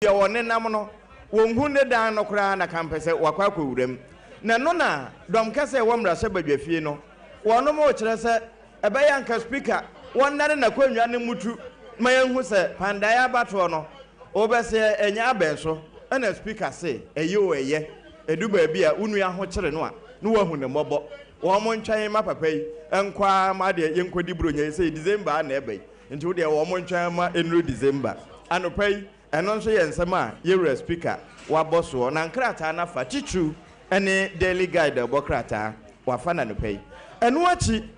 A wɔnenam no, wɔnhu ne dan no koraa na kampɛsɛ wakɔ akɔwura mu. Na ɛno na dɔm kɛse a ɛwɔ mmarahyɛbadwafie no, wɔnom rekyerɛ sɛ ɛbɛyɛ anka Speaker wɔnnane n'akonnwa no mmutu ma yɛnhu sɛ Pandae abatoɔ no wobɛseɛ ɛnyɛ abɛn so. Ɛna Speaker se ɛyɛ o ɛyɛ, ɛdu baabi a wo nua ho kyere no a na wahu no mmɔbɔ. Wɔn ntwɛn mma papa yi nkɔ ara ma deɛ yɛnkɔdi Buronya yi sei, December ara na ɛba yi, nti wo deɛ wɔn ntwɛn mma ɛnnuru December. Anɔpa yi, Ɛno nso yɛ nsɛm a yɛwura Speaker wabɔ soɔ na nkrataa no afa, titiriw ne Daily Guide a ɛbɔ krataa, wafa no anɔpa yi. Ɛno akyi,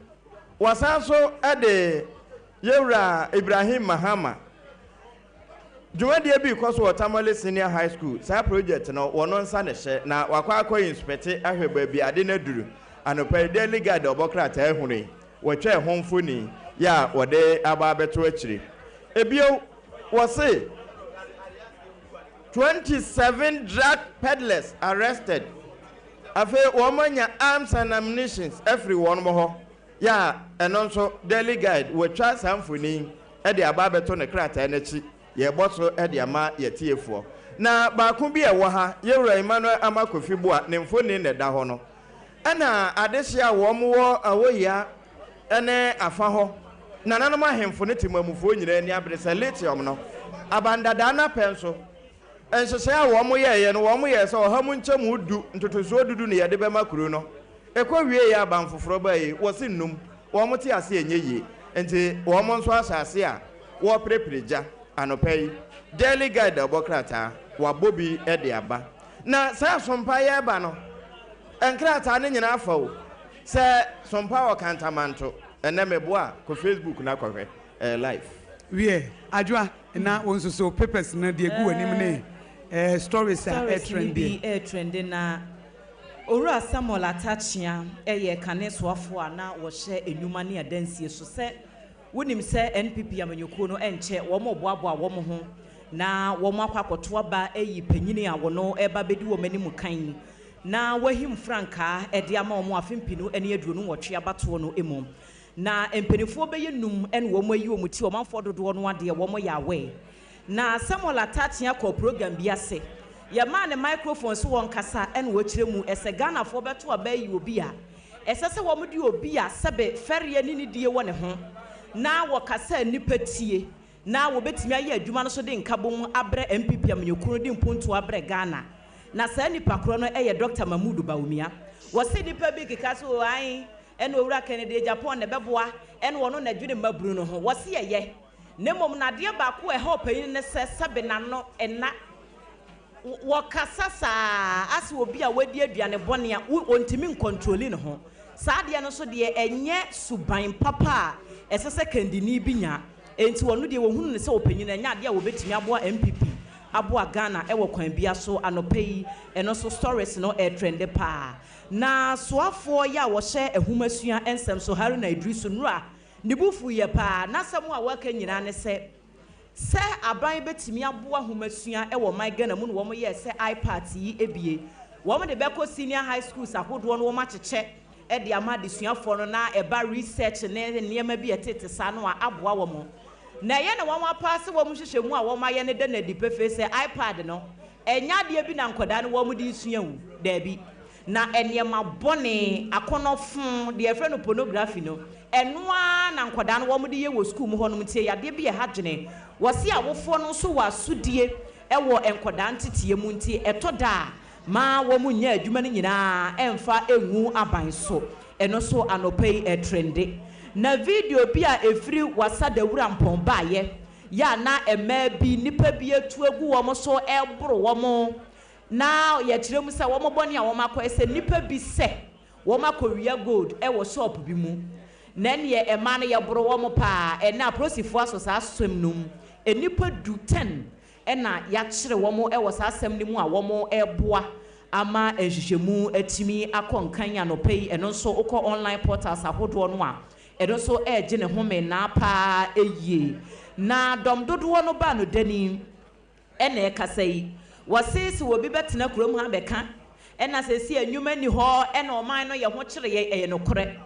wasan nso de yɛwura Ibrahim Mahama dwumadie bi rekɔ so wɔ Tamale Senior High School, saa project no wɔno nsa na ɛhyɛ na wakɔ akɔ inspɛte ahwɛ baabi ade no aduru. Anɔpa yi Daily Guide a ɔbɔ krataa hunui, wɔtwa ɛho mfoni yɛ a wɔde aba abɛto akyire. Ebio, Wɔse 27 drug peddlers arrested. Afei wɔn anya arms and ammunitions afiri wɔn hɔ. Yɛ a ɛno nso Daily Guide wɔatwa saa mfoni yi de aba abɛto ne krataa no akyi. Yɛrebɔ so de ama yɛatiefoɔ. Na baako bi a ɛwɔ ha, Yɛwura Emmanuel Armah Kofi Boah ne mfoni na ɛda hɔ no. Ɛna adehye a wɔn wɔ Awoyia ne afa hɔ nananom ahemfo ne temammufoɔ nyinaa ani abere sɛ lithium no abandadaa no apɛ nso. Nhyehyɛe a wɔn yɛeɛ no, wɔn yɛɛ sɛ ɔha mu nkyɛmu du ntotosoɔ dudu na yɛde bɛma kuro no. Ɛkɔ wieeɛ a aban foforɔ baeɛ yi, wɔse nnum. Wɔn te ase ɛnyɛ yie. Nti wɔn nso ahyɛ ase a wɔreperepere gya. Anɔpa yi, Daily Guide ɛbɔ krataa, wɔabɔ bi de aba. Na saa sompa yi reba no, nkrataa no nyinaa fa o. Sɛ sompa wɔ Kantamanto ɛnɛ meboa a, kɔ Facebook na kɔhwɛ, ɛyɛ live. Wiɛ, Adwoa, na wo nso so papers no deɛ egu w'anim ne eh, stories a Stories no ɛretrɛndeɛ. bi retrɛnde na Owura Samuel Atta Akyea yɛ kane soafoɔ a na wɔhyɛ nnwuma ne adansie so sɛ Wonim sɛ NPP amanyɔkuo no ɛnkyɛ wɔn reboaboa wɔn ho na wɔn akɔ akɔto aba ayi panyini a wɔn reba abɛdi wɔn anim kan na wahim frankaa de ama wɔn afe mpenu ne 28 abatoɔ no mu. Na mpaninfoɔ bɛyɛ num na wɔn ayi wɔn ti, ɔmanfoɔ dodoɔ no ara deɛ wɔn yɛ aware. Na Samuel Atta Akyea kɔɔ program bi ase, yɛmaa no microphone so ɔnkasa na ɔkyerɛ mu sɛ Ghanafoɔ bɛto aba ayi obi a ɛsɛ sɛ wɔde obi a sɛbe fɛreɛ ne nidie wɔ ne ho na wɔkasa a nnipa tie na wɔbɛtumi ayɛ adwuma no so de nkabom abrɛ NPP amanyɔkuo no de mpuntuo abrɛ Ghana. Na saa nipa korɔ no yɛ Dɔkta Mahmood Bawumia. Wɔse nnipa bi keka sɛ oo ae ɛna Owura Kennedy Agyapong na ɛbɛboa ɛna ɔno na ɛdwene mmabunu no ho. Wɔse ɛyɛ. Na mmom no adeɛ baako a ɛha ɔpanyin no ne sɛ sɛbe n'ano nna. Wɔkasa saa ara asɛ obi a wadi aduane bɔne a ɔntumi nkɔntroli ne ho. Saa adeɛ no nso deɛ ɛnyɛ suban papa a ɛsɛ sɛ kandini bi nya. Enti ɔno deɛ wɔhunu no sɛ ɔpanyin no ɛnyɛ adeɛ a wɔbɛtumi aboa NPP aboa Ghana wɔ kwan bia so. Anɔpa yi ɛno nso stories no ɛretrende paa. Na soafoɔ yi a wɔhyɛ nhomasua nsɛm so Haruna Iddrisu nnora Ne bo fuiɛ paa. N'asɛm a waka nyinaa ne sɛ, sɛ aban bɛtumi aboa nhomasua wɔ ɔman Ghana mu na wɔn yɛɛ sɛ iPads yi bie, wɔn de bɛkɔ senior high schools ahodoɔ na wɔn akyekyɛ de ama adesuafoɔ no na ɛba research ne nneɛma bi a ɛtete saa no a aboa wɔn. Na ɛyɛ no nwanwa paa sɛ wɔn nhwehwɛmu a wɔn ayɛ no da no adi pefee sɛ iPad no ɛnyɛ adeɛ bi na nkwadaa no wɔn de resua o, daabi. Na nneɛma bɔne, akɔnnɔ fõ, deɛ yɛfrɛ no pornography no, ɛno ara na nkwadaa no wɔde yɛ wɔ sukuu mu hɔnom nti ɛyɛ adeɛ bi a ɛha dwene. Wɔse awofoɔ no nso wɔ asodie wɔ nkwadaa nteteɛ mu nti ɛtɔ da a ma wɔn nnya adwuma no nyinaa mfa ngu aban so. Ɛno nso anɔpa yi ɛretrende. Na video bi a ɛfiri Wassa Dawurampɔn baeɛ yɛ a na mmaa bi, nnipa bi atu agu wɔn so reboro wɔn Na yɛkyerɛ mu sɛ wɔn bɔne a wɔn akɔyɛ sɛ nnipa bi sɛ wɔn akɔwia gold wɔ shop bi mu na ɛneɛ ɛmaa no yɛboro wɔn paa. Ɛnɛ apolisifoɔ asɔ saa asɛm no mu, nnipa du, ten, na yɛakyere wɔn wɔ saa asɛm no mu a wɔn reboa ama nhwehwɛmu atumi akɔ nkan anɔpa yi. Ɛno nso wokɔ online portals ahodoɔ no a ɛno nso regye ne home naa paa yie. Na dɔm dodoɔ no baa no dani. Ɛna ɛkasa yi. Wɔse sɛ obi bɛtena kurom ha bɛka ɛna seesei nnwuma nni hɔ ɛna ɔman no yɛ ho kyere yɛn, ɛyɛ nokorɛ.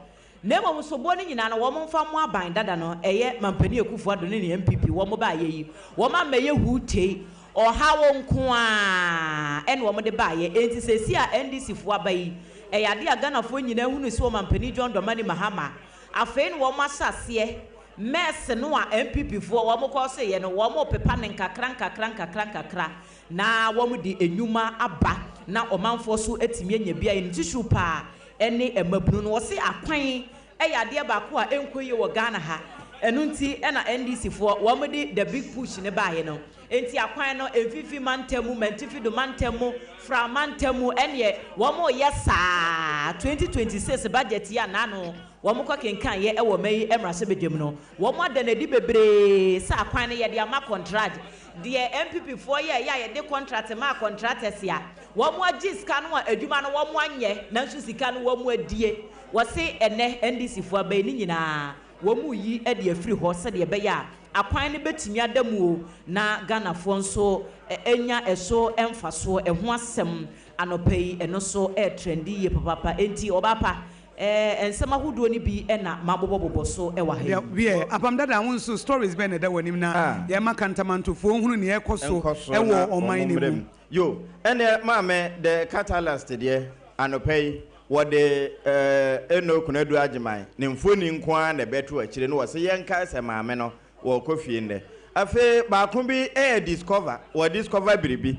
Na mmom soboɔ no nyinaa no wɔn mfa mmoa aban dada no, ɛyɛ Mampanin Akuffo Addo ne ne NPP wɔn baayɛ yi, wɔn ammɛyɛ huutei. Ɔhaw nko ara na wɔde baeɛ. Enti seesei a NDC foɔ aba yi, ɛyɛ adeɛ a Ghanafoɔ nyinaa hunu sɛ Ɔmampanin John Dramani Mahama, afei na wɔahyɛ aseɛ mess no a NPP foɔ wɔn kɔɔseeɛ no, wɔrepepa no nkakra nkakra nkakra nkakra na wɔde nnwuma aba na ɔmanfoɔ nso atumi anya bi ayɛ. Ne titiriw pa ara ne mmabunu no. Wɔse akwan yɛ adeɛ baako a ɛnkɔ yie wɔ Ghana ha. Ɛno nti na NDC foɔ wɔn de the big push no baeɛ no. Enti akwan no Mfimfini mantam mu, Mantifi do mantam mu, Fra mantam mu ɛneɛ wɔn reyɛ saa. 2026 budget yi a naano wɔn kɔ kenkan yɛ wɔ ma yi mmarahyɛbadwam no, wɔn ada no adi bebree sɛ akwan no yɛde ama kɔntrag. Deɛ NPP foɔ yɛɛyɛ a yɛde contract maa contractors a wɔn agye sika no a adwuma no wɔn anyɛ nanso sika no wɔn adie. Wɔse ɛnɛ NDC foɔ aba yi ne nyinaa wɔn reyi de afiri hɔ sɛdeɛ ɛbɛyɛ a akwan no bɛtumi ada mu o na Ghanafoɔ nso anya ɛso mfasoɔ. Ɛho asɛm anɔpa yi ɛno nso ɛretrendi yie papaapa. Enti ɔbaapa nsɛm ahodoɔ no bi na mabobɔbobɔ so wɔ ha yi. Wiɛ, Apam Dada wo nso stories bɛn na ɛda w'anim na yɛma Kantamantofoɔ nhunu nea ɛrekɔ so wɔ ɔman no mu? Yo, ɛnneɛ maame The Catalyst deɛ, anɔpa yi, wɔde eh, Eno Konadu Agyeman ne mfoni nko ara na ɛbɛto akyire na wɔse yɛnkae sɛ maame no wɔrekɔ fie nnɛ. Afei baako bi yɛ Discover, wɔ discover biribi.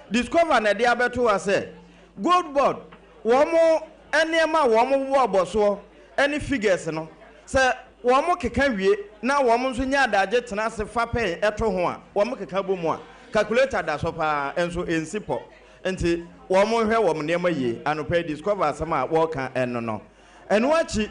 Discover na ɛde abɛto ha sɛ Gold Board wɔn nneɛma a wɔn bobɔ soɔ ne figures no, sɛ wɔn keka wie na wɔn nso nya adagye tena ase fa pɛn to ho a, wɔn keka bɔ mu a, calculator da so paa nso ɛnsi pɔ. Nti wɔn nhwɛ wɔn nneɛma yie. Anɔpa yi Discover asɛm a wɔreka ɛno no. Ɛno akyi,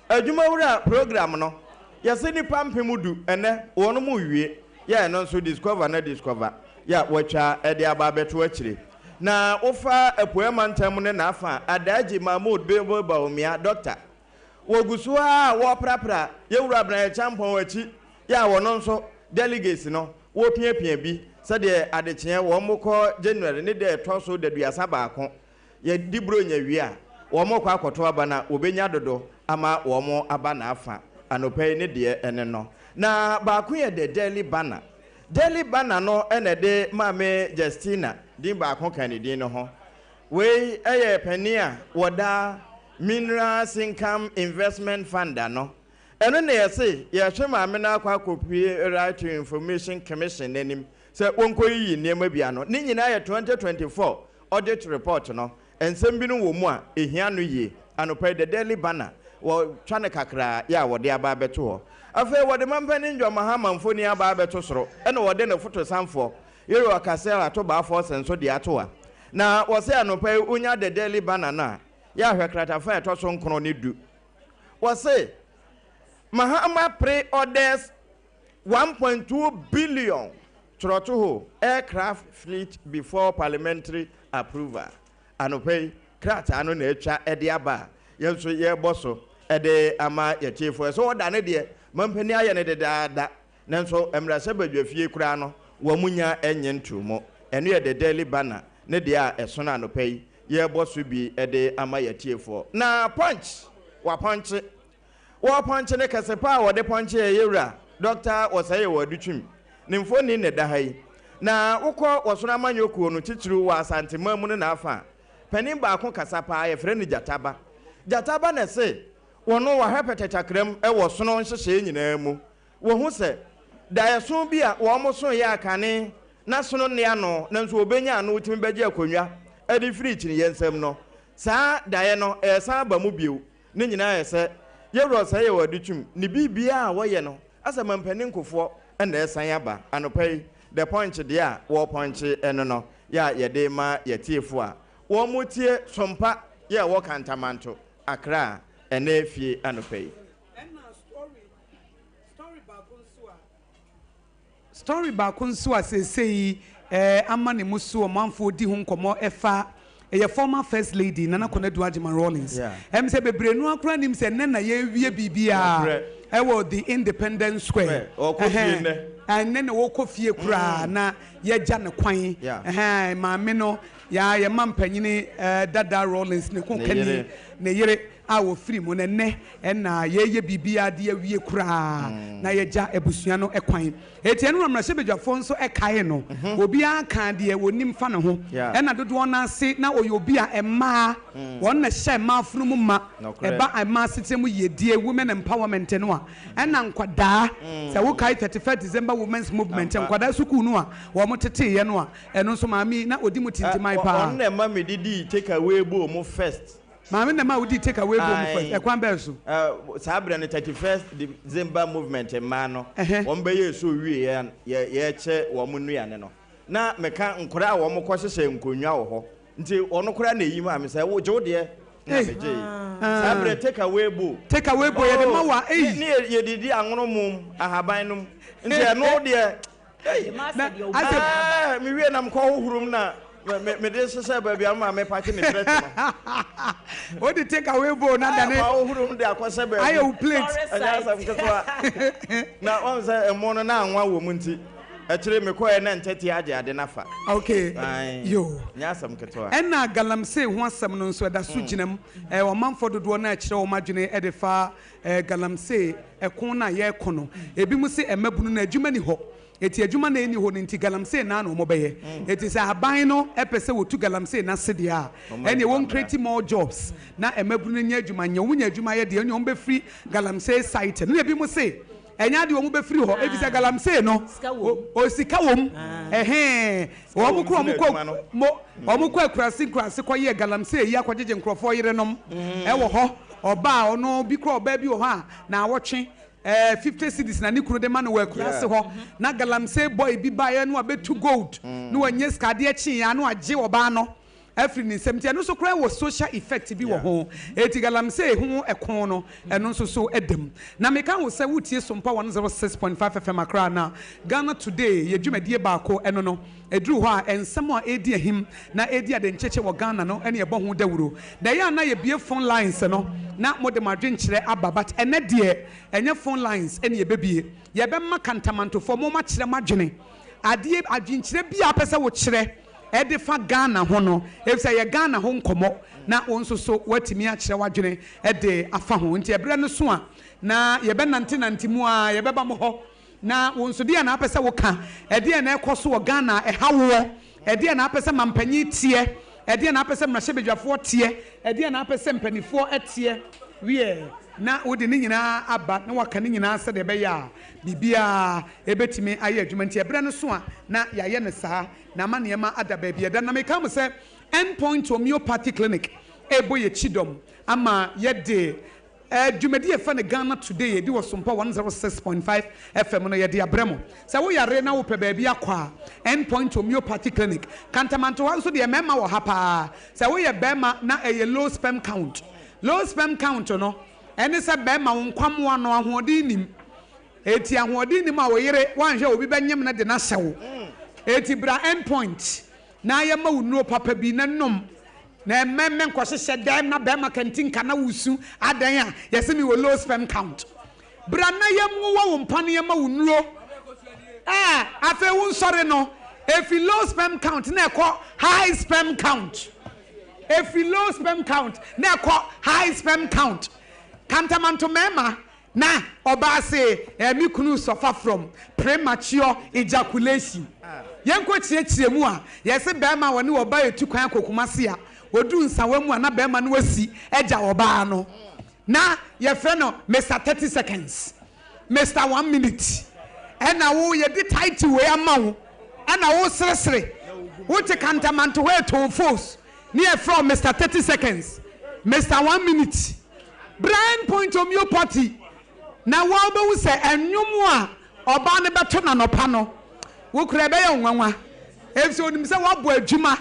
Adwumawura program no, yɛse nnipa 10,000 ɛnnɛ wɔn rewie, yɛ ɛno nso Discover na Discover yɛ a wɔatwa de aba abɛto akyire. Na wofa Apueɛ Mantam ne n'afa a, Adaji Mahmood Bilbil Bawumia, Dɔkta, wɔgu so ara a wɔreprapra Yɛwura Bryan Acheampong akyi yɛ a wɔno nso delegates no wɔrepiapia bi sɛdeɛ adekyeɛ wɔn kɔ January ne da ɛtɔ so daduasa baako Yɛdi Buronya wie a, wɔrekɔ akɔto aba na wɔbɛnya dodo ama wɔn aba n'afa. Anɔpa yi ne deɛ ne no. Na baako yɛ The Daily Banner. Daily Banner no na ɛde Maame Justina din baako ka ne din no ho. Wei yɛ panin a wɔda Minerals Income Investment Fund ano. Ɛno na yɛse yɛretwe maame no akɔ akɔpue Right to Information Commission no anim sɛ wɔnkɔyiyi nneɛma bi ano. Ne nyinaa yɛ 2024 Audit report no, nsɛm binom wɔ mu a ehia no yie. Anɔpa yi, The Daily Banner, wɔtwa no kakraa yɛ a wɔde aba abɛto hɔ. Afei wɔde Mampanin John Mahama mfoni aba abɛto soro, ɛna wɔde ne fotosanfoɔ, Yerowa Cassel Ato Baafoɔ nso de ato ha. Na wɔse anɔpa yi wonya The Daily Banner no a, yɛ a hwɛ kratafa a ɛtɔ so nkron ne du. Wɔse Mahama pre-orders 1.2 billion Twerɛtoho, Aircraft fleet before parliamentary approval, Anɔpa yi, krataa no na atwa de aba a yɛn nso yɛrebɔ so de ama yɛn atiefoɔ. Sɛ wɔda no deɛ, mampanin ayɛ no dedaada, nanso mmarahyɛbadwafie koraa no, wɔnnya nnye ntoo mu. Ɛno yɛ The Daily Banner ne deɛ a ɛsono anɔpa yi yɛrebɔ so bi de ama yɛn atiefoɔ. Na Punch, wɔapɔnkye. Wɔrepɔnkye no kɛse paa a wɔde pɔnkye yɛ yɛwura Dɔkta Wɔsɛeɛ Adutwum ne mfoni na ɛda ha yi. Na wokɔ Wɔsono Amanyɔ Kuo no titiriw wɔ Asanteman mu no n'afa a, panin baako kasa paa, yɛfrɛ no Gyataba. Gyataba na ɛse wɔno wahwɛ pɛtɛkyakram wɔ sono nhyehyɛeɛ nyinaa mu. Wɔhu sɛ daeɛso bi a wɔsoeɛ a kane na sono nne ano nanso wɔbɛnya ano tumi bɛgye akonnwa de firi kyiniiɛ nsam no, saa daeɛ no ɛresan aba mu bio. Ne nyinaa yɛ sɛ yɛwura ɔsɛe yɛ wɔ adutwum ne biribiara a wɔyɛ no asɛ mampanin nkofoɔ na ɛresan aba anɔpa yi The Punch deɛ a wɔrepɔnkye ɛno no yɛ a yɛde ma yɛtiefoɔ a wɔn tie Sompa yɛ ɛwɔ Kantamanto Accra ɛnɛ fie anɔpa yi. Ɛna story story baako nso a. Story baako nso a seesei ama ne mu so ɔmanfoɔ di ho nkɔmmɔ ɛfa ɛyɛ former first lady Nana Konadu Agyeman Rawlings. Ɛm sɛ bebree no ara koraa nim sɛ nnɛ na yɛrewie biribiara ɛwɔ the Independence Square. Ɛhɛn, ɛnnɛ na wɔkɔ fie koraa na yɛagya no kwan. Ɛhɛn, maame no, yɛa yɛn mampanyini dada Rawlings ne ho kani. ne yere a wɔfiri mu, na ɛnnɛ na yɛreyɛ biribiara de awie koraa na yɛagya abusua no kwan. Enti ɛno na mmarahyɛbadwafoɔ nso kaee no. Obiara kaa deɛ wɔnim fa ne ho. Ɛna dodoɔ no ara se na ɔyɛ obi a mmaa, wɔn na ɛhyɛ mmaa afono mu ma, ɛba mmaa asetena mu yiedie, women empowerment no a, ɛna nkwadaa, sɛ wokae 31st December Women's Movement, nkwadaa sukuu no a wɔteteeɛ no a, ɛno nso maame yi na ɔdi mu tintiman paa. Ɔno na ɛma mede dii take away bowl mu first. Maame na ɛma wodii take away bowl mu first, ɛkwan bɛn so? Saa berɛ no 31st December movement mmaa no, wɔn bɛyɛɛ show wieɛ a yɛrekyɛ wɔn nnuane no, na meka nkwadaa a wɔn kɔ hyehyɛ nkonnwa wɔ hɔ, nti ɔno koraa na ɛyi maa me sɛ wo gye wo deɛ, na megyee. Saa berɛ take away bowl. Take away bowl yɛde ma wo a, ei. Ne yɛdidi anwono mom ahaban nom, nti ɛno deɛ. Ei, Na asɛ. Ɛɛ, mewie na mekɔ hohoro mu na me mede hyehyɛ baabi a me maame pake ne plɛt no. Wode take away bowl no adane. Ɛɛ, mahohoro mu de akɔhyɛ baabi. Ayɛ wo plate. Ɛnyɛ asɛm ketewa. Na wahu sɛ ɛmo no na anwa wɔ mu nti, akyire mekɔɛ na ntɛtea agye ade no afa. Okay, Ae, yoo. nyɛ asɛm ketewa. Ɛna galamsey ho asɛm no nso, ɛda so gyina mu. Ɛɛ, ɔmanfoɔ dodoɔ no ara kyerɛ wɔn adwene de fa Galamsey ɛko no a yɛreko no, ebinom se mmabunu no adwuma nni hɔ, enti adwuma no a ɛnni hɔ no nti galamsey no ara na wɔbɛyɛ. Enti sɛ aban no pɛ sɛ wɔtu galamsey no ase deɛ a, ɛnneɛ wɔn create more jobs na mmabunu no nya adwuma nyɛ. Wɔnya adwuma yɛ deɛ, ɛnneɛ wɔbɛfiri galamsey site no. Na ebinom se ɛnyɛ adeɛ wɔbɛfiri hɔ, efisɛ galamsey no, sika wɔ mu. Ɛhee, wɔn kora wɔn kɔ mo wɔn kɔ akurase nkurase kɔyɛ galamsey yi akɔgyegye nkurɔfoɔ yerenom ɛwɔ hɔ. Ɔbaa a ɔno bi koraa ɔbaa bi wɔ hɔ a naawɔtwe ɛɛ 50 cedis na ne kunu de ma no wɔ akuraase hɔ na galamsey boy bi baeɛ na wabɛtu gold na wanya sika adeɛ kyeeɛ a na wagye ɔbaa no afiri ne nsam nti ɛno nso koraa wɔ social effect bi wɔ ho eti galamsey ho ɛko no ɛno nso so ɛda mu na meka wo sɛ wotie Sompa 106.5 FM Accra na Ghana Today yɛ dwumadie baako ɛno no Ɛduru hɔ a, nsɛm a ɛredi ahim na ɛredi adenkyekye wɔ Ghana no ne yɛbɔ ho dawuro. Na ɛyɛ a na yɛbue phone lines no na mode mo adwenkyerɛ aba but ɛnnɛ deɛ ɛnyɛ phone lines ne yɛbɛbue. Yɛbɛma Kantamantofoɔ mo moakyerɛ mo adwene. Adeɛ, adwenkyerɛ biara a wopɛ sɛ wokyerɛ de fa Ghana ho no, ɛfiri sɛ ɛyɛ Ghana ho nkɔmmɔ na wo nso so woatumi akyerɛ w'adwene de afa ho. Nti ɛberɛ no so a na yɛbɛnantenante mu ara, yɛbɛba mo hɔ. Na wo nso, deɛn na wopɛ sɛ woka? Ɛdeɛn na ɛrekɔ so wɔ Ghana a ɛha woɔ? Ɛdeɛn na wopɛ sɛ mampanyin teɛ? Ɛdeɛn na wopɛ sɛ mmarahyɛbadwafoɔ teɛ? Ɛdeɛn na wopɛ sɛ mpanimfoɔ teɛ? Wiɛ, na wode ne nyinaa aba na woaka ne nyinaa sɛdeɛ ɛbɛyɛ a biribiara bɛtumi ayɛ adwuma. Nti ɛberɛ no so a, na yɛayɛ no saa na ama nneɛma ada baabi a ɛda. Na meka mo sɛ End Point Homeopathy Clinic rebɔ yɛn kyidɔm ama yɛde Dwumadi a yɛfrɛ no Ghana Today a ɛdi wɔ Sompa 106.5 FM no, yɛde abrɛ mo. Sɛ woyare na wopɛ baabi akɔ a, End Point Homeopathy Clinic, Kantamanto ha nso deɛ mmarima wɔ ha paa. Sɛ woyɛ barima na ɛyɛ low sperm count, low sperm count no, ɛne sɛ barima wo nkwammoa no ahoɔden nnim. Enti ahoɔden nnim a wo yere, woanhwɛ a obi bɛnyem no de no ahyɛ wo. Enti bra End Point na yɛma wo nnuro papa bi na nom na ɛmɛ mɛ nkɔhyehyɛ dɛm na bɛrima kantinka na wosu adɛn a yɛse me wɔ low sperm count. Bra na yɛnwowɔ wo mpaneɛ ma wo nnuro ɛɛ afei wo nsɔre no efi low sperm count na ɛkɔ high sperm count. Efi low sperm count na ɛkɔ high sperm count. Kantamanto mɛɛma Na ɔbaa se, Eh, me kunu suffer from premature ejaculation. Yɛnkɔ kyerɛkyerɛ mu a, yɛse bɛɛma a ɔne ɔbaa etu kwan akɔ Kumasi a, odu nsawa mu a na bɛɛma no asi agya ɔbaa no. Na yɛfrɛ no Mister 30 seconds, Mister one minute. Ɛna wo yɛde title wei ama wo, ɛna wo seresere. Wote Kantamanto hɔ etoo fos, ne yɛfrɛ wo Mister 30 seconds, Mister one minute. Bra End Point Homeopathy na woa wobɛhu sɛ ɛnwom a ɔbaa no bɛto no anɔpa no, wo koraa ɛbɛyɛ wo nwanwa efisɛ onim sɛ woabɔ adwuma.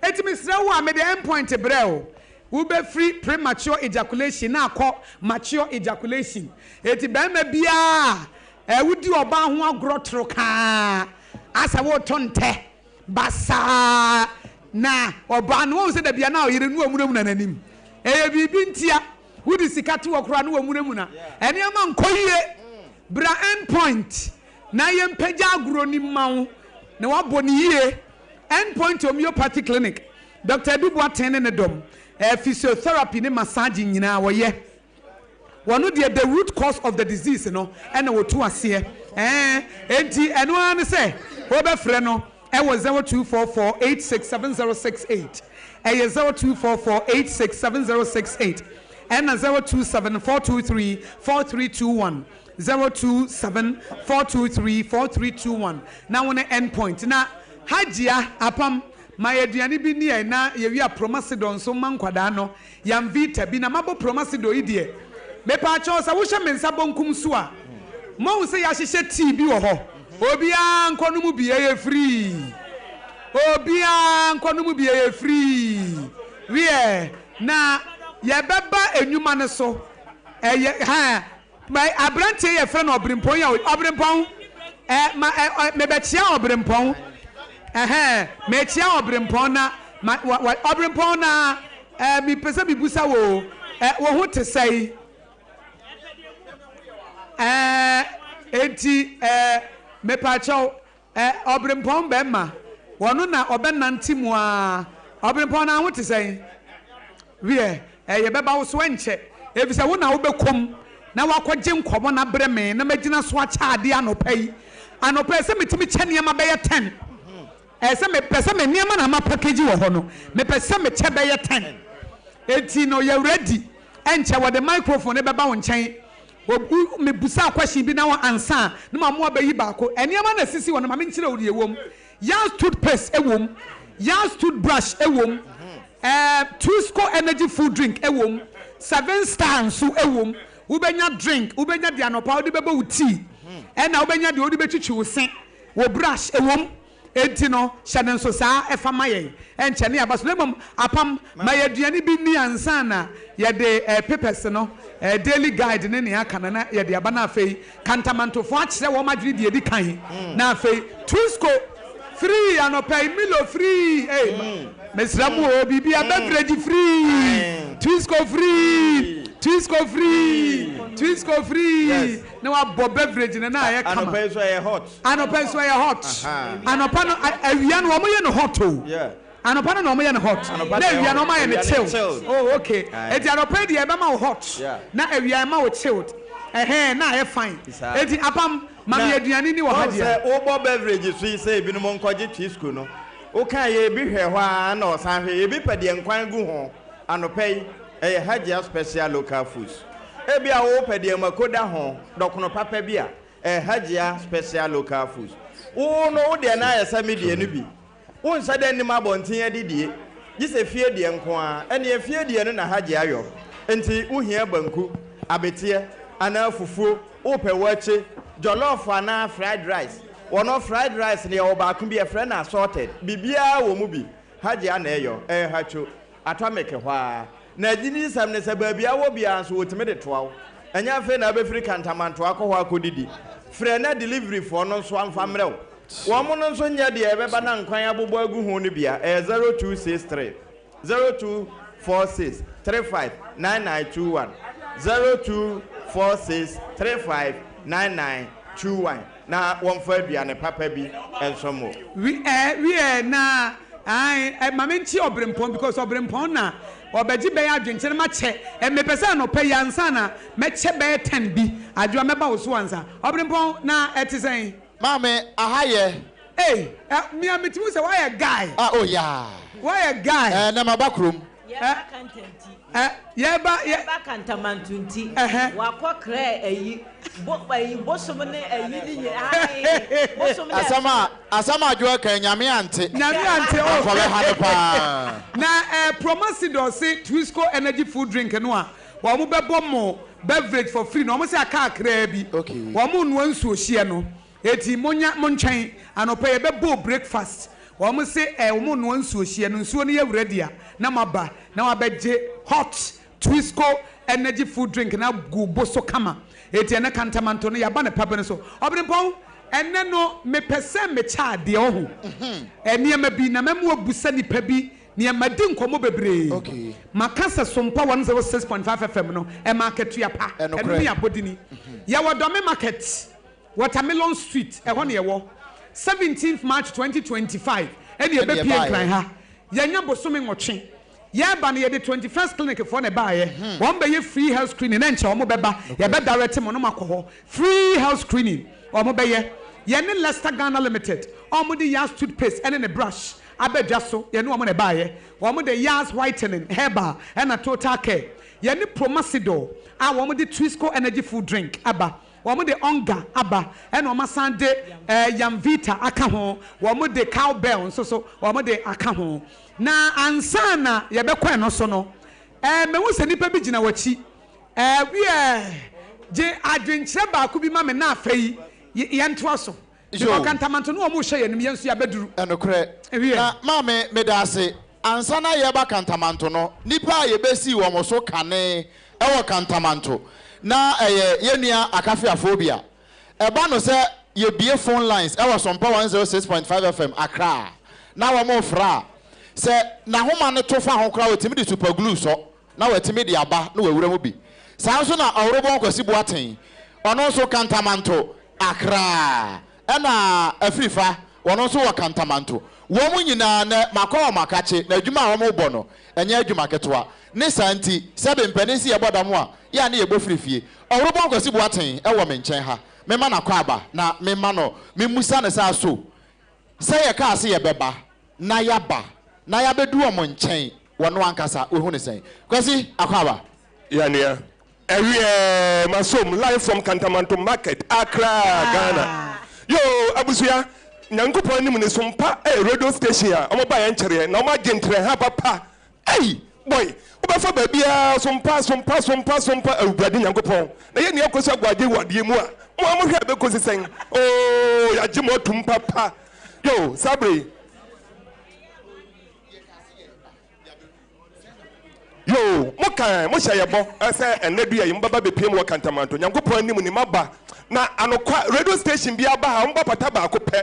Enti mesrɛ wo a mede End Point brɛ wo, wobɛfiri premature ejaculation na akɔ mature ejaculation. Enti barima biara a wodi ɔbaa ho agorɔ toro kaa asɛ woreto ntɛ Basaa na ɔbaa no, wohu sɛ dabi a na ɔyere no wamunamuna n'anim. Ɛyɛ biribi ntia. Wode sika to hɔ koraa na wamunamuna. Nneɛma nkɔ yie. Bra End Point na yɛmpagya agorɔ no mma wo na woabɔ no yie. End Point Homeopathy Clinic, Doctor Adu Boateng ne ne dɔm. Ɛɛ physiotherapy ne massaging nyinaa wɔyɛ. Wɔno deɛ the root cause of the disease no ɛna wɔtu aseɛ. Ɛɛ enti ɛno ara ne sɛ wobɛfrɛ no ɛwɔ 0244867068. Ɛyɛ 0244867068 ɛna 0274234321, 0274234321 na wo ne end point. Na Hajia Apam ma yɛ aduane bi ni ɛ na yɛwie a Promasidor nso ma nkwadaa no Yamvita bi na mabɔ Promasidor yi deɛ mepaakyɛw sɛ wohyɛ me nsa bonkum so a moahu sɛ yɛahyehyɛ tea bi wɔ hɔ obiara nkɔ nom bi ɛyɛ free obiara nkɔ nom bi ɛyɛ free wiɛ na yɛbɛba enwuma no so ɛyɛ ha Ma aberanteɛ yi yɛfrɛ no Ɔberempɔn yi a Ɔberempɔn ɛ ma ɛ ɔ mebɛkyea Ɔberempɔn ɛhɛn mekyea Ɔberempɔn na ma wa wa Ɔberempɔn na ɛ mepɛ sɛ mebusa wo o ɛ wo ho te sɛn ɛ enti ɛ mepaakyɛw ɛ Ɔberempɔn bɛrima wɔno na ɔbɛnante mu ara Ɔberempɔn na ho te sɛn. Wiɛ, ɛyɛ bɛba wo so ɛnkyɛ, efisɛ wo na wobɛkɔ mu na woakɔgye nkɔmmɔ no abrɛ me na magyina so akyɛ adeɛ anɔpa yi. Anɔpa yi, sɛ metumi kyɛ nneɛma bɛyɛ ten. Ɛyɛ sɛ mepɛ sɛ me nneɛma na mapakegyi wɔ hɔ no, mepɛ sɛ mekyɛ bɛyɛ ten. Enti no, yɛ ready. Ɛnkyɛ wɔde microphone no bɛba wo nkyɛn. Wo, mebusaa question bi na wo ansa a, na ma mo abɛyi baako. Nneɛma na esisi hɔ no, ma menkyerɛ wo deɛ ɛwɔ mu. Yaz toothpaste wɔ mu, Yaz toothbrush wɔ mu, ɛɛ Twisco energy food drink wɔ mu, Seven Star nso wɔ mu. Wobɛnya drink, wobɛnya deɛ anɔpa wode bɛbɔ wo tea, ɛna wobɛnya deɛ wode bɛtwitwi wo se, wo brush wɔ mu. Enti no, hyɛ no nso saa fa ma yɛn. Ɛnkyɛ ne yɛaba so. Na mmom, apam, ma yɛn aduane bi nni ansa na yɛde ɛɛ papers no, ɛɛ daily guide ne nea aka no na yɛde aba na afei Kantamantofoɔ akyerɛ wɔn adwene deɛ ɛdi kan na afei Twisco free anɔpa yi Milo free ei mesrɛ mo oo biribia beverage free Twisco free Twisco free Twisco free na wabɔ beverage no na ayɛ kama Anɔpa yi nso ɛyɛ hot. Anɔpa yi nso ɛyɛ hot anɔpa no awia no wɔn yɛ no hot o. Anɔpa no na ɔmo yɛ no hot na awia no ɔmo ayɛ no chilled oh ok enti anɔpa yi deɛ ɛbɛma wo hot na awia ɛma wo chilled ɛhɛn na ayɛ fine enti apam ma me aduane ni wɔ ha deɛ. Wohu sɛ wobɔ beverage so yi sɛ ebinom nkɔgye Twisco no wokaeɛ ebi hwɛ hɔ ara na ɔsan hwɛ ebi pɛ deɛ nkwan gu ho anɔpa yi ɛyɛ Hajia special local foods ebia wopɛ deɛ mako da ho dɔkono papa bi a ɛyɛ Hajia special local foods wo no wo deɛ no ayɛ sɛ me deɛ no bi Wonhyɛ da nnim abɔnten adidie, gye sɛ fie deɛ nko ara. Ɛnneɛ fie deɛ no na Hajji ayɔ. Enti wohia banku, abeteɛ, anaa fufuo, wopɛ waakye, jollof anaa fried rice. Wɔn fried rice no yɛwɔ baako bi yɛfrɛ no assorted, biribiara wɔ mu bi. Hajji a na ɛyɔ, ɛyɛ hatcho. Atomic hɔ ara. Na agyidisɛm ne sɛ baabi a wɔ biara nso wɔtumi de toa wo. Ɛnyɛ afei na wobɛfiri Kantamanto akɔ hɔ akɔdidi. Frɛ na delivery foɔ no nso amfa mmrɛ wo. Wɔn no nso nyɛ deɛ ɛbɛba na nkwan abobɔ agu ho no bi a, ɛyɛ 0263 0246 35 9921, 0246 35 9921 na wɔmfa aduane papa bi nsom wo. Wi ɛ wi ɛ na ae ɛ ma me nkye ɔbrempɔn because ɔbrempɔn na ɔbɛgye bɛyɛ adwenkyerɛ ma kyɛ ɛ mepɛ sɛ anɔpa yi ansa na mɛkyɛ bɛyɛ ten bi adwoa mɛba wo so ansa ɔbrempɔn na ɛte sɛn. Maame, aha yɛ. Ei ɛ me a metumi hu sɛ woayɛ guy. Ah oh yeah. Woayɛ guy. Ɛɛ nɛ maba kurom. Ɛ ɛ yɛba yɛ. Yɛba kantamanto nti. Ɛhɛ. Wakɔ krɛ ayi bo ayi bosom ne ayi ne nyina ae bosom ne. Asɛm a asɛm a Adwoa ka yi Nyame ante. Nyame ante oh. Anka ɔbɛha no paa. Na ɛ Promasidor se Twisco energy food drink no a wɔn bɛbɔ mo beverage for free no wɔn se aka akraa bi. Okay. Wɔn renoa nsuohyeɛ no eti monya montwɛn anɔpa yi yɛbɛbɔ o breakfast wɔn se ɛ wɔn renoa nsuohyeɛ no nsuo no yɛ ready a na moaba na wabɛgye hot Twisco energy food drink no agu bo so kama eti ɛnɛ kantamanto no yɛaba ne pɛbene so Ɔbenempɔn ɛnɛ no mepɛ sɛ mekyɛ adeɛ ɔho nneɛma bi na mɛma wabusa nipa bi Nea madi nkɔmmɔ bebree. Maka sɛ Sompa 106.5 FM no, ɛma akatua pa. Ɛno ne abɔdini. Yɛwɔ Dome Market, Watermelon Street, ɛhɔ na yɛwɔ. Seventeenth March 2025 ɛna yɛbɛpue Nkran ha. Yɛanya bosome nwɔtwe. Yɛreba no yɛde 21st clinic foɔ na ɛbaeɛ. Wɔn bɛyɛ free health screening na nkyɛ wɔn bɛba. Yɛbɛ direct mo na mo akɔ hɔ. Free health screening wɔn bɛyɛ. Yɛne Leicester Ghana Limited a wɔn de Yas toothpaste ɛne ne brush aba dwa so yɛne wɔn na ɛbaeɛ. Wɔn de Yas whitening herbal ɛna total care. Yɛne Promasidor a wɔn de Twisco energy food drink aba. Wɔn de Onga aba ɛna wɔn asan de eh, Yamvita aka ho. Wɔn de Cowbell nso so wɔn de aka ho. Na ansa na yɛbɛkɔ ɛno so no, eh, mahu sɛ nnipa bi gyina w'akyi. Eh, wiɛ, gye adwenkyerɛ baako bi ma me na afei yɛntoa so. Yo. Because Kantamanto no wɔn rehyɛ yɛn anim, yɛn nso yɛabɛduru. Ɛnokorɛ. Wiɛ. Na maame, meda ase. Ansa na yɛreba Kantamanto no, nnipa a yɛbɛsii wɔn so kane wɔ Kantamanto, na ɛyɛ yɛn nua Akafeafoɔ bi a, ɛba no sɛ yɛbue phone lines wɔ Sompa 106.5 FM, Accra a, na wɔrefrɛ a, sɛ n'ahoma no to fa ho koraa a, ɔtumi de super glue sɔ na watumi de aba na wawura mu bi. Saa nso na Ɔworobɔn Kwasi Boateng, ɔno nso Kantamanto, Accra, ɛna Afirifa, wɔn nso wɔ Kantamanto. Wɔn nyinaa nnɛ makɔ wɔn akakye na adwuma a wɔrebɔ no, ɛnyɛ adwuma ketewa. Ne saa nti, sɛbe mpanin se yɛbɔ dam a, yɛ a ne yɛbɔ firi fie. Ɔworobɔn Kwasi Boateng wɔ me nkyɛn ha. Memma no akwaaba na memma no, memmusa no sɛ aso sɛ yɛkaa se yɛbɛba na yɛaba na yɛabɛdu wɔn nkyɛn, wɔno ankasa wɔhu no sɛn? Kwasi, akwaaba. Ya nua. Ɛwiɛɛ masom live from Kantamanto market Accra Ghana. Yoo abusua Nyankopɔn anim ne sompa ɛyɛ radio station a ɔmo baeɛ nkyɛreɛ na ɔmo agye ntrɛha papa ei boy wobɛfa baabiaa sompa sompa sompa sompa Awurade Nyankopɔn na yɛ nua Kwesi Agoagye wɔ adeɛ mu a mo a mohwɛ a ɛbɛkɔsi sɛn oo yagye mo atum papa yoo saa bere yi Yoo, mo kan, mo hyɛ yɛ bɔ sɛ ɛnnɛ dua yi mo bɛba bɛpue mu wɔ Kantamanto. Nyankopɔn anim ni, moaba. Na anokwa, radio station biara ba ha, wɔn ba pata baako pɛ.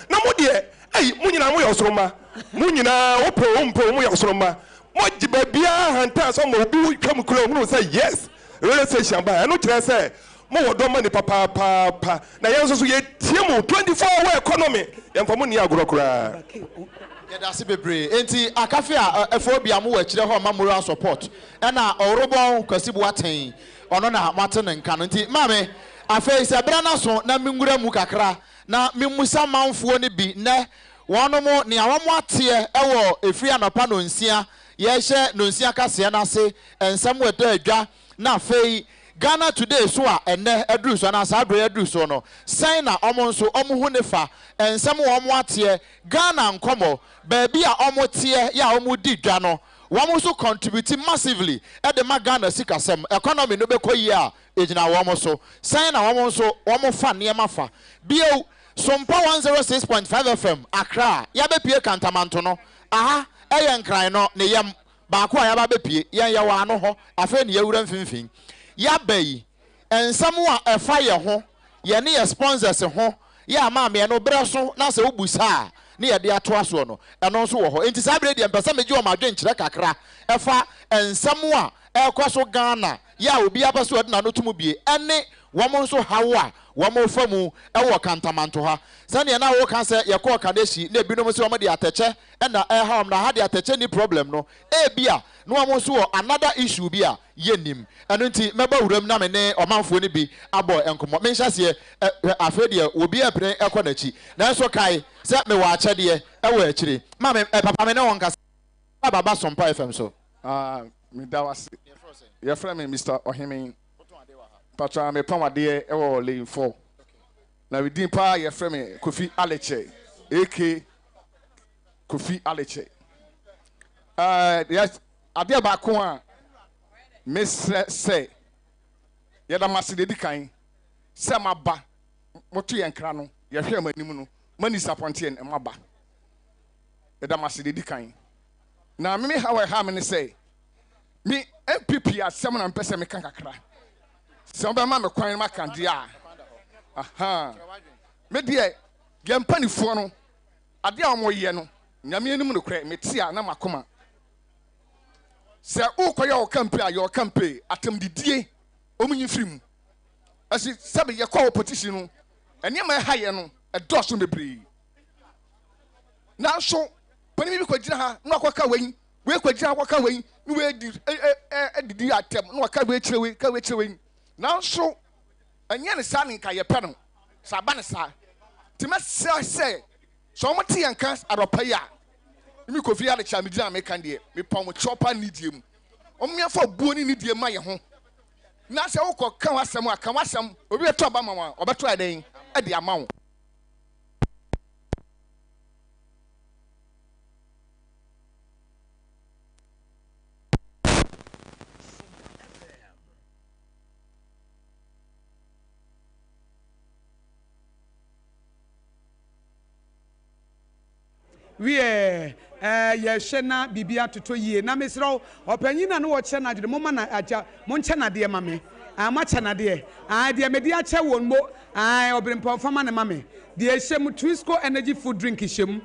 Na mo deɛ, ei, mo nyinaa mo yɛ ɔsoro mma. Mo nyinaa, wo pɛ o, wo mpɛ o, mo yɛ ɔsoro mma. Mo gye baabiara hantan sɛ ɔma obi twa mu kura ohunu sɛ yes, radio station aba ha. Ɛno kyerɛ sɛ mo wɔ dɔ ma nipa papaapa. Na yɛn nso so yɛtie mo 24 hour economy. Yɛmfa mo nni agorɔ koraa. Yɛdase bebree. Enti Akafe a ɛfoɔ bia mo wɔ akyire hɔ ma moral support ɛna Ɔworobɔn Kwasi Boateng ɔno na moate ne nka no. Nti maame afei sɛ berɛ no aso na menwura mu kakra na memmusa manfoɔ no bi nnɛ wɔnom nea wɔn ateɛ ɛwɔ ɛfiri anɔpa nonsia yɛrehyɛ nonsia kaseɛ no ase nsɛm ɛda adwa Na afei Ghana Today so a ɛnnɛ aduru so anaa saa berɛ yi aduru soɔ no, sɛn na wɔn nso wɔn hu ne fa, nsɛm a wɔn ateɛ, Ghana nkɔmmɔ, baabi a wɔn teɛ yɛ a wɔn di dwa no, wɔn nso contribute massively de ma Ghana sikasɛm, economy no bɛkɔ yie a, ɛgyina wɔn so. Sɛn na wɔn nso wɔn fa nneɛma fa. Bio, Sompa 106.5 FM, Accra, yɛabɛpue Kantamanto no, aha yɛ Nkran no ne yam, Baako a yɛaba abɛpue, yɛn yɛwɔ ano hɔ, afei na yɛawura mfimfini. Yɛaba yi, nsɛm a ɛfa yɛn ho, yɛne yɛn sponsors ho, yɛ a maame ɛno berɛ so na sɛ wobusa a ne yɛde atoa soɔ no, ɛno nso wɔ hɔ. Enti saa berɛ yi deɛ mpɛ sɛ megye wɔn adwenkyerɛ kakra ɛfa nsɛm a ɛrekɔ so Ghana, yɛ a obiara pɛ sɛ ɔde n'ano to mu bie, ɛne wɔn nso haw a wɔrefa mu wɔ Kantamanto ha. Sɛdeɛ na woka sɛ yɛkɔɔ Kaneshie na ebinom sɛ wɔde atɛkyɛ na ɛreha wɔn na ha deɛ atɛkyɛ nni problem no, ebia na wɔn nso wɔ another issue bi a yɛnnim. Ɛno nti mɛba wuram na me ne ɔmanfoɔ no bi abɔ nkɔmmɔ. Menhyɛ aseɛ ɛ, hwɛ afei deɛ obi repene kɔ n'akyi. Nanso kae sɛ mewɔ akyɛdeɛ wɔ akyire. Maame, ɛ, papa me ne wo nkasa. Aba ba Sompa FM so. Ah, meda wo ase. Yɛfrɛ me Mister Ɔhene. Mpakyɛ mepam adeɛ wɔ lane 4. Na me din paa yɛfrɛ me Kofi Alekyɛ, AK Kofi Alekyɛ. Uh, yes, adeɛ baako a mesrɛ sɛ yɛda mo ase deɛ di kan sɛ moaba moto yɛn kra no yɛhwɛ mo anim no moani sapɔnteɛ no moaba yɛda mo ase deɛ di kan na meme haw a ɛha me ne sɛ me NPP asɛm na mepɛ sɛ meka kakra sɛ wobɛma me kwan maka deɛ a aha me deɛ yɛn mpanifoɔ no adeɛ a wɔyɛ no Nyame anim nokorɛ mete a na makoma sɛ wokɔyɛ wo kampe a yɛ ɔkampe atamdidie wɔn nyi firi mu ɛsi sɛbi yɛkɔ opposition no nneɛma ɛha yɛ no ɛdɔɔso bebree nanso panin bi kɔgyina ha na wakɔka wei. Wei kɔgyina hɔ ka wei, ne wei di didi atɛm, na waka wei kyerɛ wei, ka wei kyerɛ wei. Nanso ɛnyɛ ne saa ne nka yɛpɛ no, sɛ aba ne saa. Nti mɛsrɛ sɛ, sɛ wɔte yɛn nka anɔpa yi a, me Kofi Adekyɛ a megyina a meka deɛ, mepa wɔn kyɛw paa nidie mu. Wɔn yɛmfa obuo ne nidie ma yɛn ho. Na sɛ wokɔ ka w'asɛm a, ka w'asɛm. Obi bɛtɔ aba ma wo a, ɔbɛtɔ ayɛ dɛn de ama wo. Wiɛ, ɛɛ, yɛhwɛ na biribi atotɔ yie. Na mesrɛ wo, ɔpanyin a na wɔkyerɛ no adwene, momma no agya, monkyɛ no adeɛ ma me. Ae, moakyɛ no adeɛ? Ae, deɛ mede akyɛ wɔn mo, ae, ɔberempɔn fa ma no ma me. Deɛ ɛhyɛ mu, Twisco Energy Food Drink hyɛ mu,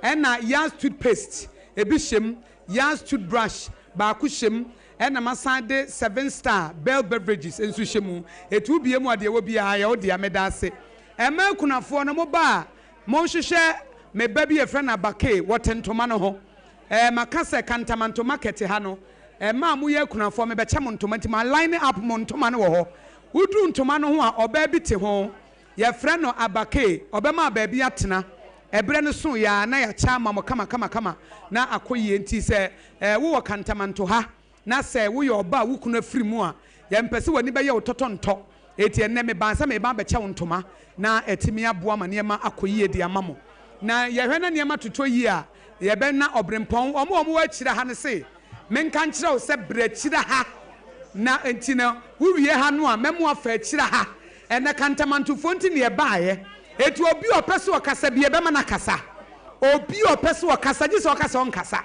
ɛna Yaz Toothpaste, ebi hyɛ mu, Yaz Toothbrush, baako hyɛ mu, ɛna masan de Seven Star Bell Beverages nso hyɛ mu. Etu bie mu a, deɛ ɛwɔ biara, ɛyɛ wo dea. Meda ase. Ɛma akunafoɔ no, moba a, Monhwehwɛ me ba bi a yɛfrɛ no Abakay, wɔte ntoma no ho. Ɛɛ, maka sɛ Kantamanto market ha no, mmaa a moyɛ akunafoɔ, mebɛkyɛ mo ntoma, nti ma line up mo ntoma no wɔ hɔ. Woduru ntoma no ho a, ɔbaa bi te ho, yɛfrɛ no Abakay, ɔbɛma baabi atena. Ɛberɛ no so yɛ a, na yɛakyɛ ama mo kamakamakama na akɔ yie. Nti sɛ ɛɛ wowɔ Kantamanto ha Na sɛ woyɛ ɔba a wo kunu afiri mu a, yɛmpɛ sɛ w'ani bɛyɛ wo tɔtɔntɔ. Enti ɛnnɛ, mebaa sɛ mereba abɛkyɛ wo ntoma na atumi aboa ma nneɛma akɔ yie de ama mo. Na yɛhwɛ na nneɛma totɔ yie a, yɛbɛna ɔberempɔn. Wɔn a wɔwɔ akyire ha no se menka nkyerɛ wo sɛ bra akyire ha. Na enti no, wowie ha no a, mɛma woafa akyire ha. Ɛnnɛ, Kantamantofoɔ nti na yɛbaeɛ. Enti obi a ɔpɛ sɛ ɔkasa bi, yɛbɛma no akasa. Obi a ɔpɛ sɛ ɔkasa, gye sɛ ɔka sɛ ɔnkasa.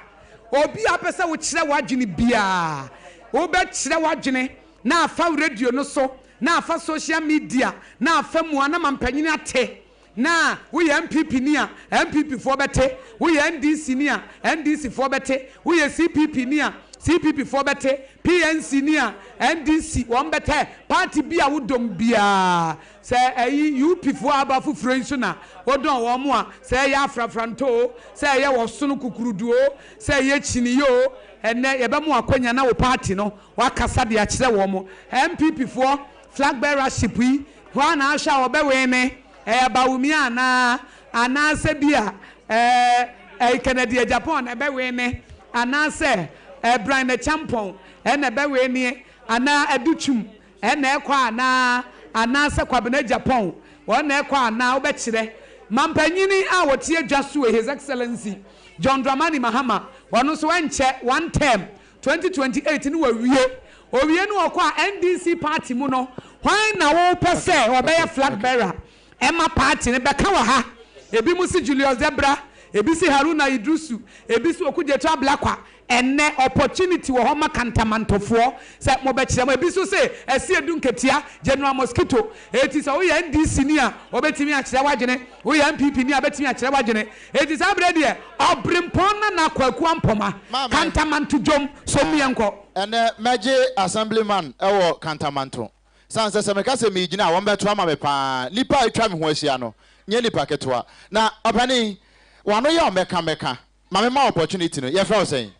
Obi a wopɛ sɛ wokyerɛ w'adwene biara, wobɛkyerɛ w'adwene na afa radio no so, na afa social media, na afa mu a na ma mpanyin ate. Na woyɛ NPP ni a, NPP foɔ bɛte. Woyɛ NDC ni a, NDC foɔ bɛte. Woyɛ CPP ni a, CPP foɔ bɛte. PNC ni a, NDC wɔn bɛtɛ. Party bi a wodɔm biara, Sɛ ɛyi UP foɔ aba foforɔ yi nso na wodɔn wɔn a, sɛ ɛyɛ afrafranto o, sɛ ɛyɛ ɔsono kukurudu o, sɛ ɛyɛ kyiniiɛ o, ɛnnɛ yɛbɛma wo akwanya na wo party no woakasa de akyerɛ wɔn. NPP foɔ flag bearership yi, hwan na ahwɛ a ɔbɛwene? Ɛyɛ Bawumia anaa? Anaasɛ bi a ɛɛ ɛyi Kennedy Agyapong na ɛbɛwene? Anaasɛ ɛɛ Bryan Acheampong na ɛbɛweneɛ? Anaa Adutwum Ɛna ɛkɔ anaa? Anaasɛ Kwabena Agyapong, wɔn na ɛkɔ anaa? Wobɛkyerɛ. Mampanyini a ɔte adwa so wei, His Excellency John Dramani Mahama, ɔno nso ɛnkyɛ, one term, 2028 no wawie. Ɔwie no ɔkɔ a, NDC party mu no, hwan na wopɛ sɛ ɔbɛyɛ flag bearer ɛma party no? Bɛka wɔ ha. Ebinom se Julius Debrah, ebi se Haruna Iddrisu, ebi se Okudzeto Ablakwa. Ɛnnɛ opportunity wɔ hɔ ma Kantamantofoɔ sɛ mobɛkyerɛ mo. Ebi nso se Asiedu Nketia, General Mosquito. Enti sɛ woyɛ NDC ni a, wɔbɛtumi akyerɛ w'adwene. Woyɛ NPP ni a, wɔbɛtumi akyerɛ w'adwene. Enti saa berɛ deɛ, Ɔberempɔn Nana Kwaku Ampoma, Maame. Kantamanto dwom, som yɛnkɔ. Ɛnnɛ mɛgye Assemblyman wɔ Kantamanto. Sane sɛ sɛ meka sɛ meregyina a, wɔbɛto ama me paa. Nnipa a atwa me ho ahyia no nyɛ nnipa ketewa. Na ɔpanin, w'ano yɛ ɔmmɛka mmɛka. Ma me ma wo opportunity no, yɛfrɛ wo sɛn?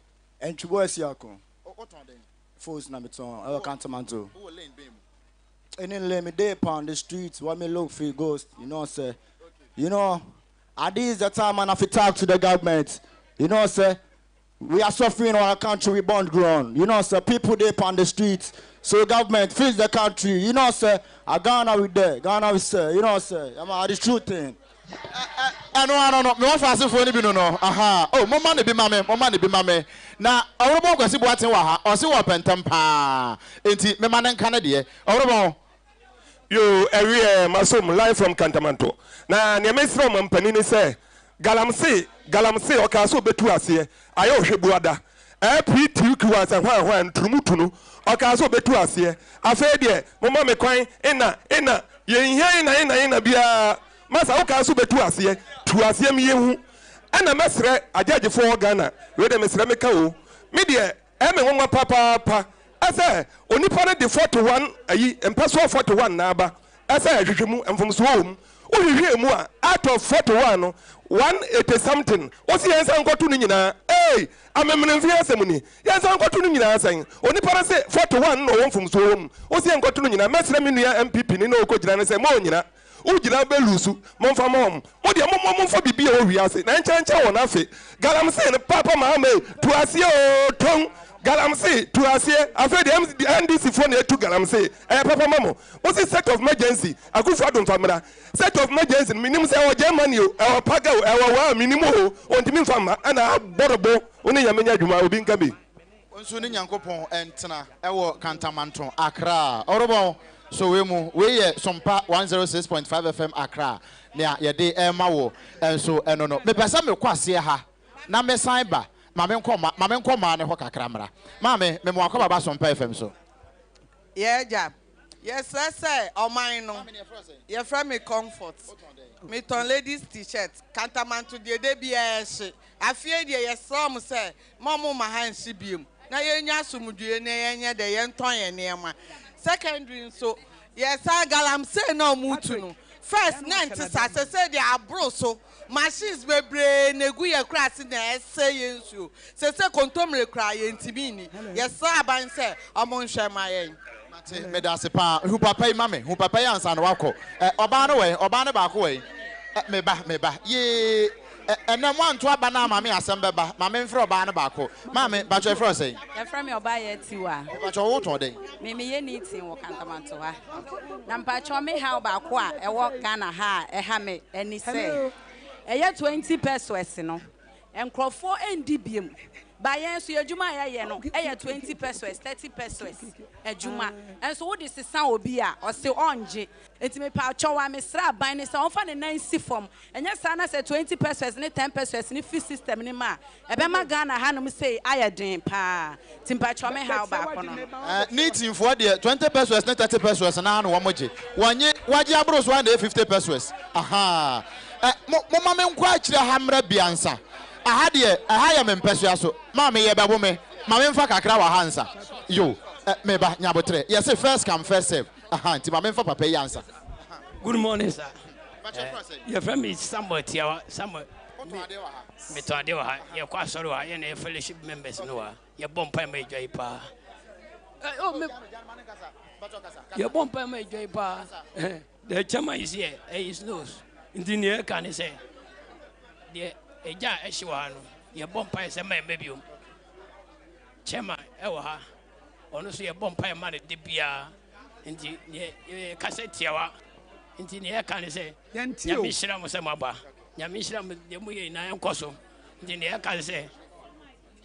Ntwubo Asiako. Wotɔn dɛn? Phones na metɔn ɛwɔ Kantamanto. Wowɔ lane bɛn mu? Any lane, me dey pon the street, what me look fi ghost, you know say, you know, at this the time man I fi talk to the government, you know say, we are suffering in our country, we born grown, you know say, people dey pon the street, so government fix the country, you know say, a Ghana we there, Ghana we say, you know say, yeah man, the true thing. Ɛno ano no, me wɔfa asefoɔ no bi no no, ahaa, oh, momma no bi ma me, momma no bi ma me. Na Ɔworobɔn Kwasi Boateng wɔ ha, ɔse ɔpɛ ntɛm paa, enti mema no nka ne deɛ. Ɔworobɔn. Yoo ɛweɛ masom live from Kantamanto na neɛ mesrɛ ɔmampanin ne sɛ galamsey galamsey ɔkaa sɛ ɔbɛtu aseɛ ayɛ ɔhwɛbuada LPTQ ansɛ hwan hwan nturumu tu no ɔkaa sɛ ɔbɛtu aseɛ afei deɛ moma me kwan ena ena yɛnhia ena ena ena biara masa wokaa sɛ wobɛtu aseɛ tu aseɛ me yɛnhu ɛna mɛsrɛ agyɛgyefoɔ wɔ Ghana wei deɛ mesrɛ meka o me deɛ ɛyɛ me nwanwa papaapa ɛsɛ onipa no de 41 ayi mpɛsoɔ 41 na aba ɛsɛ ɛhwehwɛ mu mfomsoɔ wɔ mu. Wohwehwɛɛ mu a, out of 41 no, 180 something, wose yɛnsan nkɔto no nyinaa. Ei! Amemenemfe asɛm ni. Yɛnsan nkɔto no nyinaa sɛn? Onipa no se 41 na ɔwɔ mfomsoɔ wɔ mu. Wose yɛnkɔto no nyinaa. Mɛsrɛ me nua NPP ni na ɔkɔgyina no sɛ, ma ɔnnyina. Wogyina bɛ lusu. Momfa ma wɔn. Mo deɛ mommɔ momfa biribi a ɛwɔ wiase na ɛnkyɛnkyɛn wɔn afe. Galamsey no paapa Mahama ei, tu aseɛ oo, tɔn. Galamsey, tu aseɛ. Afei deɛ NDC foɔ na ɛtu galamsey. Ɛyɛ papa ma mo. Mo se state of emergency, Akufo Addo mfa mmra. State of emergency no menim sɛ ɛwɔ Germany o, ɛwɔ Paga o, ɛwɔ waa menim o, ontumi mfa mma. Ɛna abɔrebo, wo ne Nyame nyɛ adwuma, obi nka bi. Wo nso ne Nyankopɔn ntena wɔ Kantamanto, Accra. Ɔrobɔn, so wei mu, wei yɛ Sompa 106.5 FM Accra, nea yɛde rema wo nso ɛno no. Mepɛ sɛ mekɔ aseɛ ha na mesan ba. Ma menkɔ ma, ma menkɔ mmaa no hɔ kakra mmra. Maame, mema wakɔ baba Sompa FM so. Yɛ agya, yɛsrɛ sɛ ɔman no, yɛfrɛ me Comfort, metɔn ladies t-shirt, Kantamanto deɛ da biara ɛhye, afei deɛ yɛsrɛ wɔn sɛ mma wɔn mma ha nhye biom na yɛnya asomdwoeɛ na yɛnyɛ dɛ yɛntɔn yɛn nneɛma. Secondary nso, yɛsan galamsey no a wɔretu no, first na ɛnte saa, sɛsɛi deɛ aboro so, Machines bebree na egu yɛn kuraase na ɛsɛe yɛn nsuo. Sese kontomire koraa yɛntumi nni. Yɛsrɛ aban sɛ ɔmo nhwɛ ma yɛn. Mate, medase paa. Hu papa yi ma me, hu papa yi ansa na wakɔ. Ɛ, ɔbaa no wɛn? Ɔbaa no baako wɛn? Ɛ, me ba, me ba. Yee, ɛ, ɛnɛ moanto aba no ama me asɛm bɛba. Ma memfrɛ ɔbaa no baako. Maame, mpakyɛ yɛfrɛ wo sɛn? Yɛfrɛ me Ɔbaayɛ Tiwa. Mepakyɛ wo tɔn dɛn? Me meyɛ knitting wɔ Kantamanto ha. Na mpakyɛw me haw baako a ɛwɔ Ghana ha a ɛha me ɛne sɛ ɛyɛ 20 pesewas no nkorɔfoɔ ɛndi biom ba yɛn nso yɛ adwuma a yɛyɛ no ɛyɛ 20 pesewas 30 pesewas adwuma nso wode sesa obi a ɔse ɔngye nti mepaakyɛw a mesrɛ aban no sɛ ɔmfa ne nan nsi fam Ɛnyɛ saa na sɛ 20 pesewas ne 10 pesewas no fi system no mu a, ɛbɛma Ghana hanom sei ayɛ den paa. Nti mpakyɛw me haw baako no no. Ne teamfoɔ deɛ 20 pesewas ne 30 pesewas no ara na wɔn gye. Wɔnye, wɔagye aboro so ara na ɛyɛ 50 pesewas. Ahaa. Ɛ, mo, momma me nkɔ akyire ha mmra bi ansa. Aha deɛ, ɛha yɛ me mpɛsoa so. Maame, yɛbɛbo me. Ma memfa kakra wɔ ha ansa. Yo, ɛ, me ba, nya aboterɛ. Yɛse first come, first serve. Ahaa, nti ma memfa papa yi ansa. Good morning sir. Yɛfrɛ me Samuel Tiawa. Samuel. Metɔn adeɛ wɔ ha. Yɛkɔ asɔre wɔ ha. Yɛn na yɛ fellowship members no wɔ ha. Yɛbɔ mpae ma adwa yi paa. Yɛbɔ mpae ma adwa yi paa. The chairman is here. He knows. Nti nea ɛka ne sɛ deɛ agya a ɛhye wɔ ha no yɛbɔ mpae sɛ ma ɛmɛ biom. Chairman ɛwɔ ha. Ɔno nso yɛbɔ mpae ma no de biara. Nti neɛ yɛkasa tiawa nti neɛ yɛka ne sɛ Nyame nhyira mo sɛ moaba. Nyame nhyira mo deɛ moyɛ nyinaa ɛnkɔ so. Nti neɛ yɛka ne sɛ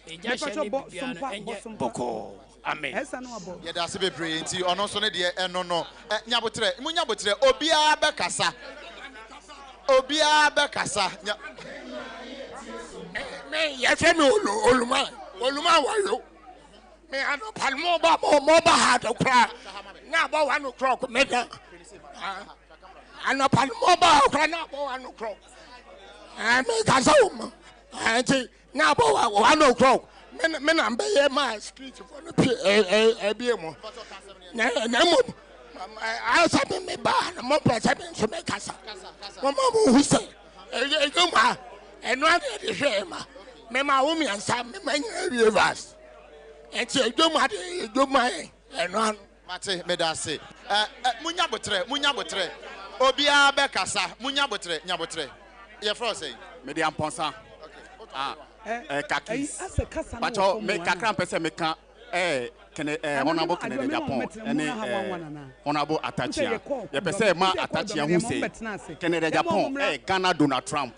egya hyɛ ne biribiara no ɛnyɛ bɔkɔɔ. Amen. Yɛda ase bebree nti ɔno nso ne deɛ ɛno no ɛ nyabotrɛ mo nyabotrɛ obiara bɛkasa obiara bɛkasa nya. Me yɛfrɛ me olu oluma oluma wayo. Me anɔpa no mo ba mo mo ba ha do koraa na abɔ one o'clock me da anɔpa no mo ba ha koraa na abɔ one o'clock ɛɛ me kasa wɔ mu ɛɛ nti na abɔ one o'clock me me na mbɛyɛ maa street fo no pie ɛɛ ɛɛ ɛbie mu na na mmom ayɛ sɛ me me ba na mo mpɛ sɛ me nso me kasa mo ma mo hu sɛ ɛyɛ ɛyɛ mu a ɛno ara na yɛde hwɛ yɛ ma me ma wo mmiɛnsa me ma nyinaa wie vas. Nti edwom ade edwom ayɛ ɛno ano. Mate, meda ase. Ɛ, ɛ, munya boterɛ, munya boterɛ. Obiara bɛkasa, munya boterɛ, nya boterɛ. Yɛfrɛ wo sɛn? Mede Ampɔnsa. Ah, ɛ, kakis. Pakyɛ, me kakra mpɛ sɛ meka ɛ, kene, ɛ, Honourable Kennedy Agyapong ɛne ɛ, Honourable Atakyea. Yɛpɛ sɛ yɛma Atakyea hu sɛ Kennedy Agyapong ɛyɛ Ghana Donald Trump.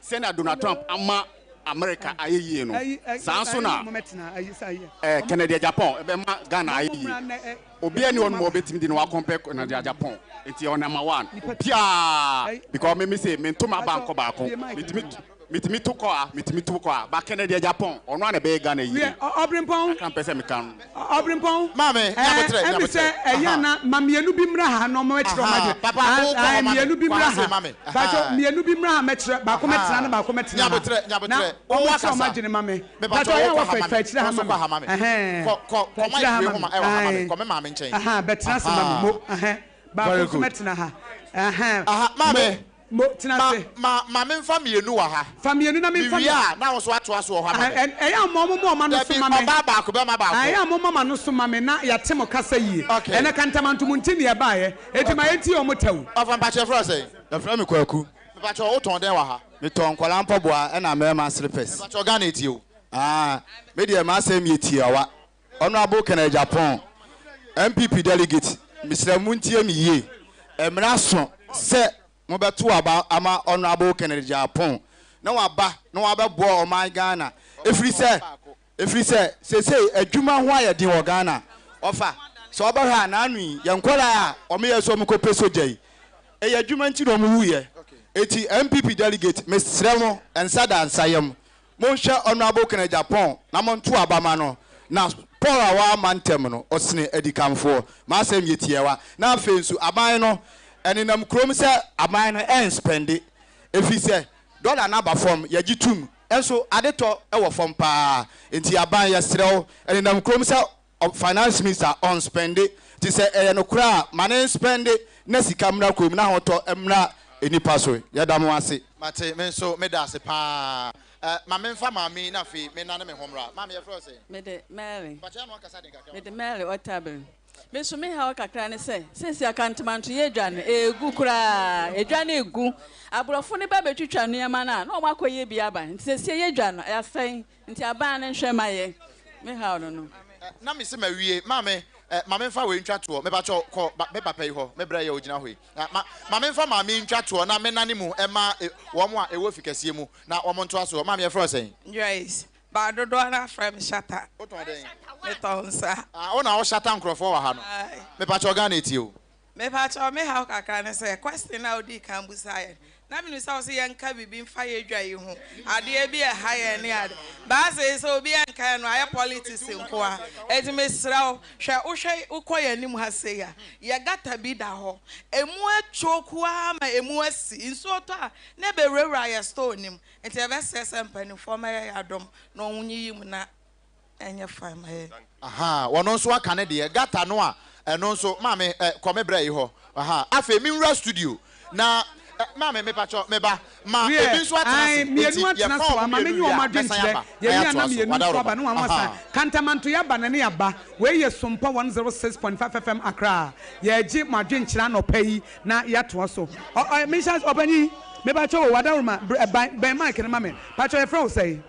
Sɛnea Donald Trump ama America ayɛ yie no, saa nso na eh, Kennedy Agyapong ɛbɛma Ghana ayɛ yie. Obiara ni hɔ nom a ɔbɛtumi de ne ho akɔmpɛ Kennedy Agyapong. Nti ɔyɛ number one. Obiara, because me me se mento m'aba nkɔ baako. Metumi metumi to kɔ a, metumi to kɔ a, but Kennedy Agyapong, ɔno ara na ɛbɛyɛ Ghana yie. Wiɛ, Ɔbrempɔn. Kakra mpɛ sɛ meka no. Ɔbrempɔn. Maame, Ɛɛ, nyabotrɛ, ɛmi nyabotrɛ. sɛ ɛyɛ Aha. ana ma mmienu bi mmra ha na wɔn akyerɛ wɔn Aha, adwene. papa, Ah, wokɔ ah, hɔ ma me. mmienu bi Kɔ mmra ha sei ha. ma me. Bakyɛ Aha. mmienu bi mmra ha mɛkyerɛ, baako mɛtena Aha. na baako mɛtena ha. Nyabotrɛ, Na nyabotrɛ. wɔn Wo akyerɛ wɔn akasa. adwene ma me. Mepakyɛ Bakyɛ ɔyɛ wokɔ wɔ ha fɛ ma fɛ me. akyire Wo ha nso ma kɔ me. ha ma me. Ɛhɛn. Kɔ, kɔ, Fɛ kɔ akyire ha mic wei ma ho me. ma, ɛwɔ ha ma me. Ae. Kɔ me maame nkyɛn. Aha, bɛtena ase ma me. Aha. Mo, ɛhɛn. Baako Very nso good. mɛtena ha. Ɛhɛn. Aha, Mo. maame. Mo, tena Ma, ase. ma, ma memfa mmienu wɔ ha. Fa mmienu na memfa Mewie a, na wo nso atoa so wɔ hɔ ama me. Ɛ, ɛyɛ a mo mo ɔma no so Dabi, ma me. ɔbaa baako, bɛrima baako. Ɛyɛ a momma m'ano so ma me na yɛate mo kasa yie. Okay. Ɛnɛ kantamanto mo nti na yɛbaeɛ, enti ma Okay. yɛntie wɔn tɛw. Ɔfa, mpakyɛ yɛfrɛ wo sɛn? Yɛfrɛ me Kwaku. Mepakyɛ wotɔn dɛn wɔ ha? Metɔn nkwadaa mpaboa ɛna mmarima slippers. Mepakyɛ Ghana etie o. Ah, me deɛ m'asɛm yɛ tiawa. Honourable Kenneth Agyapong, NPP delegate, mesrɛ montie me yie. Mmara so sɛ mobɛto aba ama Honourable Kenneth Agyapong na waba na wabɛboa ɔman Ghana. Ɛfiri sɛ, ɛfiri sɛ seesei adwuma ho ayɛ den wɔ Ghana. Ɔfa, sɛ wobɛhwɛ a n'ano yi, yɛn nkwadaa a wɔyɛ sɛ wɔkɔpɛ sogya yi, ɛyɛ adwuma nti na wɔwuiɛ. Enti NPP delegate, mesrɛ mo, nsa da nsa yam. Monhwɛ Honourable Kenneth Agyapong na monto aba ma no. Na Paul a wamma ntɛm no, ɔsene adikanfoɔ. M'asɛm yɛ tiawa. Na afei nso, aban no, ɛnenam kurom sɛ aban no ɛnspɛnde. Ɛfiri sɛ, dɔla no aba fam, yɛgye tom. Nso adetɔ wɔ fam pa ara. Enti aban, yɛsrɛ wo, ɛnenam kurom sɛ Finance minister ɔnspɛnde. Nti sɛ ɛyɛ nokorɛ a, ma no nspɛnde na sika mmra kurom na ahotɔ mmra nnipa so. Yɛda mo ase. Mate, me nso meda ase paa. Eh, ma memfa maame yi na afei mennane me ho mmra. Maame, yɛfrɛ wo sɛn? Mede Mary. Mpakyɛ ano akasa den kakra ma Mede me. Mary Otabil. Me nso me haw kakra ne sɛ, seesei Akantemanto yɛ dwa no, ɛregu koraa. Edwa no regu. Aborɔfo no ba bɛtwitwa nneɛma no a, na wɔakɔyɛ bi aba. Nti seesei yɛ dwa no, asɛe. Nti aban no nhwɛ ma yɛ. Me haw no no. Na me se mawie. Maame, eh, ma memfa wei ntwa toɔ. Mepakyɛw, kɔ ba, me papa yi hɔ. Me brɛ yi a ogyina hɔ yi. Na ma, ma memfa maame yi ntwa toɔ na mennane mu mma e, wɔn a ɛwɔ fi kɛseɛ mu na wɔn ntoa soɔ. Maame, yɛfrɛ wo sɛn? Joyce, Ba dodoɔ no ara frɛ me Shatta. Wotɔn dɛn? Metɔn nsa. Ah, wo na wo shatta nkorɔfoɔ wɔ ha no. Aye. Mepakyɛw, Ghana etie o. Mepakyɛw me haw kakra ne sɛ question a wodii kan busaa yɛn na menim sɛ wose yɛnka biribi mfa yɛn dwa yi ho adeɛ bi a ɛha yɛn ne ade but asei sɛ obi ɛnka yɛn no ayɛ politics nkoa enti mesrɛ wo hwɛ wohwɛ wokɔ yɛn anim ha sei a yɛ gutter bi da hɔ emu atwoku ara ma emu asi nsuo tɔ a na ɛbɛwurawura yɛ store no mu nti yɛbɛsrɛ sɛ mpanimfoɔ mmɛyɛ yɛn adom na wɔnyiyi mu na ɛnyɛ fine ma yɛn. Ahaa, ɔno nso aka ne deɛ. Gutter no a, ɛno nso, maame, eh, kɔ me brɛ yi hɔ. Ahaa, afei me nwura studio na, eh, maame, me pakyɛ, me ba, ma Wiɛ, ebi nso atena ae, ase. mmienu Enti, atena yɛfa so wɔn a, ma mmienu menye wie wɔn a, mɛsan adwenkyerɛ. aba na Yɛwie a yɛatoa na so. mmienu nso Wadaworoma. aba na wɔn asan. Ahaa. Kantamanto yɛaba na ne yɛaba. Wei yɛ Sompa 106.5 FM Accra. Yɛregye mo adwenkyerɛ anɔpa yi na yɛatoa so. Ɔ, ɔ, menhyɛ ase, ɔpanyin, mepakyɛ o, Wadaworoma, br, ban, bɛn mic no ma me. Pakyɛ, yɛfrɛ wo sɛn?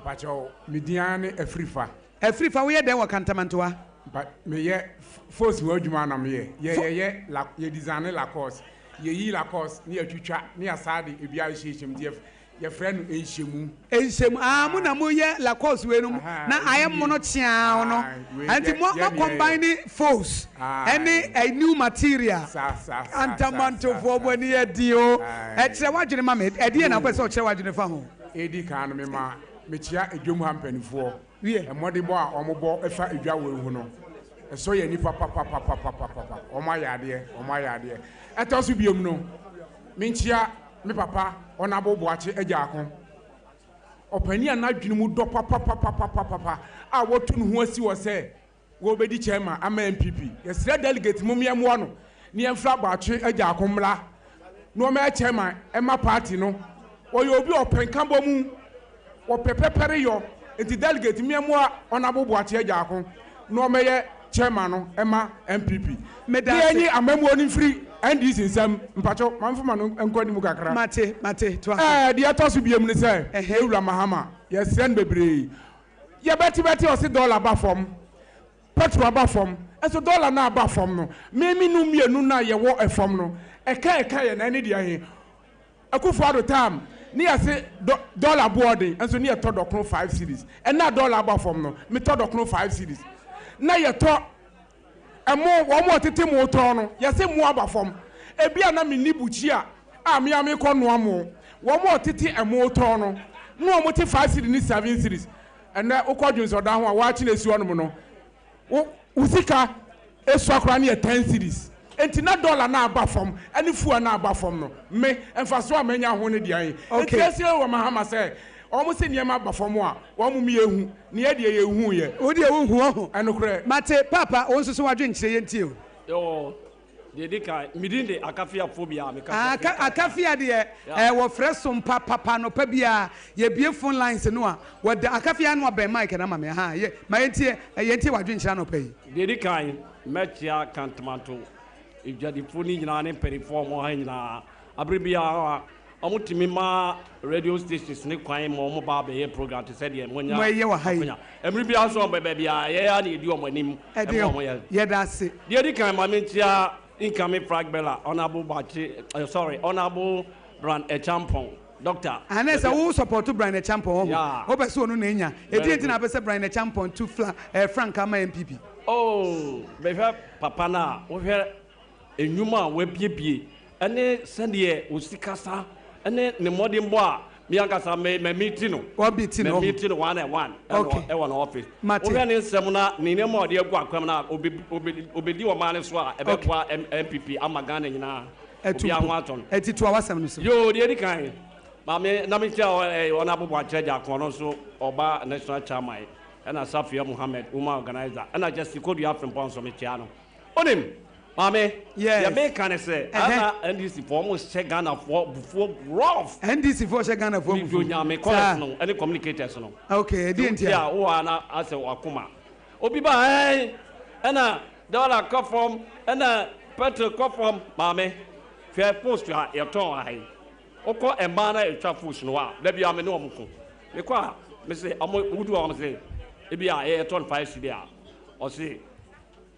Mpakyɛw, me din ara ne Afrifa. Afrifa, woyɛ dɛn wɔ Kantamantoa? Mpa, meyɛ fos ho adwuma na meyɛ. Yɛ yɛyɛ la, yɛ designe Lacoste. Yɛyi Lacoste ne yɛtwitwa ne yɛasaa de ebi ahyehyɛ mu nti yɛf, yɛfrɛ no nhyɛmu. Nhyɛmu, ah, mo na moyɛ Lacoste wei no mu na ayɛ mono kyeaw no. Nti mo, mo combine fos ɛne new material. Kantamantofoɔ mo ani yɛ den o. Kyerɛ w'adwene ma me, ɛdeɛn na wopɛ sɛ ɔkyerɛ w'adwene fa ho? Edi kan no, mema mekyia dwam ha mpanimfoɔ. Mmɔdenbɔ a wɔbɔ fa dwa wei ho no, ɛsɔ yɛn ani papapapapapapa. Wɔayɛ adeɛ, wɔayɛ adeɛ. Ɛtɔ so biom no, menkyia me papa Honourable Boakye Agyarko, ɔpanin a n'adwene mu dɔ papapapapapapa a watu ne ho asi hɔ sɛ Wɔbɛdi chairman ama NPP. Yɛsrɛ delegate mom yɛmmoa no na yɛmfra Boakye Agyarko mmra na ɔmmɛyɛ chairman mma party no. Ɔyɛ obi a ɔpɛ nkabɔmu, ɔpɛ pɛpɛreyɔ nti delegate mom yɛmmoa Honourable Boakye Agyarko na ɔmmɛyɛ chairman no mma NPP. Meda Na ase. yɛnyi amammuo no mfiri NDC nsam. Mpakyɛw ma memfa m'ano nkɔ anim kakra. Mate, mate, toa so. Ɛɛ deɛ ɛtɔ so biom ne sɛ, yɛn Wura Mahama, yɛsrɛ no bebree. Yɛbɛtebɛte ɔse dɔla ba fam, petrol aba fam, nso dɔla no a aba fam no, me me no mmienu no a yɛwɔ fam no, ɛka ɛka yɛn ɛne deɛ he? Akufo Addo time ne yɛse dɔ dɔla boɔ den, nso ne yɛtɔ dɔkono five cedis. Ɛnnɛ a dɔla aba fam no, metɔ dɔkono five cedis. Na yɛtɔ Ɛmo, wɔn a wɔtete mo tɔn no, yɛse mo aba fam. Ebia na menni bukyia a me ara mekɔ noa mo. Wɔn a wɔtete ɛmo tɔn no, na wɔte five cedis ne seven cedis. Ɛnnɛ wokɔ dwonsɔdan ho a, waakye na esi hɔnom no, wo wo sika esua koraa no yɛ ten cedis. Enti na dɔla no aba fam ne fuel no aba fam no, me, mfasoɔ a manya ho no deɛ ahe? Enti ɛsrɛ wɔ Mahama sɛ, wɔn se nneɛma aba fam a, wɔn mom yɛnhu. Ne yɛ deɛ yɛnhuu yɛ. Wo deɛ wo nhu ɔho. Ɛnokorɛ. Mate paapa wo nso so w'adwenkyerɛ yɛntie o. Yoo. Deɛ ɛdi kan, me din de Akafia Phobia a mekasa Ah, firi Aka, Akafia deɛ, Yeah. eh, wɔfrɛ som pa papa anɔpa biara. Yɛbue phone lines no a, wɔda, Akafia ano abɛn mic no ama me, ahaa, yɛ, ma yɛntie, eh, yɛntie w'adwenkyerɛ anɔpa yi. Deɛ ɛdi kan, mɛkyea Kantomanto adwadifoɔ no nyinaa ne mpanimfoɔ a wɔwɔ ha nyinaa. Abere biara, wɔtumi ma radio stations no kwan ma wɔba abɛyɛ program te sɛ deɛ moanya Moɛyɛ wɔ ha yi. akonya. Mmere biara nso wɔbɛba biara, yɛn ara na yɛdi wɔn anim ma Ɛdeɛ, wɔyɛ. yɛda ase. Deɛ ɛdi kan, ma menkyea incoming flag bearer, Honourable Boakye, eh, sorry, Honourable Brand Acheampong, Doctor. Anɛ sɛ wo support Brian Acheampong wɔ ho? Yeah. Wopɛ sɛ ɔno na enya? Very Ɛdeɛn nti na good. wopɛ sɛ Brian Acheampong tu fla, eh, frankaa ma NPP? Oh, mehwɛ papa no a, wohwɛ nnwuma a wabiebie ne sɛdeɛ ɔsi kasa ne ne mmɔdenbɔ a me ankasa me ma meeti no. Wabiti no. Ma meeti no one and one Okay. ɛwɔ ne office. Mate. Wohwɛ ne nsɛm na ne nneɛma a ɔde agu akwam no a ɔbɛdi ɔman no so a ɛbɛboa NPP ama Ghana nyinaa Ɛtu obiara ho mpo. atɔ no. Ɛti toa w'asɛm no so. Yoo, deɛ ɛdi kan, maame na mekyia Honourable Boakyerɛ Gyako, ɔno nso ɔba national chairman, ɛna Safia Mohammed, woman organizer, ɛna Justice Kodua Frimpong nso mekyia no. Wonim, maame, Yes. deɛ meka ne sɛ, Ɛhɛ. ana NDC foɔ ɔmo hyɛ Ghana foɔ bufuo rough. NDC foɔ hyɛ Ghana foɔ Medio bufuo. nyame Saa. callers no ɛne communicators no. Okay, ɛdeɛ nti Sɛ a? wotie a, wowɔ ha na asɛ wakoma. Obi ba ɛn, ɛna dollar kɔ fam, ɛna petrol kɔ fam. Maame, hwɛ post a yɛtɔn wɔ ha yi. Wokɔ mmaa na ɛtwa post no hɔ a, da biara me ne wɔn ko. Mekɔ a, mese ɔmo, wodu hɔ a ɔmo se, ebi a yɛtɔn 5 cedi a, ɔse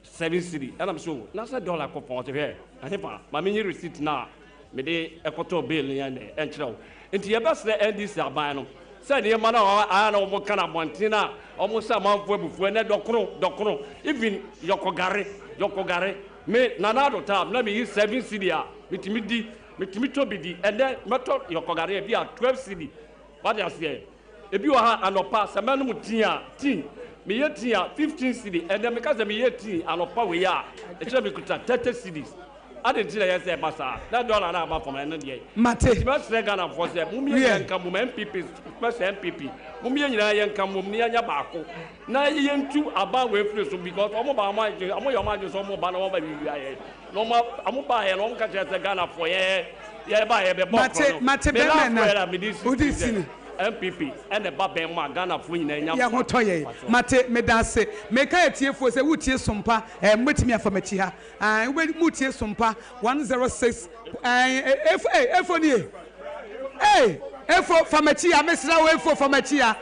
7 cedi ɛna me so na sɛ dollar kɔ fam ɔsɛ hwɛ ɛhefa ma menyi receipt no a mede ɛkɔtɔɔ bail no yɛn dɛ ɛnkyerɛ wo nti yɛbɛsrɛ NDC aban no sɛ nneɛma no a ayɛ na wɔn ka no abɔnten a wɔn sɛ amanfoɔ abufuo ɛnɛ dɔkono dɔkono even yɔkɔgare yɔkɔgare me Nana Addo time na meyi 7 cedi a metumi di metumi tɔ bi di ɛnɛ mɛtɔ yɔkɔgare ebi a 12 cedi wate aseɛ. Ebi wɔ ha anɔpa sɛ mɛnom tea a, tea, meyɛ tea a 15 cedi, ɛnnɛ meka sɛ meyɛ tea anɔpa wei a, ɛkyerɛ mekuta 30 cedis. Adɛn nti na ɛyɛ sɛ ɛba saa? Na dɔla no aba fam ɛno deɛ. Mate. Nti mɛsrɛ Ghanafoɔ sɛ mom yɛn Wiɛ. nyinaa nka mmom, NPP, especially NPP, mom yɛn nyinaa yɛnka mmom na yɛnyɛ baako na yɛntu aban wei mfiri so because wɔn ba wɔn adwene, wɔn yɛ wɔn adwene sɛ wɔn ba na wɔn ba wiawia yɛn. Na wɔn a wɔn baeɛ no wɔn ka kyerɛ sɛ Ghanafoɔ yɛ yɛ baeɛ bɛbɔ Mate korɔ no. mate Me bɛrima last na word a mede si wode ni si sɛ ni. NPP ɛna ɛba bɛn mu a Ghanafoɔ nyinaa nya Yɛn ho tɔ yɛn. mfasoɔ. Mate, meda ase. Meka atiefoɔ sɛ woretie Sompa, eh, mobɛtumi afa m'akyi ha. Ae, wobɛ, moretie Sompa 106, ae, Efo, eh, Efo nie. Ei, Efo, fa m'akyi ha, mesrɛ wo, Efo, fa m'akyi ha.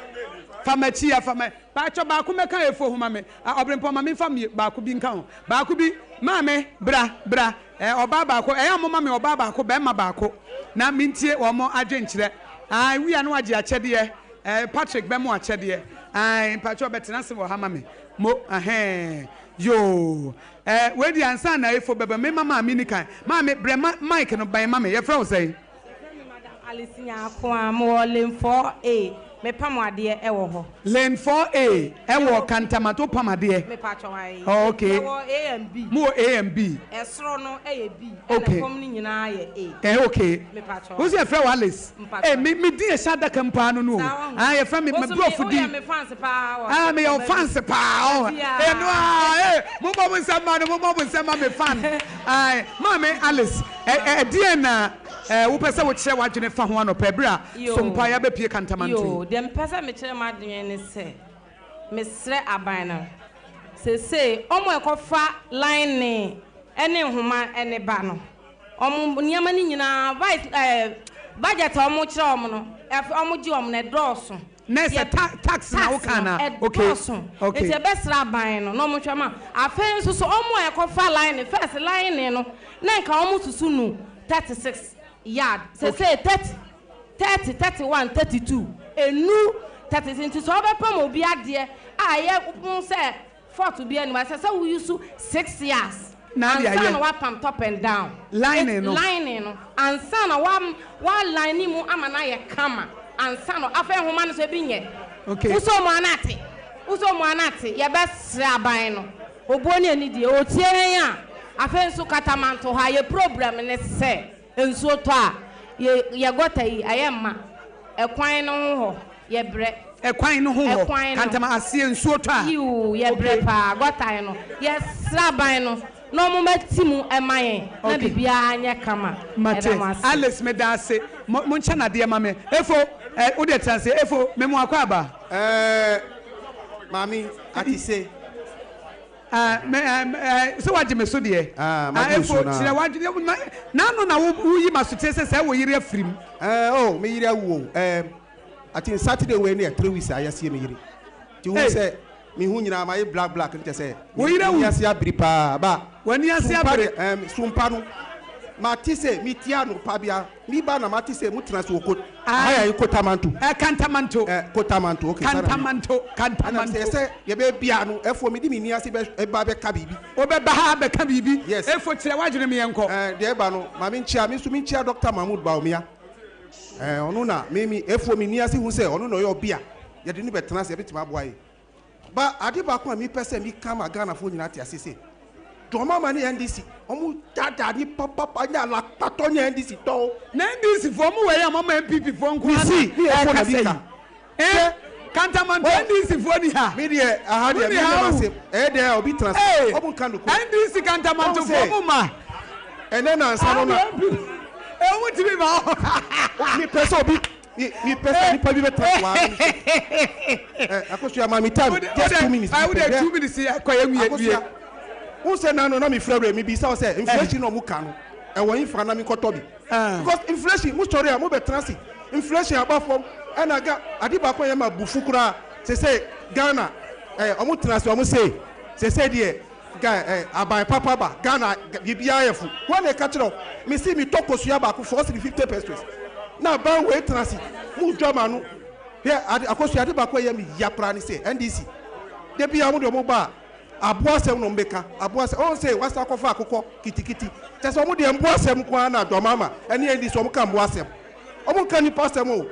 Fa m'akyi ha, fa m'a, paatwɔ baako mmɛka Efo ho ma me. Ah, Ɔberempɔn, ma memfa mmie, baako bi nka ho. Baako bi, maame, bra, bra. Eh, ɔbaa baako, ɛyɛ a momma me ɔbaa baako, barima baako, na mentie wɔn adwenkyerɛ. Ae, wie a na wagye akyɛdeɛ. Eh, Patrick bɛma wo akyɛdeɛ. Ae, mpakyɛw bɛtena ase wɔ ha ma me. Mo, ahɛn, yoo. Eh, wei deɛ ansa na Efo bɛba, memma maame nni kan. Maame, brɛ ma mic no bɛn ma me. Yɛfrɛ wo sɛn? Yɛfrɛ me Madam Alice Nyarko a mewɔ lane 4A, mepam adeɛ wɔ hɔ. Lane 4A ɛwɔ Kantamanto wopam adeɛ? Mepakyɛw ae. Oh, okay. Yɛwɔ A and B. Mowɔ A and B. Ɛsoro no yɛ B ɛna Okay. fam no nyinaa yɛ A. Eh, okay. Mepakyɛw. Wo nso yɛfrɛ wo Alice? Mpakyɛw. Eh, me, me din ɛhyɛ adaka mu paa no no o. Saa wahu. Ah, yɛfrɛ me, Wo me nso me, brɔfo woyɛ din. me fans paa wɔ Ah, meyɛ wo baabi. fans paa. Oh, Dabi a. ɛno a, eh, mommɔ mo nsam ma no, mommɔ mo nsam ma me fan. Ae, Maame Alice, ɛ, ɛ, ɛdeɛn na ɛ, wopɛ sɛ wokyerɛ w'adwene fa ho anɔpa berɛ a Yoo. Sompa yɛabɛpue Kantamanto yi? Yoo, deɛ mepɛ sɛ mekyerɛ m'adwene ne sɛ, mesrɛ aban no, seesei wɔn a ɛkɔfa line ne nhoma ne ba no, wɔn nneɛma no nyinaa, vice, ɛɛ, budget a wɔkyerɛ wɔn no, ɛf, wɔgye wɔn no, ɛdɔɔso. Na ɛsɛ Yɛ- ta, tax na woka tax no, anaa? Okay, ɛdɔɔso. okay. Nti ɛbɛsrɛ aban no na wɔnhwɛ ma. Afei nso so wɔn a ɛkɔfa line, first line no, na nka wɔsusu no 36 yard, seesei 30. 30, 31, 32, ɛnnu 36 nti sɛ wobɛpam obi adeɛ a ɛyɛ wohu sɛ fault bi anim a ɛsɛ sɛ wo use 6 yards Na ade ansa ayɛ. na woapam top and down. Lining no. Lining no ansa na wa wa line mu ama no ayɛ kama ansa na afei nhoma no so ebi nyɛ. Okay. Wosɔ mu a na ate wosɔ mu a na ate yɛbɛsrɛ aban no obuo ne anidie ɔtie yɛn a afei nso katamanto ha yɛ problem ne sɛ Nsuo tɔ a, yɛ yɛ gɔta yi ayɛ mma. Ɛkwan no ho hɔ, yɛ brɛ. Ɛkwan no ho hɔ, Ɛkwan no. Kantama aseɛ nsuo tɔ a. Yiw, yɛ brɛ Okay. paa, gɔta no. Yɛ srɛ aban no, na ɔmo mɛti mu ɛma yɛn na biribiara nyɛ kama. Mate. Yɛda mo ase. Alice meda ase. Mo monkyɛ no adeɛ ma me. Efo, ɛ, wo deɛ tena ase. Efo, me mo akɔ aba. Ɛɛ, maame, ate se. Ah, me, ɛ, ɛ, sɛ wagye me so deɛ. Ah, Ah, magye wo Efo, so na. kyerɛ w'adwene. Ma, n'ano na wo, woyi m'asoteɛ sɛ sɛ wo yere afiri mu. Ɛɛ, oh, me yere awu o. Ɛɛ, I think Saturday wei ne yɛ 3 weeks a yɛasie me yere. Nti wohu Hey. sɛ me ho nyinaa mayɛ black black no kyɛ sɛ Wo yere awu? m'ani ase abiri paa. Ba, W'ani ase sumpa abere? deɛ, ɛɛm, sumpa no, mate sɛ metie anɔpa bia, me ba na mate sɛ motena so wɔ ko, aha yɛ Kotamanto. Ɛ, Kantamanto. Ɛ, Kotamanto, okay. saa na me- Kantamanto, Ɛna Kantamanto. sɛ sɛ yɛbɛbia no, ɛfoɔ mede me ni ase bɛ ɛba bɛka biribi. Wobɛba ha abɛka biribi. Yes. Efo, kyerɛ w'adwene me yɛnkɔ. Ɛɛ, deɛ ɛba no, ma menkyia, me nso menkyia Dr. Mahmood Bawumia. Ɛɛ, ɔno na me me ɛfoɔ me ni ase hu sɛ ɔno na ɔyɛ ɔbi a yɛde no bɛtena ase yɛbɛtumi aboa yɛ. Ba ade baako a mepɛ sɛ meka ma Ghanafoɔ nyinaa te ase sɛ John Mahama ne NDC ɔmo daadaa nipa papa nyɛ alakpatɔ nyɛ NDC tɔ. Na NDC foɔ ɔmo wɔ yɛ a mo ama NPP foɔ nko ara Mesi, me na yɛ fo na ɛkasa yi. meka. Eh, Kantamanto NDC foɔ ni ha. Me deɛ aha deɛ Mo me ni ha nyɛ o. m'asɛm. Ɛyɛ deɛ a obi tena Ee, ase. Ɔmo nka nokorɛ. NDC Kantamanto Ɔmo foɔ sɛ, mo ma. Ɛnɛ nansa no na. Ɔmo tumi ma hɔ. Mi pɛ sɛ obi mi mi pɛ sɛ nipa bi bɛ tena so wa. Ɛ Akosua ma mi time just 2 minutes. Wo de 2 minutes yɛ kɔ yɛ wie wie. Akosua n sɛ nanu na mi fira wura mi bi sa sɛ inflation na ɔmo ka no ɛwɔ yin fa na mi kɔtɔ bi. Because inflation mo sɔrɔ a mo bɛ tena se inflation aba fam ɛna ga ade baako yɛ ma bufu koraa sese Ghana ɛ ɔmo tena se ɔmo se sese deɛ ga ɛ aban papa ba Ghana biribiara yɛ fo wɔn na ɛka kyerɛ o mi si mi tɔ kosua baako 4 cedi 50 pesewas na aban wei tena se mo dwa ma no hwɛ ade akosua ade baako yɛ mi ya koraa ne sɛ NDC de bia ɔmo de ɔmo ba a aboa asɛm na ɔmo bɛka aboa asɛm ɔmo sɛ wasa akɔfa akokɔ kitikiti kyɛ sɛ ɔmo deɛ mboa asɛm ko ara na dɔm ɛne NDC ɔmo ka mboa asɛm ɔmo nka nipa asɛm o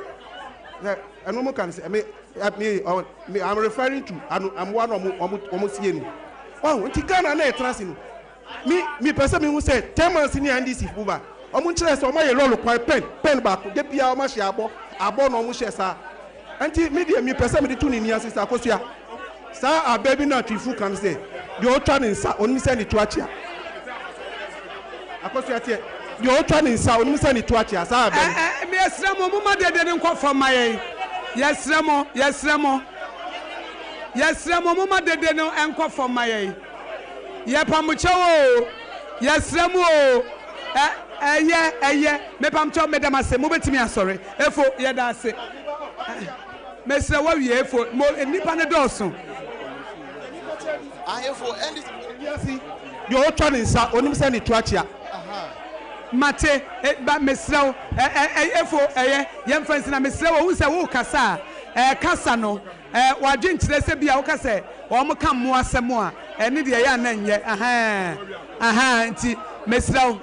ɛ ɛno ɔmo ka ne sɛ ɛmi ɛmi ɔ mi I'm referring to ano amoa na ɔmo ɔmo ɔmo sie no ɔho nti Ghana na yɛtena ase no mi mi pɛ sɛ mi hu sɛ 10 months ni NDC fo ba ɔmo nkyerɛ sɛ ɔmo ayɛ lɔɔre kwan pɛn pɛn baako de bia ɔmo ahyɛ abɔ abɔ na ɔmo hyɛ saa nti mi deɛ mi pɛ sɛ mi de tu ne ni ase sɛ Akosua saa abɛ bi na atwifu kan sɛ deɛ ɔtwa ne nsa onim sɛ ne to akyea. Akosua teɛ deɛ ɔtwa ne nsa onim sɛ ne to akyea saa abɛ no. Ɛ ɛ yɛsrɛ mo mo ma dede ne nkɔ fam ma yɛn. Yɛsrɛ mo, yɛsrɛ mo. Yɛsrɛ mo mo ma dede no nkɔ fam ma yɛn. Yɛpamokyɛw o. Yɛsrɛ mo o. Ɛ ɛyɛ ɛyɛ mepamkyɛw medam ase mobɛtumi asɔre. Efo yɛda ase. Mesrɛ wawie efo mo nipa ne dɔɔso. Ahemfo NDC. Wiase deɛ ɔtwa ne nsa onim sɛ ne to akyea. Mate e, ba mesrɛ wo ɛ ɛ ɛ efo ɛyɛ yɛmfa nsi na mesrɛ wo ohun sɛ wo kasa a ɛ kasa no ɛ wadwe nkyerɛ sɛ bi a woka sɛ wɔn ka mmoa asɛm a ɛne deɛ ɛyɛ ana nyɛ ahan ahan nti mesrɛ wo.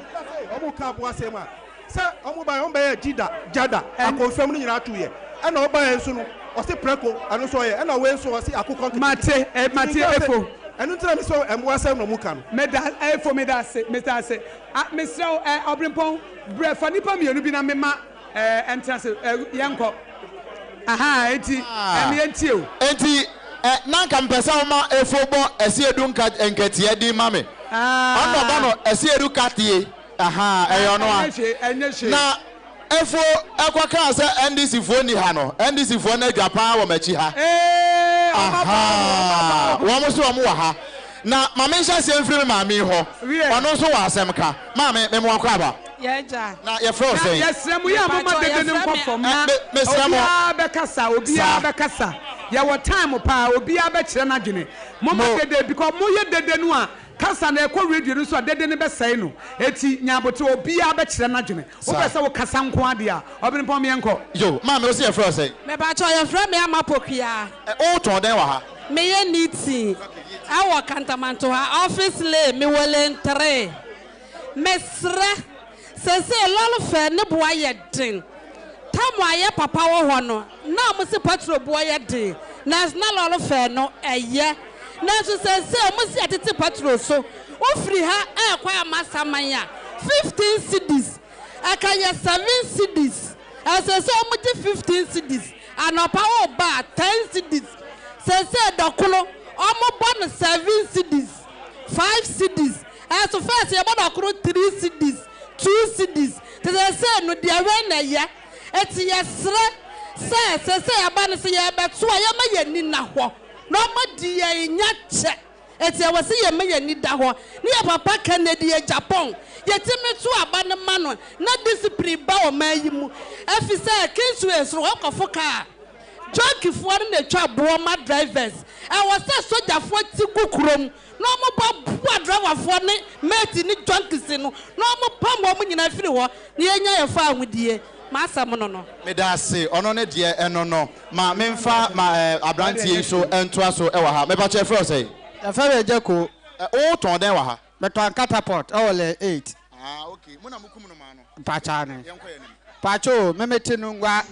Ɔmo ka aboa asɛm a sɛ ɔmo ba yɛ ɔmo bɛyɛ gyida gyada akɔnfɛm no nyinaa to yɛ ɛna ɔba yɛ nso no ɔsi prɛko ɛno nso ɔyɛ ɛna wei nso ɔsi akokɔ nketenkete. Mate ɛ mate efo. Ɛno ntina mi sɛ ɛmmoa asɛm na ɔmo ka no. Meda efo meda ase meda ase a mesrɛ wo ɛ ɔbɛnpɔn brɛ fa nipa mmienu bi na mema ɛ ɛntena ase ɛ yɛnkɔ aha eti ɛmi yɛntie o. Enti ɛ na nka mpɛ sɛ woma efo bɔ ɛsi edu nka nkatia din ma me. Ɔno ɔbɔ no ɛsi edu katie aha ɛyɛ ɔno a. Ɛnyɛ hwee ɛnyɛ hwee. Na efo ɛkɔ kaa sɛ NDC foɔ ni ha no NDC foɔ no adwa paa wɔ m'akyi ha. Aha wɔn nso wɔn wɔ ha na maame nhyɛ aseɛ mfiri mi maame yi hɔ ɔno nso wɔ asɛm ka maame mɛmo akɔ aba. Yɛgya. Na yɛfrɛ wo sɛn. Yɛsrɛ mo yɛ a moma dede ne nkɔ fam na mesrɛ mo. Obiara bɛkasa obiara bɛkasa yɛwɔ time paa obiara bɛkyerɛ n'adwene moma dede because moyɛ dede no a kasa na ɛkɔ radio no so a dede no bɛsɛe no eti nyabote obiara bɛkyerɛ n'adwene wopɛ sɛ wokasa nko adeɛ a ɔbɛnpɔn meɛnkɔ. Yo maame o si yɛfrɛ wo sɛn. Mepakyɛ yɛfrɛ me Ama Pokua. Ɛ o tɔn dɛn wɔ ha. Meyɛ knitting ɛwɔ Kantamanto ha office lane mewɔ lane 3. Mesrɛ sese lɔre fare ne boa yɛ den. Tam a yɛ papa wɔ hɔ no na ɔmo si petrol boɔ yɛ den nanso na lɔre fare no ɛyɛ nanso sese ɔmo si ɛtete petrol so wofiri ha ɛɛkɔ Amasaman a 15 cedis ɛka yɛ 7 cedis ɛsɛ sɛ ɔmo gye 15 cedis anɔpa wɔ ba 10 cedis sese dɔkono ɔmo bɔ no 7 cedis 5 cedis. Ɛso first yɛbɔ da koro 3 cedis, 2 cedis, te sɛsɛɛ no deɛ wɛn na ɛyɛ. Eti yɛsrɛ sɛ sɛsɛɛ aba no sɛ yɛbɛto a yɛma yɛn ani nna hɔ na ɔma di yɛn nya kyɛ. Eti ɛwɔ sɛ yɛma yɛn ani da hɔ ne yɛ papa Kennedy Agyapong yɛtumi to aba no ma no na discipline ba ɔman yi mu efisɛ Kingsway soro hɔ kɔfo kaa Junkie-foɔ no na ɛtwa boɔ ma drivers. Ɛwɔ sɛ sogyafoɔ ti gu kurom na wɔn bɔ boa driverfoɔ ne mate ne junkies no na wɔn pam wɔn nyinaa firi hɔ na yɛnya yɛn fawohodie. M'asɛm no no. Meda ase, ɔno ne deɛ ɛno no. Ma memfa ma eh, aberanteɛ yi so ntoa so wɔ ha. Mepakyɛ yɛfrɛ wo sɛn? Yɛfrɛ me Agya-Koo. Eh, wo tɔn dɛn wɔ ha? Metɔn catapult wɔ lane 8. Ah, okay. Mo na mo kum no maa no? Mpakyɛ ane. Yɛnkɔ yɛn anim. Mpakyɛ o, me mete Nungua,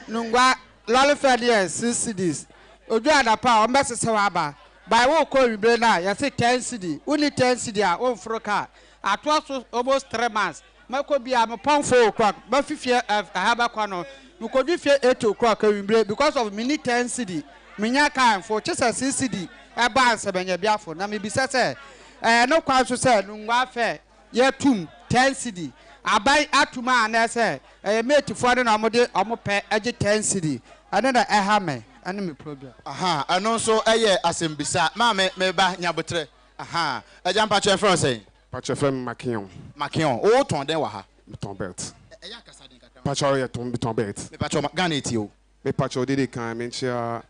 Nungua lɔre fare no yɛ 6 cedis. Odu anapa a, wɔbɛsesa wo aba. By wokɔ anwummere no a, yɛse 10 cedi. Wonni 10 cedi a, womforo car. Atoa so almost 3 months. Mɛkɔ bia, mepɔn 4 o'clock, mɛfi fie ɛha bɛkɔ no, mekɔdu fie 8 o'clock anwummere because of menni 10 cedi, mennya car mfo, kyesɛ 6 cedi ɛba ansa manya bi afo. Na mebisa sɛ, ɛyɛ no kwan so sɛ Nungua fare yɛtum 10 cedi, aban atum a anaasɛ ɛyɛ mate foɔ no na wɔde wɔn pɛ gye 10 cedi? Ɛno na ɛha me, ɛne me problem. Ahaa, ɛno nso yɛ asɛmbisa. Maame, meba, nya aboterɛ. Ahaa, agya mpakyɛ yɛfrɛ wo sɛn? Pakyɛ frɛ me Makeon. Makeon, wo tɔn dɛn wɔ ha? Me tɔn belt. Ɛyɛ a kasa den kakra ma me. Pakyɛ yɛ tɔn me tɔn belt. Me pakyɛ Ghana etie wo. Me pakyɛ odidi kan me nkyea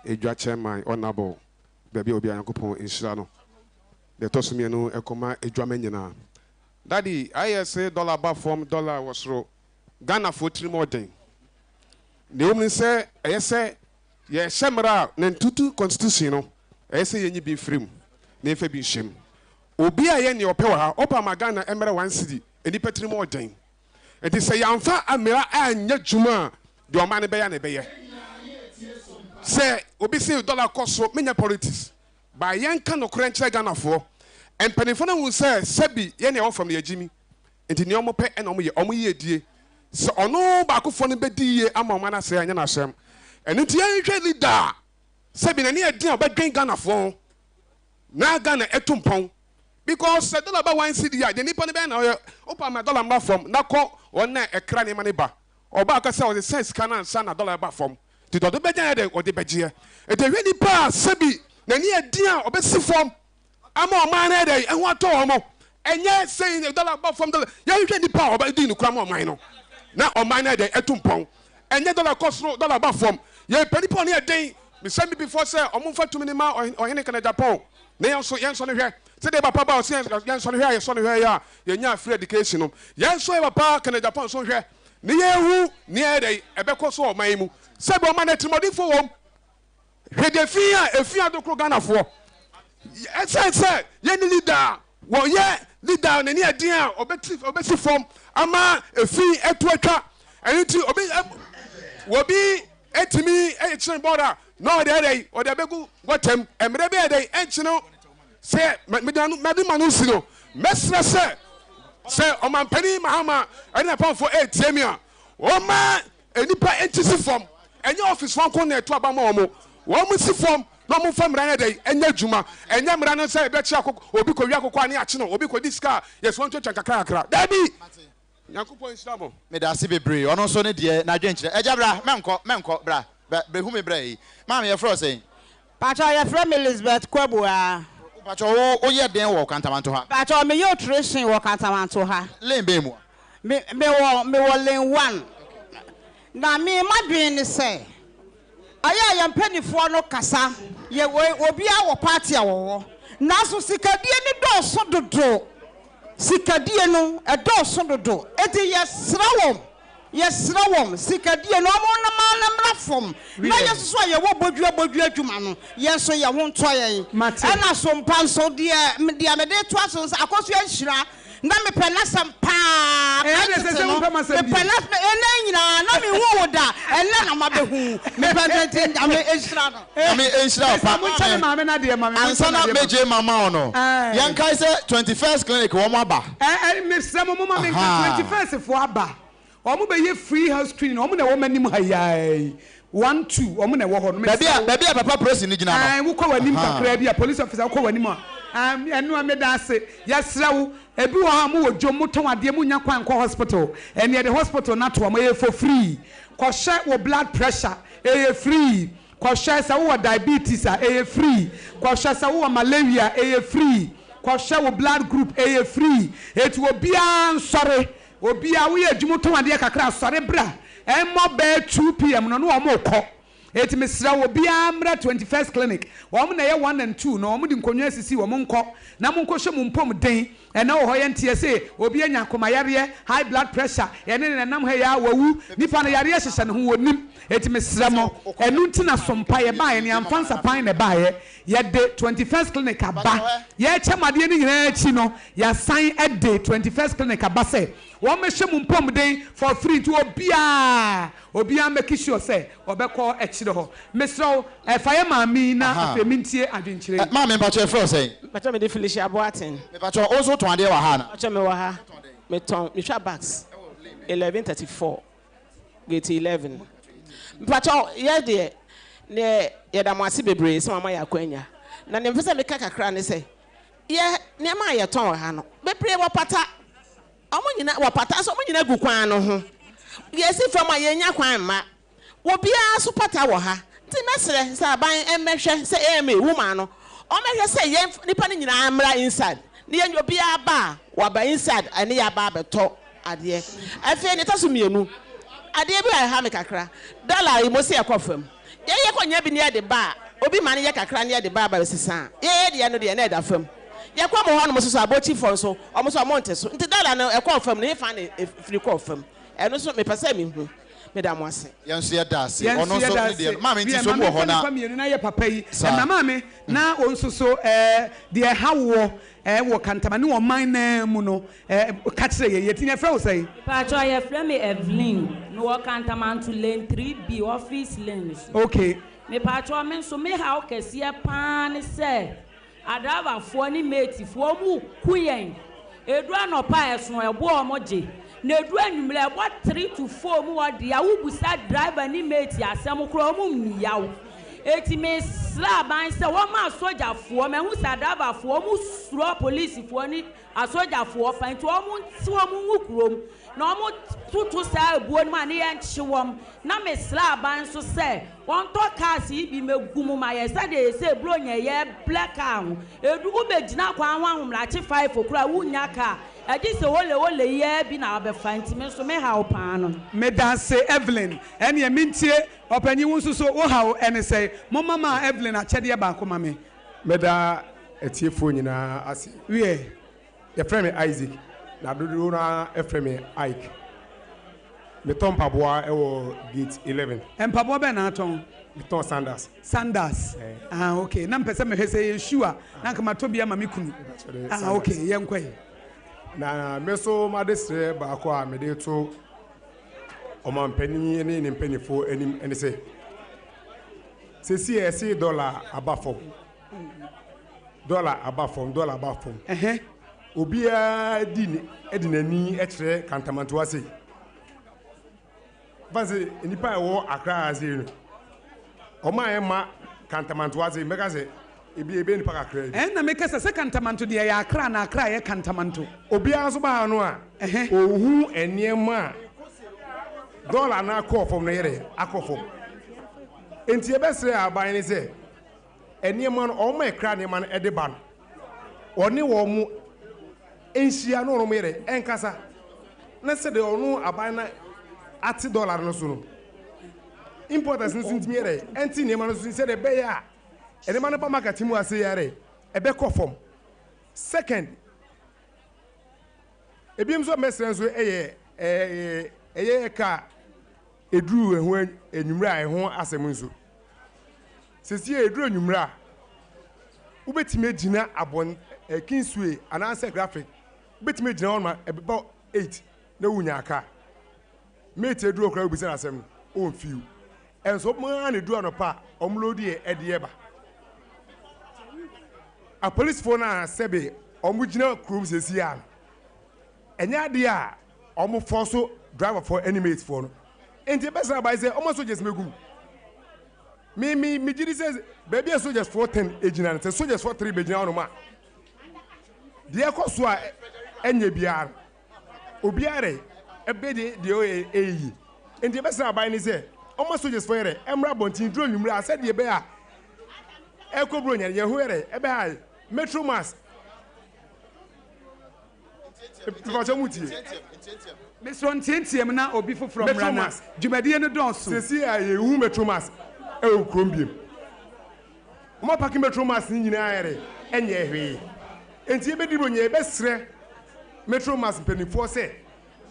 Edwa chairman Honourable baabi a obiara Nyankopɔn nhyira no. Deɛ ɛtɔ so mienu ɛkɔma Edwama nyinaa. Daddy ayɛ se dollar ba fam dollar wɔ soro Ghana foɔ tirim ɔden. Nea ɛwom ne sɛ ɛyɛ sɛ yɛhyɛ mmara a na ntutu constitution no ɛyɛ sɛ yɛnyi bi mfiri mu na yɛmfa bi nhyɛ mu. Obi a yɛ nea ɔpɛ wɔ ha, ɔpɛ ama Ghana mmra one cedi, nnipa tirim ɔden. Nti sɛ yɛamfa mmara anyɛ dwuma a, deɛ ɔman no bɛyɛ na ɛbɛyɛ. Sɛ obi se dollar kɔ soro, menyɛ politics, but yɛnka nokorɛ nkyerɛ Ghanafoɔ. Mpanimfoɔ no ahu sɛ sɛbi yɛn a yɛwɔ fam no yɛagyimi, nti nea wɔpɛ na wɔyɛ, wɔn yiedie. Sɛ ɔno baakofoɔ no bɛdi yie ama ɔman no asɛe a, ɛnyɛ n'asɛm. Ɛno nti yɛnhwɛ leader a sɛbi n'ani yɛ den a ɔbɛdwen Ghanafoɔ ho. Na Ghana ɛtu mpɔn because sɛ dollar ba one cedi a deɛ nipa no bɛyɛ na ɔyɛ wopa ma dollar mmra fam na kɔ wɔn a ɛkra nneɛma no ba ɔba ɔka sɛ ɔde sɛn sika no ansa na dollar ɛba fam nti deɛ ɔde bɛgya yɛ dɛ ɔde bɛgyeɛ nti ɛhwɛ nipa a sɛbi n'ani yɛ den a ɔbɛsi fam ama ɔman no yɛ dɛ ɛho atɔ wɔn ɛnyɛ sɛ dollar ba fam dollar yɛhwehwɛ nipa a ɔbɛdi no kura ma ɔman no na ɔman no yɛ dɛ ɛtu mpɔn Ɛnyɛ dɔla kɔ soro, dɔla ba fam. Yɛpɛ nipa a ɔne yɛ den. Mesrɛ Abibifoɔ sɛ ɔmo nfa tumi no mma Ɔhene Kanagyapɔn na yɛn nso yɛnsɔ no hwɛ. Sɛdeɛ yɛ papa ba a ɔse yɛnsɔ no hwɛ a yɛsɔ no hwɛ yɛ a yɛnyaa free education no, yɛn nso yɛ papa Kanagyapɔn nso nhwɛ na yɛnhu nea ɛyɛ dɛn ɛbɛkɔ so wɔ ɔman yi mu. Sɛbi ɔman no atirimuɔdenfoɔ wɔ mu. Hwɛ deɛ fi a efi adokoro Ghanafoɔ. Ɛsɛn sɛ yɛne leader a wɔyɛ leader a n'ani yɛ den a ɔbɛti ɔbɛsi fam ama efi ɛto atwa. Ɛno nti obi wɔbi etumi ɛkyerɛ bɔɔl a na ɔde ɛdɛ ɔde abɛgu gɔtɛm mmerɛ bi ɛdɛ ɛnkyene sɛ mede ano mede ma no si no mɛsrɛ sɛ sɛ ɔmampanin Mahama ɛne n'apamfoɔ ɛretie mi a wɔma Nnipa nti si fam. Ɛnyɛ ɔfisfoɔ nko na ɛto aba ma wɔn. Wɔn si fam na wɔn mfa mmara no dɛn nyɛ adwuma. Ɛnyɛ mmara no sɛ yɛbɛkye akokɔ, obi kɔwia akokɔ a ne yɛakye no, obi kɔdi sika a yɛsɛ wɔn twatwa nkakra kakra. Dabi! Nyankopɔn nhyira mo. Medase bebree. Ɔno nso ne deɛ n'adwenkyerɛ. Agya bra, mɛnkɔ, mɛnkɔ, bra, bɛ, bɛhu me bra yi. Maame yɛfrɛ wo sɛn? Pakyɛw yɛfrɛ me Lisbeth Kwabuaa. Pakyɛw wo wo yɛ dɛn wɔ Kantamanto ha? Pakyɛw me yɛ otrehyen wɔ Kantamanto ha. Lane bɛn mu a? Me me wɔ me wɔ lane one. Na me madwen ne sɛ ayɛ a yɛn mpanifoɔ no kasa yɛ wɔ obiara wɔ party a wɔwɔ nanso sikadie no dɔɔso dodo sikadie no ɛdɔɔso dodo enti yɛsrɛ wɔn Yɛsrɛ wɔn, sikadie no, wɔn no ma no mmra fam, na yɛn nso so a yɛwɔ bodua bodua adwuma no, yɛn nso yɛn ho ntɔ yɛn. Ɛna sompa nso, deɛ, deɛ mede retoa so nso, Akosua nhyira, na mepɛ n'asɛm paa, kan tete no, mepɛ n'asɛm, ɛnɛ nyinaa, na menhuu wo da, ɛnɛ na mabɛhu wo, mepɛ no nti Nyame nhyira no. Nyame nhyira wo pa maame. Ansa na megye mama wo no, yɛnkae sɛ 21st clinic wɔn aba. Mesrɛ mo momma menka 21st foɔ aba. Wɔn bɛyɛ free health screening wɔn na ɛwɔ m'anim ha yi ara yi one two wɔn na ɛwɔ hɔ no Baabi mesrɛ a wo. baabi a papa polisi no gyina no. Ɛɛ wokɔ w'anim Ahaa. kakraa bi a police officer wokɔ w'anim a Ah, ɛno a meda ase. Yɛsrɛ wo, ebi wɔ hɔ a mowɔ dwom, motɔn adeɛ, monnya kwan nkɔ hospital. Ɛnneɛ yɛde hospital no ato hɔ ma, ɛyɛ for free. Kɔhwɛ wo blood pressure, ɛyɛ free. Kɔhwɛ sɛ wowɔ diabetes a, ɛyɛ free. Kɔhwɛ sɛ wowɔ malaria, ɛyɛ free. Kɔhwɛ wo blood group, ɛyɛ free. Enti obiara nsɔre, obiara, woyɛ adwuma wotɔn adeɛ kakra a, sɔre bra. Ɛmmɔ bɛyɛ 2 PM no na wɔrekɔ. Enti mesrɛ wo, obiara mmra 21st Clinic. Wɔn na ɛyɛ one and two no, wɔde nkonnwa asisi hɔ. Monkɔ na monkɔhyɛ mo mpɔmuden. Ɛnnɛ wɔ hɔ yɛnteɛ se obi anya akoma yareɛ, high blood pressure, yɛne no na ɛnam ha yi ara, wawu. Nipa no yareɛ hyehyɛ ne ho, ɔnnim. Enti mesrɛ mo, ɛno nti na sompa yɛbaeɛ no, yɛamfa nsapan na ɛbaeɛ. Yɛde 21st Clinic aba. Yɛrekyɛ mo adeɛ no nyinaa akyi no, yɛasan de 21st Clinic aba sɛ wɔmmɛhyɛ mo mpɔmuden for free. Nti obiara, obiara mmake sure sɛ ɔbɛkɔ akyire hɔ. Mesrɛ wo, fa yɛ maame yi na afei mentie adwenkyerɛ yi. Maame, mpakyɛ yɛfrɛ wo sɛn? Mpakyɛ mede Felicia Boateng. Mepakyɛ wo nso wotɔn adeɛ wɔ ha anaa? Mpakyɛ mewɔ ha. Metɔn, metwa bags. 11:34 gate 11. Mpakyɛ yɛ deɛ, neɛ yɛda mo ase bebree sɛ moama yɛ akwanya. Na neɛ mepɛ sɛ meka kakra ne sɛ, yɛ nneɛma a yɛtɔn wɔ ha no, bebree wɔ pata. Wɔn nyina wɔ pata nso wɔn nyina gu kwan no ho. Yɛsi fam a yɛnnya kwan mma. Obiara nso pata wɔ ha. Nti mɛsrɛ sɛ aban mmɛhwɛ sɛ AMA woman no ɔmmɛhwɛ sɛ yɛn nnipa no nyinaa mmra inside na yɛn obiara ba a waba inside ɛne yɛn aba abɛtɔ adeɛ. Afei nea ɛtɔ so mmienu, adeɛ bi a ɛha me kakra, dollar yi mo se ɛkɔ fam. Yɛn yɛkɔ nya bi na yɛde ba a, obi ma no yɛ kakra na yɛde ba aba bɛsesa a, yɛn yɛ deɛ no deɛ na ɛda fam. Yɛkɔ mo hɔnom nso so abɔkyifoɔ nso wɔn nso wɔn nte so. Nti dollar no ɛkɔɔ fam no hefa na ɛfiri kɔɔ fam? Ɛno nso mepɛ sɛ mehu. Meda mo ase. Yɛn nso yɛda ase. Yɛn Ɔno nso nso yɛda ne deɛ ase. no. Maame nti Wiɛ, so ma mu wɔ memfa hɔ na. nipa mmienu na yɛ papa yi. Saa. Ɛna maame, na wo nso so ɛɛ, deɛ ɛha woɔ ɛɛ, wɔ Kantama ne ɔman no ara mu no ɛɛ, ka kyerɛ yɛn. Yɛti, yɛfrɛ wo sɛn? Mpakyɛw yɛfrɛ me Evelyn, mewɔ Kantamanto lane 3B, office lane so. Okay. Mepakyɛw me nso me haw kɛseɛ paa ne sɛ Adraivafoɔ ne matefoɔ ɔmo ku yɛn. Ɛduru anɔpa a ɛsono ɛboɔ a ɔmo gye. Na ɛduru anwummerɛ ɛbɔ 3 to 4 mu hɔ deɛ wo busa driver ne mate asɛm koraa ɔmo mmia wo. Enti me srɛ aban sɛ wɔma asogyafoɔ, mahu sɛ adraivafoɔ ɔmo suro apolisifoɔ ne Asogyafoɔ fa nti wɔn nte wɔn ngu kurom na wɔn toto saa abuo no mu a ne yɛn kye wɔn na me srɛ aban nso sɛ wɔn tɔ cars yi bi mɛ gu mu ma yɛn sɛdeɛ yɛsɛ bronya yɛ blɛ car ho edu wo bɛ gyina kwan ho ahomerakye five koraa wo nnya car ɛgye sɛ ole ole yi ara bi na wabɛfa nti me nso me haw paa no. Medase Evelyn, ɛneɛ mentie, ɔpanyin wo nso so wo haw ɛne sɛn? Momma maa Evelyn akyɛdeɛ baako ma me. Mɛda atiefoɔ nyinaa ase. Wiɛ. Yɛfrɛ me Isaac, na dodoɔ no ara frɛ me Ike. Metɔ mpaboa wɔ Gate 11. Mpaboa bɛn na atɔn? Metɔn sandals. Sandals? Ah, okay. Na mepɛ sɛ mehwɛ sɛ ɛyɛ shoe a, na anka matɔ bi ama me kunu. Ah, okay. Yɛnkɔ ɛ. Na me nso m'adesrɛ baako a mede reto ɔmampanin ne ne mpanimfoɔ anim ne sɛ, Seesei ɛse dɔla aba fam. Dɔla aba fam, dɔla aba fam. Obiara di ne de n'ani kyerɛ Kantamantoa sei. Fa sɛ nnipa a ɛwɔ Accra ha sei no, wɔn a ɛma Kantamantoa sei, mɛka sɛ ebi ebe nipa kakra bi. Ɛnna meka sɛ, sɛ Kantamanto deɛ ɛyɛ Accra na Accra yɛ Kantamanto. Obiara nso ba ha no a, ohu nneɛma a dɔla no akɔ fam no yɛ dɛ akɔ fam. Enti yɛbɛsrɛ aban no sɛ nneɛma no, wɔn a ɛkra nneɛma no de ba no, wɔne wɔn nhyia na wɔn yɛ dɛ ɛnkasa. Na sɛdeɛ ɔno aban no ate dɔla no so no, importers no nso ntumi yɛ dɛ ɛnte nneɛma no so sɛdeɛ ɛbɛyɛ a nneɛma no ba market mu ase yɛ dɛ ɛbɛkɔ fam. Second, ebinom nso a mɛsrɛ nso yɛ ɛyɛ ɛyɛ kaa Ɛduru ɛho anwummerɛ a ɛho asɛm nso. Seesei ɛduru anwummerɛ a, wobɛtumi agyina abɔn eh, Kingsway anaasɛ Graphic, wobɛtumi agyina hɔ ma ɛbɛbɔ 8 na wonya kaa. Mate aduru hɔ koraa wobisa no asɛm no, ɔmfiw. Ɛnso wɔn ara na ɛduru anɔpa a wɔn load yɛ ɛde ɛba. Apolisifoɔ no a sɛbe wɔn gyina kurom seesei a no, ɛnyɛ adeɛ a Ɔmo fɔ so driver foɔ ɛne mate foɔ no nti ɛbɛsra abae sɛ ɔmo soldiers mɛgu mu. Me me me gyidi sɛ baabi a soldiers foɔ 10 egyina no sɛ soldiers foɔ 3 bɛgyina hɔ nom a Deɛ ɛkɔ so a ɛnyɛ biara no, obiara dɛ ɛbɛ deɛ deɛ ɔyɛ ɛyɛ yie. Nti yɛbɛsrɛ aban no sɛ ɔmma soldiers foɔ yɛ dɛ ɛmmra abɔnten duru anwummerɛ a sɛdeɛ ɛbɛyɛ a ɛrekɔ Buronya no yɛn ho yɛ dɛ ɛbɛha yɛn. Metro Mass Mepakyɛw mo tie. Mesrɛ nteateam na obi foforɔ mmra na dwumadie no dɔɔso. Seesei a yɛnhu Metro Mass wɔ kurom biom. Wɔn apake Metro Mass no nyinaa ayɛ dɛ ɛnyɛɛ hwee. Enti yɛbɛdi Buronya yɛbɛsrɛ Metro Mass mpanimfoɔ sɛ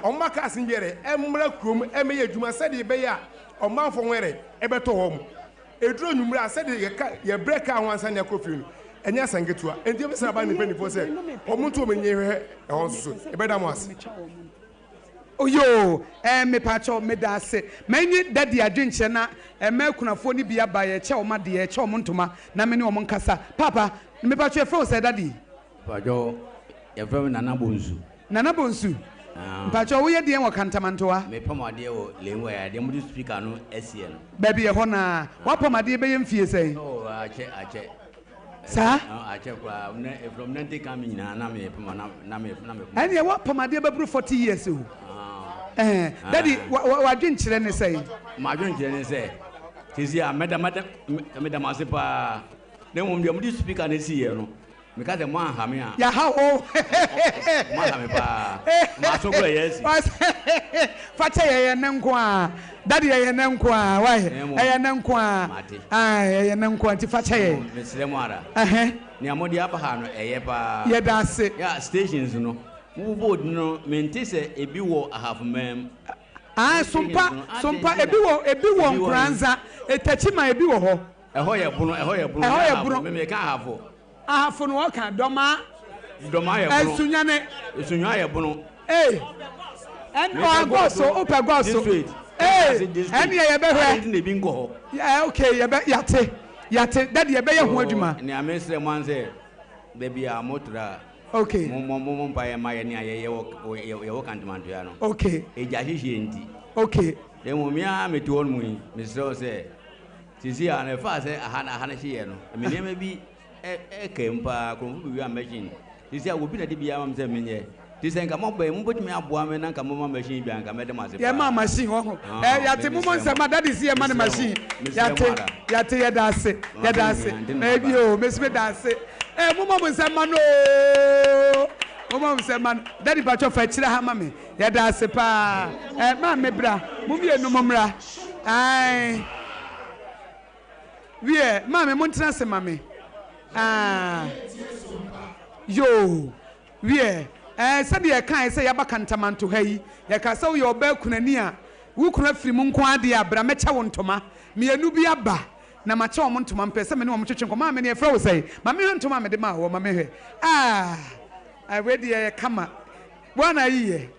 wɔmma cars no bi yɛ dɛ ɛmmra kurom ɛmmɛyɛ adwuma sɛdeɛ ɛbɛyɛ a ɔmanfoɔ ho yɛ dɛ ɛbɛtɔ wɔn. Ɛduru anwummerɛ a, sɛdeɛ yɛka, yɛbrɛ kaa ho ansa na yɛakɔ fie no, ɛnyɛ asɛm ketewa. Enti yɛbɛsrɛ aban ne mpanimfoɔ sɛ wɔnto wɔn ani nhwɛ ɛhɔ nso so. Yɛbɛda mo ase. Oyoo eh mepakyɛw meda ase. Mɛnye daddy adwenkyerɛ na ɛma akunafoɔ no bi aba yɛkyɛ wɔn adeɛ yɛkyɛ wɔn ntoma na me ne wɔn nkasa. Paapa mepakyɛw yɛfrɛ wo sɛn daddy? Mpakyɛw yɛfrɛ me Nana Bonsu. Nana Bonsu, mpakyɛw woyɛ deɛn wɔ Kantamantoa? Me pam adeɛ wɔ Lengua yɛ adeɛ mode speaker no asiɛ no. Baabi ɛhɔ no ara. Wapam adeɛ bɛyɛ mfie sɛn? Oh akyɛ akyɛ. Saa? Akyɛ koraa na from 90 kan me nyinaa na me pam na na me na me pam. Ɛneɛ wapam adeɛ bɛboro 40 years o. Ɛɛ daddy w'adwenkyerɛ ne sɛn? M'adwenkyerɛ ne sɛ sisi a mɛda mɛda meda mo ase paa na mmom deɛ mode speaker no siiɛ no Meka sɛ moanha me a. Yɛaha wo. Moaha me paa. M'aso kora yɛ asi. Fa kyɛ yɛ, ɛyɛ nnɛ nko ara. Daddy, ɛyɛ nnɛ nko ara. Wai, ɛyɛ nnɛ nko ara. Mate. Ae, ɛyɛ nnɛ nko ara, nti fa kyɛ yɛn. Mesrɛ mo ara. Ɛhɛ. Nea mode aba ha no, ɛyɛ paa. Yɛda ase. Yeah, stations no, mo vote no, mente sɛ ebi wɔ Ahafo man mu. Ae, Sompa, Sompa, ebi wɔ, ebi wɔ Nkoranza, Etakyima, ebi wɔ hɔ. Ɛhɔ yɛ bono, ɛhɔ yɛ bono. Ɛhɔ yɛ bono. Me meka ahafo. Ahafo no wɔka dɔmaa. Dɔmaa yɛ bono. Nsunyane. Nsunyane yɛ bono. Ee. Ɛn ɔ gɔso wopɛ gɔso. Ee ɛneɛ yɛbɛhwɛ. Adi nti na ebi nkɔ hɔ. Ɛɛ okay yɛbɛ yate yate dadi yɛbɛyɛ ho adwuma. Nea mesrɛ mo ansɛ baabi a motra. Okay. Mo mo mo mpa yɛ ma yɛ nea yɛyɛ wɔ yɛwɔ kantomantoya no. Okay. Egya hyehyeɛ nti. Okay. Na mmom me ara mete hɔ nom yi mesrɛ wo sɛ. Seesei ara no, ɛfaa sɛ aha na aha no hyeeɛ no, me nneɛma bi kaa mu paa, kurɔmfo bɛwia machine. Seesei a obi na de bi ama me sɛ menyɛ. Nti sɛ nka mobɛn, mobɛtumi aboa me na nka moma machine bi a, nka mɛda mo ase paa. Yɛma machine wɔ ho. Ɛ yate mo mo nsɛm a daddy si yɛma no machine. Yate yate yɛda ase yɛda ase. Ɛbi o mesi meda ase. Ɛ mo mɔ mo nsɛm ma no oo. Mo mɔ mo nsɛm ma no. Daddy patwɔ fa akyire ha ma me. Yɛda ase paa. Ɛ maame bra. Mo mmienu mo mmra. Ae. Wiɛ, maame montena ase ma me. Ah. Yoo. Wiɛ, ɛɛ sɛdeɛ yɛkaeɛ sɛ yɛaba Kantamanto ha yi, yɛkaa sɛ woyɛ ɔbaa kunani a wo kunu afiri mu nko ara deɛ a, bra mɛkyɛ wo ntoma. Mmienu bi aba na makyɛ wɔn ntoma. Mepɛ sɛ me ne wɔn twetwe nkɔmmɔ. Maame, yɛfrɛ wo sɛn? Ma menhwɛ ntoma a mede maa woɔ. Ma menhwɛ. Ah, wei deɛ ɛyɛ kama. Wo ara na ayiiɛ.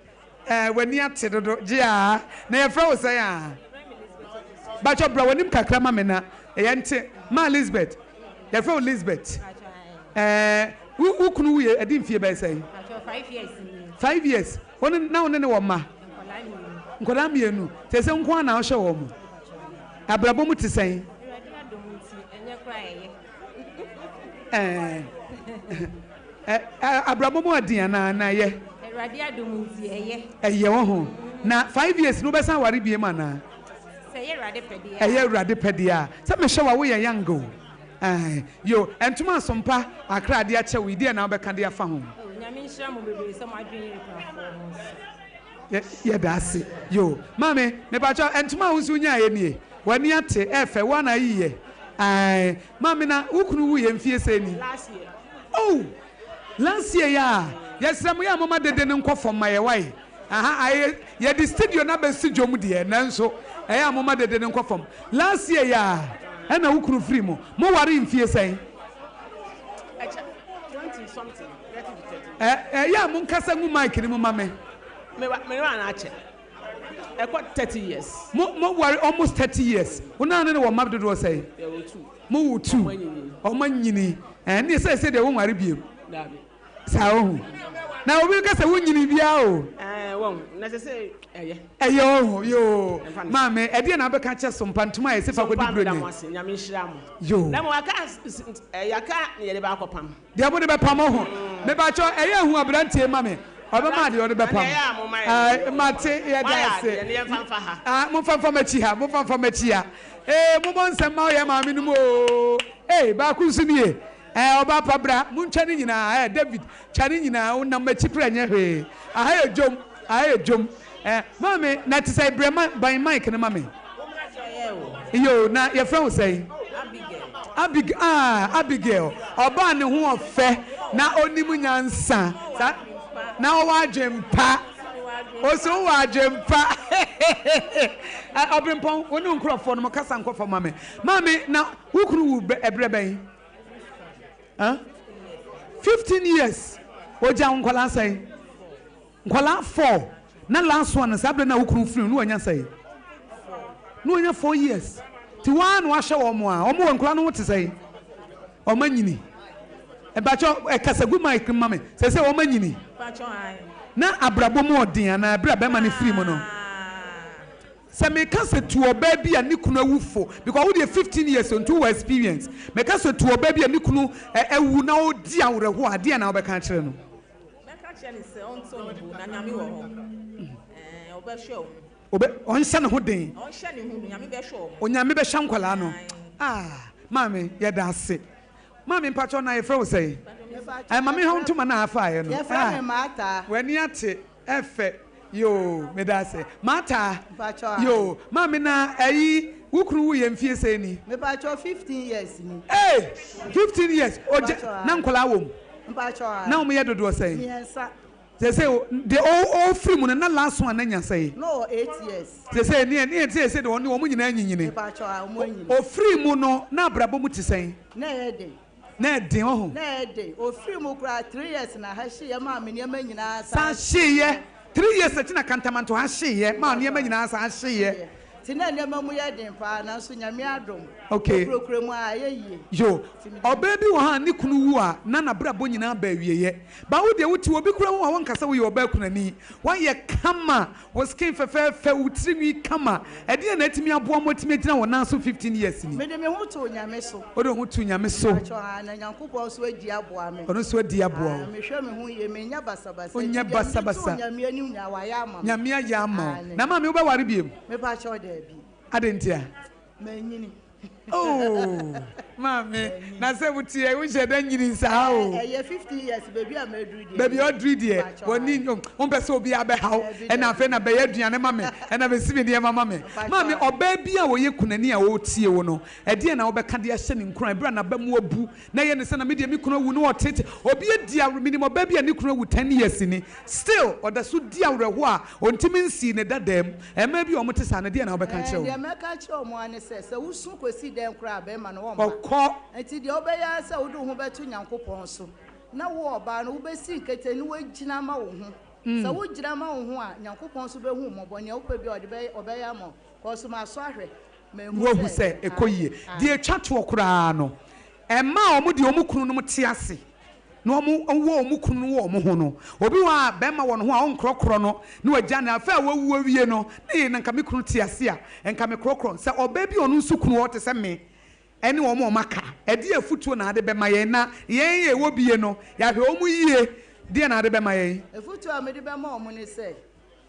Eh w'ani ate dodo gye aa. Na yɛfrɛ wo sɛn aa? Bakyɛ bra w'anim kakra ma me na yɛ nte. Maa Lisbeth, yɛfrɛ wo Lisbeth. Eh wo wo kunu wuiɛ ɛdi mfie bɛyɛ sɛn? 5 years. Wo ne na wo ne ne wɔ mma? Nkwadaa mmienu. Seesei wo nko ara na wohwɛ wɔn? Abrabɔ mu te sɛn? Eh. Ɛ ɛ abrabɔ mu ɔden anaa na ɛyɛ? Awurade adom nti ɛyɛ. Ɛyɛ wɔ ho. Na 5 years no wobɛsan aware biem anaa? Sɛ ɛyɛ Awurade pɛ deɛ a. Ɛyɛ Awurade pɛ deɛ a. Sɛ mehwɛ wo a woyɛ young o. Ɛɛ yo ntoma asompa akra de akyɛ wo yi deɛ na wobɛka de afa ho? Oh Nyame nhyira mo bebree sɛ mo adwene yɛ akunafoɔ ho nso. Yɛ yɛda ase. Yo maame mepakyɛw ntoma a wo nso wonyaeɛ nie? W'ani ate ɛɛfɛ wo ara na ayiiɛ? Ae maame na wo kunu wuiɛ mfie sɛn ni? Last year. Oh! Last year yi a, yɛsrɛ mo yɛ a momma dede no nkɔ fam ma yɛ wae. Aha ayɛ yɛde studio no abɛsi dwom deɛ nanso ɛyɛ a momma dede no nkɔ fam. Last year yi a ɛna wo kunu firi mu. Mo waree mfie sɛn? Ɛkyɛ 20 something, 30 to 30. Ɛ ɛyɛ a monkasa ngu mic no mu ma me. Me wa me wa no akyɛ. Ɛkɔ 30 years. Mo mo ware almost 30 years. Wo naa ne no wɔ mma dodoɔ sɛn? Yɛwɔ two. Mo wo two. Ɔmo anyini. Ɛnneɛ sɛsɛ deɛ wo nware biem. Daabi. Saa ohu. Na obi ka sɛ wo nyini biara o. Ɛɛ Wɔn na sɛ sɛ ɛyɛ. Ɛyɛ ɔho yoo. Maame, ɛdeɛ na wobɛka akyɛ Sompa ntoma a yɛse fa kɔdi Sompa meda Buronya mo yi? ase, Nyame nhyira mo. Yoo. Na mmom aka yɛaka ne yɛde ba akɔpam. Deɛ mode bɛpam ɔho. Mepakyɛw, ɛyɛ hu aberanteɛ ma me. Ɔbɛma adeɛ ɔde bɛpam. Ae, mate, yɛda ase. Ah, momfa mfa m'akyi ha, momfa mfa m'akyi ha. Ee, mommɔ nsɛm mma yɛn maame no mu oo. Ee, baako nso nie. Ɛɛ, ɔbaa pa bra, montwa ne nyinaa. Ɛɛ, David, twa ne nyinaa, wonam m'akyi koraa nyɛ hwee. Aha yɛ dwom, aha yɛ dwom. Ɛɛ, maame, na ɛte sɛn? Brɛ ma, ban mic no ma me. Yoo, na yɛfrɛ wo sɛn? Abig ah, Abigail. Ɔbaa ne ho ɔfɛ na onim nyansa. Sa na ɔwɔ adwempa. Ose wowɔ adwempa. Ɛ, Ɔbrempɔn, wo ne wo nkurɔfoɔ no mo kasa nkɔ fam ma me. Maame, na wo kunu wu bɛ, ɛberɛ bɛn? Huh? 15 years. Ogya wo nkwadaa sɛn? Nkwadaa four na last one no saa berɛ no a wo kunu firi no na wanya sɛn? Na wanya 4 years. Nti wo ara na wahwɛ wɔn a, wɔn wɔ nkwadaa no ho te sɛn? Wɔn anyini. Mpakyɛ ɛkasa gu mic no ma me. Sɛ sɛ wɔn anyini. Na abrabɔ mu ɔden anaa berɛ a bɛrima no firi mu no? Sɛ meka sɛ tu ɔbaa bi a ne kunu awu fo, because wo deɛ 15 years nti wowɔ experience. Meka sɛ tu ɔbaa bi a ne kunu awu na ɔredi awerɛhoɔ a, adeɛn na wobɛka akyerɛ no? Mɛka kyerɛ no sɛ ɔnto ne bo na Nyame wɔ hɔ. Ɛɛ, ɔbɛhwɛ wɔn. Ɔbɛ, ɔnhyɛ ne ho den. Ɔnhyɛ ne ho den, Nyame bɛhwɛ wɔn. Onyame bɛhwɛ nkwadaa no. Ah, maame, yɛda ase. Maame, mpakyɛw, na yɛfrɛ wo sɛn? Ɛɛ, ma menhwɛ wo ntoma no a afaeɛ no. Yɛfrɛ Ah, me Martha. w'ani ate, ɛfɛ. Yoo, meda ase. Martha, Mpakyɛw, ae. yoo, maame, na ɛyi, wo kunu wuiɛ mfie sɛn ni? Mepakyɛw, 15 years ni. Ei! 15 years, ogya, Mpakyɛw, ae. na nkwadaa wɔ mu? Mpakyɛw, ae. Na wɔn yɛ dodoɔ sɛn? Mmiɛnsa. Sese deɛ ɔfiri mu no na last one no anya sɛn? Na ɔwɔ 8 years. Sese ne ne sese deɛ ɔne wɔn nyinaa anyinyini. Mepakyɛw, ae, wɔn anyini. Ɔfiri mu no na abrabɔ mu te sɛn? Na ɛyɛ den. Na ɛden ɔho. Na ɛyɛ den. Ɔfiri mu koraa 3 years na ha hyeeɛ maa me nneɛma nyinaa san hyeeɛ. 3 years akyi na Kantamanto ha hyeeɛ maa nneɛma nyinaa san hyeeɛ. Nti na nneɛma mu yɛ den paa, nanso Nyame adom. Okurakura mu a, ɛyɛ yie. Yo, ɔbaa bi wɔ ha a ne kunu wu a na n'abrabɔ nyinaa ba awieɛ. But wo deɛ wote obi koraa hu a wonka sɛ woyɛ ɔbaa kunani. Woayɛ kama, wo skin fɛfɛɛfɛ, wo tirinwi kama. Ɛdeɛn na atumi aboa mo atumi agyina wo nan so 15 years ni? Mede me ho too Nyame so. Wode wo ho too Nyame so. Mpakyɛw, aa, na Nyankopɔn nso adi aboa me. Ɔno nso adi aboa wo. Aa, mehwɛ me ho yie, menyɛ basabasa. Wonyɛ Nti deɛ mede too basabasa. Nyame anim nyinaa, wayɛ ama me. Nyame ayɛ ama wo. Aane. Na maame wobɛware biom? Mepakyɛw, daabi. Adɛn ntia? Manyini. Oh, maame, na sɛ woteɛ wohyɛ dɛ nyini saa o. Ɛyɛ 15 years, baabi a maduru deɛ. Baabi a ɔduru deɛ, wɔni wompɛ sɛ obi abɛhaw, ɛna afei na bɛyɛ aduane ma me, ɛna bɛsi me nneɛma ma me. Maame, ɔbaa bi a ɔyɛ kunani a ɔretie wo no, ɛdeɛn na wobɛka de ahyɛ ne nkuran berɛ a n'aba mu abu na ɛyɛ ne sɛ na me deɛ me kunu awu na ɔtete obi adi awerɛ menim ɔbaa bi a ne kunu awu 10 years ni still ɔda so di awerɛhoɔ a ɔntumi nsii ne dadaa mu. Mmaa bi a wɔte saa no, ɛdeɛn na wobɛka akyerɛ Deɛ wɔn? mɛka akyerɛ wɔn ara ne sɛ, sɛ wosu kɔsi dɛn koraa a, bɛrima no wɔmma. Ɔkɔ. Nti deɛ wobɛyɛ ara sɛ wode wo ho bɛto Nyankopɔn so, na wo ɔbaa no wobɛsi nkete na woagyina ama wo ho. Sɛ wogyina ma wo ho a, Nyankopɔn nso bɛhu wo mmɔbɔ. Nea wopɛ biara ɔde bɛyɛ, ɔbɛyɛ ama wo. Kɔɔ so masɔ ahwɛ, mahu Woahu sɛ sɛ ɛkɔ yie. Deɛ ɛtwa toɔ koraa no, mmaa a wɔde wɔn kununom te ase na wɔwɔ wɔn kunu no wɔ wɔn ho no, obi wɔ hɔ a bɛrima wɔ ne ho a ɔnkorɔkorɔ no na wagya no. Afei a wawu awie no, na yei na nka me kunu te ase a, nka mekorɔkorɔ no. Sɛ ɔbaa bi a ɔno nso kunu wɔ hɔ te sɛ me ne wɔn a wɔaka, ɛdeɛn afotuo na wode bɛma yɛn na yɛn a yɛwɔ bie no, yɛahwɛ wɔn yie? Deɛn na wode bɛma yɛn? Afotuo a mede bɛma wɔn ne sɛ,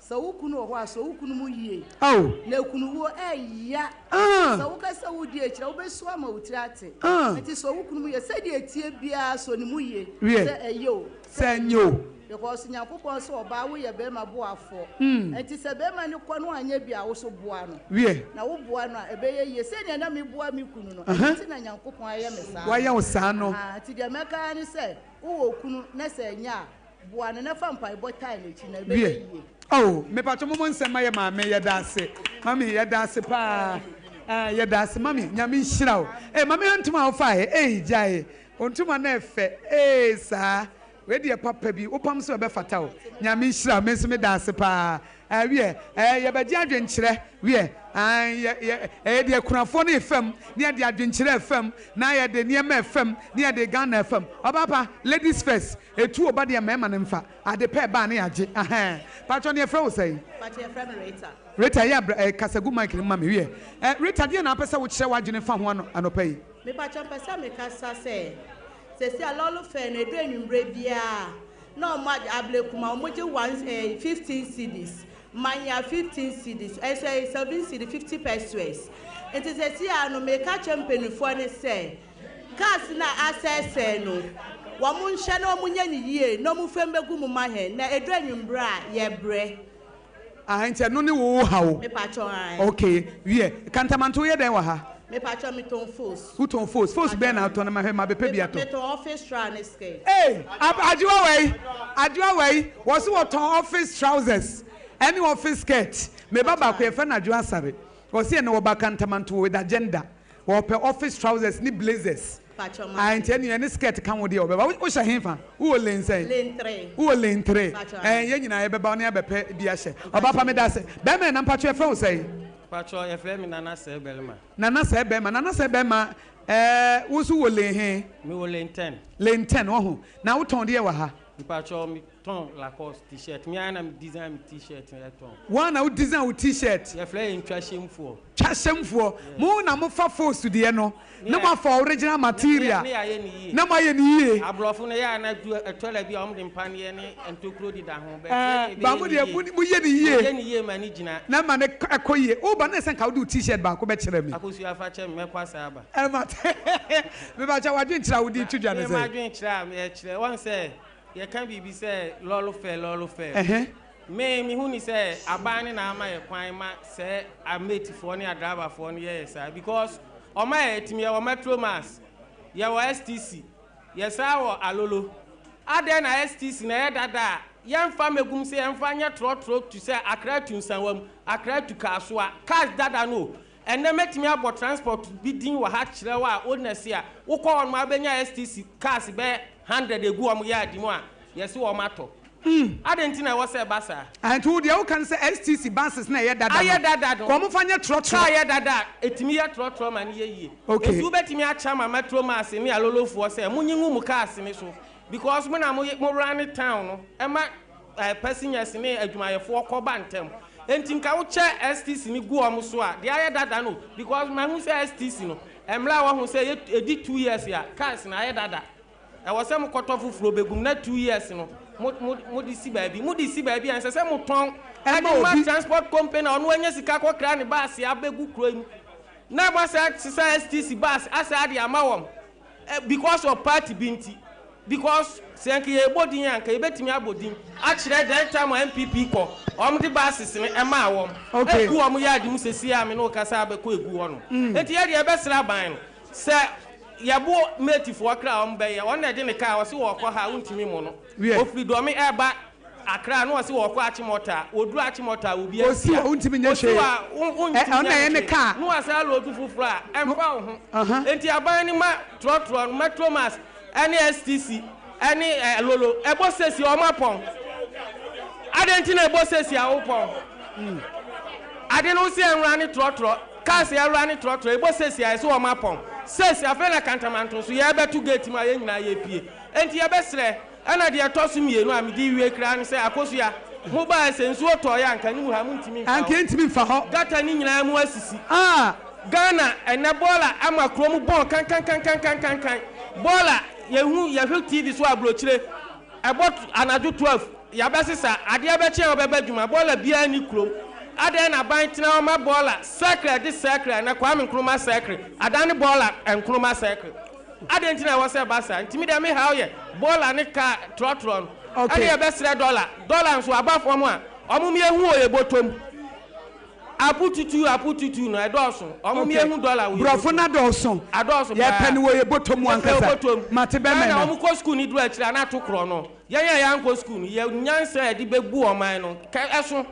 sɛ wo kunu wɔ hɔ a, sɔ wo kunu mu yie. Ao. Na kunuwuo ɛya. Ah. Sɛ woka sɛ wodi akyire a, wobɛsu ama wo tiri ate. Ah. Nti sɔ wo kunu mu yie. Sɛdeɛ ɛteɛ biara, sɔ ne mu yie. Wiɛ. Sɛ ɛyɛ o. Sɛ ɛnyɛ o. Because Nyankopɔn sɛ ɔbaa woyɛ bɛrima boafoɔ. Nti sɛ bɛrima no kɔ no anyɛ bi a, wo so boa no. Wiɛ. Na wo boa no a, ɛbɛyɛ yie. Sɛdeɛ na meboa me kunu no, ɛno nti na Nyankopɔn ayɛ me saa no. Wayɛ wo saa no. Ahaa, nti deɛ mɛka ara ne sɛ, wowɔ okunu na sɛ ɛnyɛ a, boa no na fa mpaebɔ taa n'akyi na ɛbɛyɛ Wiɛ. yie. Oh, mepatwo momo nsɛm ma yɛ maame, yɛda ase. Mami, yɛda ase paa. Eh, yɛda ase mami, Nyame nhyira wo. Eh, mami hwɛ ntoma a wofaeɛ. Ei, gyae. Wo ntoma no ɛfɛ. Ee, saa. Wei deɛ papa bi, wopam so ɛbɛfata wo. Nyame nhyira wo, me nso meda ase paa. Ɛɛ wiɛ, ɛɛ yɛbɛgye adwenkyerɛ, wiɛ, ae, yɛ, yɛ, ɛyɛ deɛ akunafoɔ no refam, ne yɛde adwenkyerɛ refam, na yɛde nneɛma refam, ne yɛde Ghana refam. Ɔbaapa, ladies first, ɛtu oba deɛ mmarima no mfa, ade pɛ ɛba a ne yɛagye, ahɛn. Paatwɔ ne yɛfrɛ wo sɛn? Paatwɔ yɛfrɛ me Rita. Rita, yɛ a bra, ɛɛ kasa gu mic no mu ma me, wiɛ. Ɛɛ Rita, deɛn na wopɛ sɛ wokyerɛ w'adwene fa ho ano, anɔpa yi? Mepaatwɔ mpɛ sɛ mekasa sɛ, seesei a lɔɔre fare no ɛduru anwummerɛ biara na ɔmo agye ablekuma ɔmo gye one eh 15 cedis, manya 15 cedis ɛnso ɛyɛ 7 cedi 50 pesewas nti seesei a no meka kyerɛ mpaninfoɔ no sɛ cars no a asɛesɛe no wɔn nhwɛ na wɔn nyɛ no yie na wɔn fam bɛgu mu ma hɛn na ɛduru anwummerɛ a yɛbrɛ. Ah nti ɛno ne wo haw? Mepakyɛw ae. Okay wiɛ Kantamanto woyɛ dɛn wɔ ha? Mepakyɛw metɔn fos. Wotɔn fos? Fos bɛn na wotɔn na mahwɛ mabɛpɛ bi atɔ. Metɔn office tra ne skirt. Ei Adwoa wei Adwoa wei wɔse wɔtɔn office trousers ɛne office skirt. Me ba baako yɛfrɛ no Adwoa Asare ɔse ɛnɛ wɔba Kantamanto with agenda Wɔpɛ office trousers ne blazers. Pakyɛ Ah mate. nti ɛneɛ ɛne skirt ka ho deɛ ɔbɛba. Wo wohyɛ henfa? Wowɔ lane sɛn? Lane three. Wowɔ lane three. Pakyɛ Ɛɛ ae. yɛn nyinaa yɛbɛba wo ne abɛpɛ bi ahyɛ. Ɔbaa pa Mpakyɛ. medase. Bɛɛma ɛna mpakyɛ yɛfrɛ wo sɛn? Pakyɛ yɛfrɛ me Nana Sɛɛ Bɛrima. Nana Sɛɛ Bɛrima. Nana Sɛɛ Bɛrima ɛɛ wo nso wɔ lane he? Mewɔ lane ten. Lane ten wahu. Na wotɔn deɛ wɔ ha? Mpakyɛ me tɔn Lacoste t-shirt. Me ara na me design me t-shirt no tɔn. Wo ara na wo design wo t-shirt? Yɛfrɛ yɛn twahyɛmfoɔ. Twahyɛmfoɔ. Mo na mo fa fose deɛ no na mo afa original material Ne yɛayɛ no yie. na mo ayɛ no yie. Aborɔfo no ɛyɛ a na du ɛtɔla bi a wɔn de mpaneɛ ne ntokuro deda ho but Ɛɛ yɛn deɛ ba yɛbɛyɛ mo no deɛ yie. mo mo yɛ no yie. Yɛyɛ no yie ma no gyina. Na ma no ɛkɔ yie. Wo ba na ɛsɛ nka wode wo t-shirt baako bɛkyerɛ me. Akosua fa kyɛ me mɛkɔ asan aba. Ɛma mepakyɛ w'adwenkyerɛ a wode reto dwa ne Me sɛn? m'adwenkyerɛ a mekyerɛ wɔn sɛ Yɛka biribi sɛ lɔɔre fɛ, lɔɔre fɛ. Ɛhɛ. Me, mehu ni sɛ aban no na ama yɛ kwan ma sɛ ametifoɔ ne adraivafoɔ no yɛyɛ saa because ɔma yɛ yɛtumi yɛwɔ metro mass, yɛwɔ STC, yɛsan wɔ alolo. Adɛn na STC na ɛyɛ dada a yɛmfa mmɛgum sɛ yɛmfa nyɛ trɔtrɔ tu sɛ Accra tu Nsawam, Accra tu Kasoa, cars dada no o. Ɛnnɛ mɛtumi abɔ transport bi din wɔ ha kyerɛ wo a wo nɛse a wokɔ hɔ nom a wobɛnya STC cars bɛyɛ hundred ɛgu wɔn yard mu a yɛse wɔn atɔ. Adɛn nti na ɛwɔ sɛ ɛba saa? Ah nti wo deɛ woka ne sɛ STC buses no a ɛyɛ dada no Ayɛ dada no. kɔ wɔn fa nyɛ trɔtrɔ. Car yɛ dada a ɛtumi yɛ trɔtrɔ ma no yɛ yie. Okay. Nti wobɛtumi akyɛ ama Metro Mass ne Alolofoɔ sɛ monyi ngu mo cars no so because mo na mo mo runne town no ɛma Passengers ne adwumayɛfoɔ kɔ ba ntɛm enti nka wo kyɛ STC no gu wɔn so a deɛ ayɛ dada no because mahu sɛ STC no mmerɛ a wahu sɛ ɛyɛ ɛdi two years a cars no ayɛ dada ɛwɔ sɛ mo kɔtɔ foforɔ bɛgum na two years no mo mo mo de si baabi mo de si baabi a ɛnsɛ sɛ mo tɔn ɛde ma transport company a ɔno anya sika kɔkra ne baase abɛgu kuro yi mu na mo asɛ sesa STC bus asɛ ade ama wɔn Because of party bi nti because sɛ nka yɛbɔ din a nka yɛbɛtumi abɔ din akyerɛ that time a NPP kɔ wɔn de buses no ɛmaa wɔn Okay. egu wɔn yard mu sɛsi a me ne wo kasa abɛkɔ egu hɔ no nti yɛ deɛ yɛbɛsrɛ aban no sɛ yɛbo matefoɔ kra wɔn bɛyɛ wɔn na ɛde ne kaa wɔse wɔkɔ ha wontumi mo no Wiɛ. ofiri dɔme ɛba Accra na ɔse wɔkɔ Achimota a, wɔduru Achimota a obi Osi asi hɔ a, wontumi nyɛ osi hwee. hɔ a wo Ɛ wontumi ɔno na nyɛ ɛyɛ ne hwee. kaa. Na wasan aloodu foforɔ a, ɛmfa wo ho. Aha. Enti aban no ma trɔtrɔ no, Metro Mass ne STC ne ɛ Lolo, ɛbɔ sesi a wɔapɔn. Adɛn nti na ɛbɔ sesi a wopɔn? Ade no wose ɛnwura ne trɔtrɔ, cars ɛwura ne trɔtrɔ, ɛbɔ sesi a ɛse wɔapɔn. Sesi, afei na Kantamanto nso yɛrebɛto gate mu a yɛn nyinaa yɛrepue. Enti yɛbɛsrɛ Ɛna deɛ ɛtɔ so mienu a mede rewie koraa ne sɛ, Akosua, mo baeɛ sɛ nsuo tɔeɛ a anka ne mu ha montumi mfa hɔ. Anka yɛntumi mfa hɔ. Gutter no nyinaa mu asisi. Ah! Ghana ɛnɛ bɔɔla ama kuro mu bɔn kankankankankankan. Bɔɔla yɛhu yɛhwɛ TV so aburokyire ɛbɔ anadwo 12 yɛabɛsesa adeɛ bɛkye a wobɛba adwuma bɔɔla biara nni kurom. Adɛn na aban tena hɔ ma bɔɔla circle ɛde circle ɛnɛ Kwame Nkrumah circle adane bɔɔla Nkrumah circle. Adɛn nti na ɛwɔ sɛ ɛba saa? Nti me deɛ me haw yɛ bɔɔla ne car trɔtrɔ no. Okay. Ɛne yɛbɛsrɛ dɔla. Dɔla nso aba fam a, ɔmo mmiɛhu wɔ yɛ bɔtɔ mu. Apu tutu apu tutu no ɛdɔɔso. Ɔmo Okay. mmiɛhu dɔla wɔ yɛ Borɔfo bɔtɔ no mu. adɔɔso. Adɔɔso paa. Yɛpɛ no wɔ yɛ bɔtɔ mu Yɛpɛ wɔ ankasa. bɔtɔ mu. Mate bɛmɛ Ghana no. ɔmo kɔ sukuu no duru akyire a na ato korɔ no. Yɛn a yɛankɔ sukuu no, yɛ nyansa a yɛde bɛbu ɔman no, kɛ ɛso.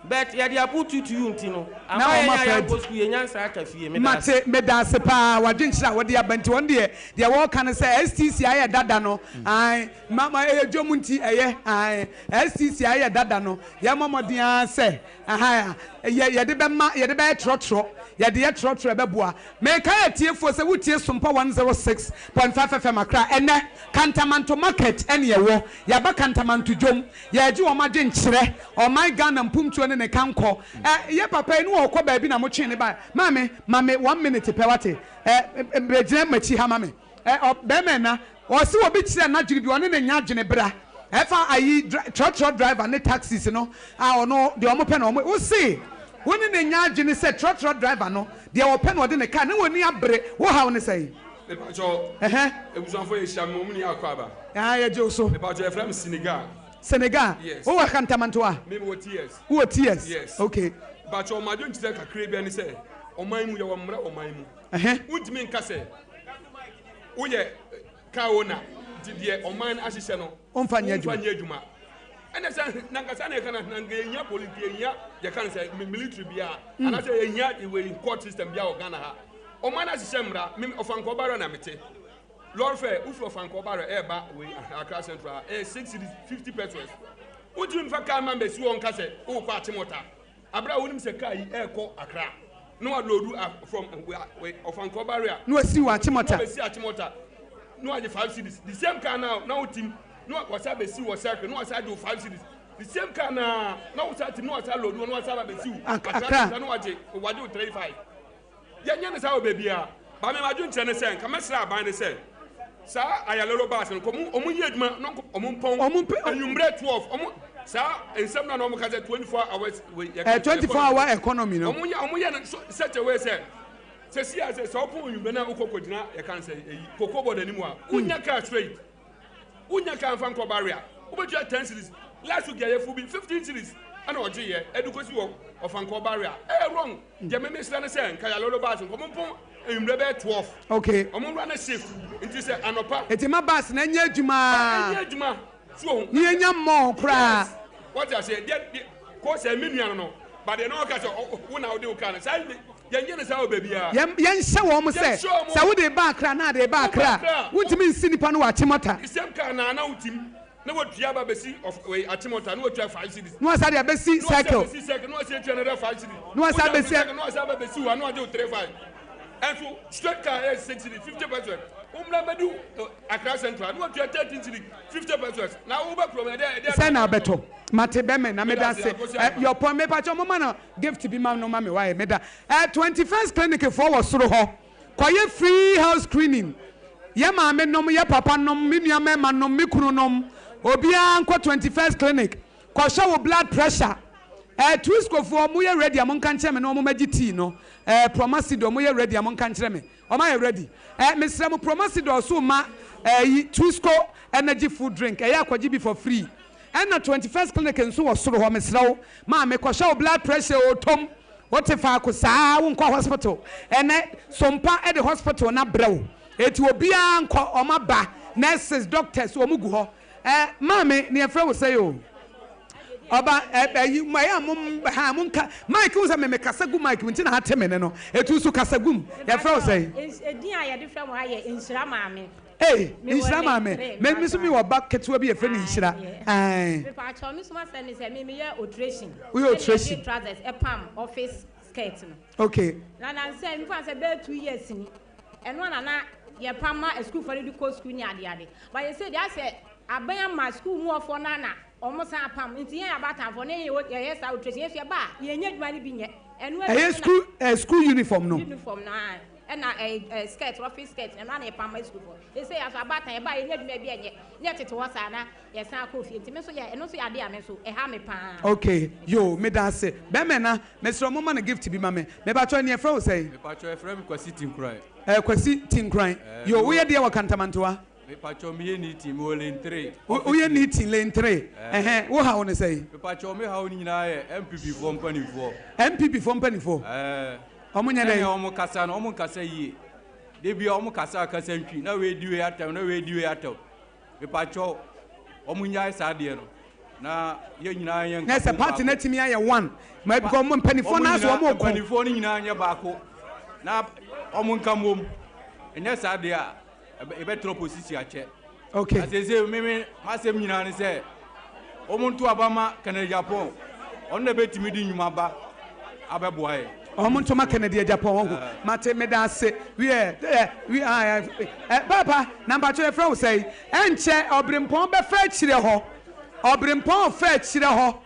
But yɛde apple to to you nti no, Na amma wɔn yɛn a afa yɛankɔ adi. sukuu yɛn nyansa aka fie. Meda ase. Mate, meda ase paa w'adwenkyerɛ a wode aba nti wɔn deɛ deɛ wɔreka ne sɛ STC ayɛ dada no ae ma ma ɛyɛ dwom nti ɛyɛ ae STC ayɛ dada no yɛmmɔ mmɔden ara sɛ ahaa yɛ yɛde bɛma yɛde bɛyɛ trɔtrɔ yɛde yɛ trɔtrɔ ɛbɛboa Mekae atiefoɔ sɛ wotie Sompa 106.5 FM Accra ɛnnɛ Kantamanto Market ɛne ɛwɔ yɛaba Kantamanto dwom Yɛregye wɔn adwenkyerɛ, ɔman Ghana mpomtuo ne ne kankɔ. Ɛ, yɛ papa yi ne ɔɔkɔ baabi na motwee no baeɛ. Maame, ma me one minute pɛ wate. Ɛ, bɛgyina m'akyi ha ma me. Ɛ, ɔ, bɛrima ɛna, ɔse obi kyerɛ n'adwene bi, ɔne no nyɛ adwene bra. Ɛfa ayi, dra, trɔtrɔ driver ne taxis no, a ɔno, deɛ ɔmo pɛ na ɔmo, wose wo ne no nyɛ adwene sɛ trɔtrɔ driver no, deɛ ɔpɛ na ɔde ne car, ne w'ani abere, wo haw ne sɛn? Mepakyɛw, Ɛhɛ. abusuafo yɛhyia me wɔn ni akɔ aba. Ah, yɛgye wo so. Mepakyɛw, yɛfrɛ me Senegal. Senegal? Yes. Wowɔ Kantamantoa? Me mewɔ TS. Wowɔ TS? Yes. Okay. Mepakyɛw, m'adwenkyerɛ kakra bi ne sɛ, ɔman mu, yɛwɔ mmara wɔ ɔman mu. Ɛhɛ. Wontumi nka sɛ woyɛ car owner nti deɛ ɔman no ahyehyɛ no, Womfa nyɛ adwuma. womfa nyɛ adwuma. Ɛna sɛ nankasa na yɛka no, na nka yɛhia police, yɛhia yɛka no sɛ military biara, anaasɛ yɛhia wei court system biara wɔ Ghana ha. Ɔman no ahyehyɛ mmara, me Ɔfankɔɔ Barrier na mete. Lɔre fɛ, wofiri Ɔfankɔɔ Barrier ɛreba wei Accra Central a, ɛyɛ 6 cedis 50 pesewas. Wontumi mfa kaa mma mbɛsi hɔ nka sɛ wokɔ Achimota, abere a wonim sɛ kaa yi ɛrekɔ Accra na waloodu from Ɔfankɔɔ Barrier. Na wasi wɔ Achimota. Na wabɛsi Achimota na wagye 5 cedis. The same car na na wotim na wasa bɛsi wɔ Circle na wasa agye wo 5 cedis. The same car na na wosa tim na wasa loodu na wasa ba bɛsi wo Accra Central na wagye wagye wo 3 5. Yɛnyɛ no saa wɔ baabiara. But me m'adwenkyerɛ ne sɛ, nka mɛsrɛ aban no sɛ, saa Ayalolo bus no, nka ɔmo ɔmo nyɛ adwuma na nka ɔmo mpɔn anwummerɛ 12, ɔmo saa nsɛm no a na ɔmo ka sɛ 24 hours wei yɛka Eh, 24 hour economy no. Ɔmo yɛ ɔmo yɛ no so such a way sɛ, sɛsi a sɛ sɛ ɔpɔn anwummerɛ na wokɔ kɔgyina yɛka no sɛ eyi cocoa board anim a, wonnya car straight. Wonya car mfa nkɔ barrier wobɛtua 10 cedis last week yɛyɛfo bi 15 cedis ɛna ɔgye yɛ ɛde kɔsi wɔ ɔfankɔ barrier ɛyɛ wrong deɛ meme srɛ ne sɛ nka yalolo bus nka ɔmo mpɔn anwummerɛ bɛyɛ 12 okay ɔmo nwura ne shift nti sɛ anɔpa Eti ma bus na ɛnyɛ adwuma. Ɛnyɛ adwuma so ohun Ne yɛnya mmɔɔ koraa. Yes wɔte aseɛ deɛ deɛ kɔ sɛ me nua no no but deɛ na ɔka sɛ wo na wode wo car no saa Yɛnyɛ no saa wɔ baabiara. Yɛn, yɛnhyɛ wɔn sɛ, Yɛnhyɛ wɔn. sɛ wode reba Accra na ade reba Accra a, wontumi nsi nnipa no wɔ Achimota. The same car na na wotim na watua aba bɛsi ɔf, wei, Achimota na watua 5 cedis. Na wasan de abɛsi Na wasan Circle. abɛsi Circle na wasan atua another 5 cedis. Na wasan Wosan abɛsi. Circle na wasan aba bɛsi hɔ a na wagye wo 3 5. Ɛnso straight car yɛ 6 cedis 50 pesewas. Wommra mmɛdu eh, Accra Central na watua 13 cedis 50 pesewas. Na woba kurom ɛdɛ ɛdɛ. Sɛ na abɛtɔ. Mate bɛmɛ na meda Meda ase. ase, Akosi Eh, Armah. your point, mepakyɛ mo ma no Gift bi ma no ma me why meda eh 21st clinic foɔ wɔ soro hɔ kɔyɛ free health screening yɛ maame nom yɛ papa nom me nua mɛma nom me kunu nom obiara nkɔ 21st clinic kɔhwɛ wo blood pressure eh Twisco foɔ mo yɛ ready a mo nka nkyerɛ me na wɔn mɛgye tea no eh Promasidor mo yɛ ready a mo nka nkyerɛ me wɔn ayɛ ready eh mesrɛ mo Promasidor so ma eh yi Twisco energy food drink ɛyɛ akɔgye bi for free Ɛna 21st clinic nso wɔ soro hɔ mesrɛ wo maame kɔhwɛ wo blood pressure oo tom wote faako saa wonkɔ hospital ɛnɛ sompa de hospital no abrɛ wo eti obiara nkɔ wɔn aba nurses doctors wɔn gu hɔ ɛ maame ne yɛfrɛ wo sɛi oo ɔba ɛ ɛyi ɛyɛ a mo ha mo nka mic wo sɛ me me kasa gu mic mu nti na ate me ne no etu nso kasa gu mu yɛfrɛ wo sɛi. Edin a yɛde frɛ mo ha yɛ Nhyira Maame. Ei nhyira maame me me nso me wɔ ba ketewa bi yɛfrɛ no nhyira ae. Mepaakyɛw me soma sɛ ne sɛ me meyɛ alteration. Woyɛ alteration. Ɛna yɛde trousers ɛpam office skirt no. Okay. Na nansɛ mefa sɛ bɛyɛ 2 years ni ɛno na na yɛpam ma asukuufoɔ no de kɔ sukuu ne ade ade ba yɛ sɛ deɛ asɛ aban ama sukuu mu ɔfoɔ no na wɔn san apam nti yɛn abatanfoɔ ne yɛyɛ saa alteration yɛn so yɛba a yɛnyɛ adwuma no bi nyɛ ɛno ɛyɛ school eh, school uniform no. Uniform no ae. Ɛna ɛɛ ɛɛ skirt, office skirt, ɛno ara na yɛpam ma sukuufoɔ. Seesei aso abaatan, yɛba a yɛnya adwuma bi ɛnyɛ, na yɛtete hɔ saa na yɛsan akɔ fie. Nti me nso yɛ, ɛno nso yɛ adeɛ a me nso ɛha me pa ara. Ok yoo meda ase bɛɛma ɛna mesrɛ wo momma no gift bi ma me mepakyɛw ɛne yɛfrɛ wo sɛn. Mepakyɛw yɛfrɛ me Kwasi Tinkuran. Ɛɛ Kwasi Tinkuran Ɛɛ yoo mewɔ woyɛ deɛ wɔ Kantamantoa. Mepakyɛw meyɛ Nitin mewɔ lane three. Wo woyɛ Nitin lane three Ɛɛ. ɛhɛn wo haw ne sɛn. Mepakyɛw me haw no nyinaa yɛ NPP foɔ mpaninfoɔ. NPP foɔ mpaninfoɔ. Ɛɛ. Ɔmo nyɛ dɛn? Sɛnea ɔmo kasa no, ɔmo nkasa yie. Da biara ɔmo kasa kasa ntwi, na wei di wei atɛm, na wei di wei atɛm. Mepakyɛw, ɔmo nnyae saa adeɛ no. Na yɛn nyinaa yɛ Na sɛ nkabom party no baako. atumi ayɛ one ma because wɔn mpanimfoɔ Wɔn no asɛ nyinaa wɔn reko. mpanimfoɔ no nyinaa nyɛ baako na wɔn nka mmom. Ɛnyɛ saa deɛ a ɛbɛ yɛbɛtena opposition akyɛ. Okay. Na seesei me me m'asɛm nyinaa ne sɛ wɔn nto aba ma Kennedy Agyapong. Ɔno na ɛbɛtumi de nnwuma ba abɛboa yɛn. Wɔn nto ma Kennedy Agyapong wɔn mate meda ase wiɛ ɛ wi a ɛ paapa na mpakyɛ yɛfrɛ wo sɛn ɛnkyɛ ɔbrempɔn bɛfa akyire hɔ ɔbrempɔn ɔfa akyire hɔ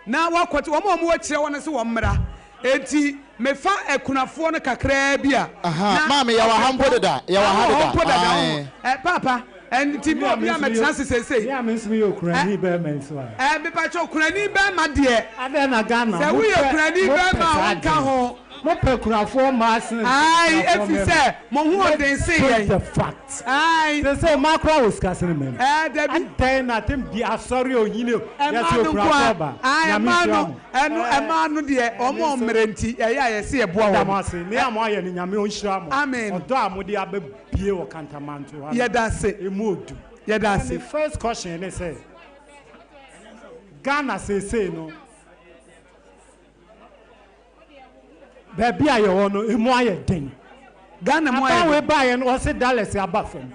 na wakɔ wɔn a wɔn wɔ akyire hɔ no se wɔn mmra enti mefa akunafoɔ no kakraa bi a Aha, na maame yɛwɔ ha mpo ɔbrempɔn deda, yɛwɔ ha wɔn wɔ hɔ deda. mpo dada Ae. wɔn ɛ paapa ɛnti Me mo a obi me a nso meyɛ mɛtena ase seesei me a me nso meyɛ okurani bɛrima nso a. Ɛ mepakyɛ okurani bɛrima deɛ. Adɛn na Ghana Sɛ mo woyɛ pɛ kurani mo pɛ bɛrima a saa wonka adeɛ no. ho. Mo pɛ kurafoɔ mmaa sene Ae kurafoɔ efi mmarima. sɛ mo ho Let's ɔden sen face yɛn. the fact. Ae. Sesei mmaa koraa wɔ sika sene mmarima. Ɛɛ dabi. Adɛn na tem bi asɔre onyini o Ɛmaa yɛse no nko okurafoɔ a. ba. Ae Nyame ɛmaa nhyira no mo. ɛno ɛmaa no deɛ wɔn a wɔmmrɛ nti ɛyɛ a yɛse yɛboa Meda wɔn. mo ase. Nea moayɛ no Nyame ɔnhyira mo. Amen. Ɔdɔ a mode abɛbue wɔ Kantamanto ha no Yɛda ase. emu odu. Yɛda ase. Me first question ne sɛ Ghana seesei no baabi a yɛwɔ no emu ayɛ den. Ghana mu ayɛ Aban wei den. baeɛ no ɔse dollars aba fam.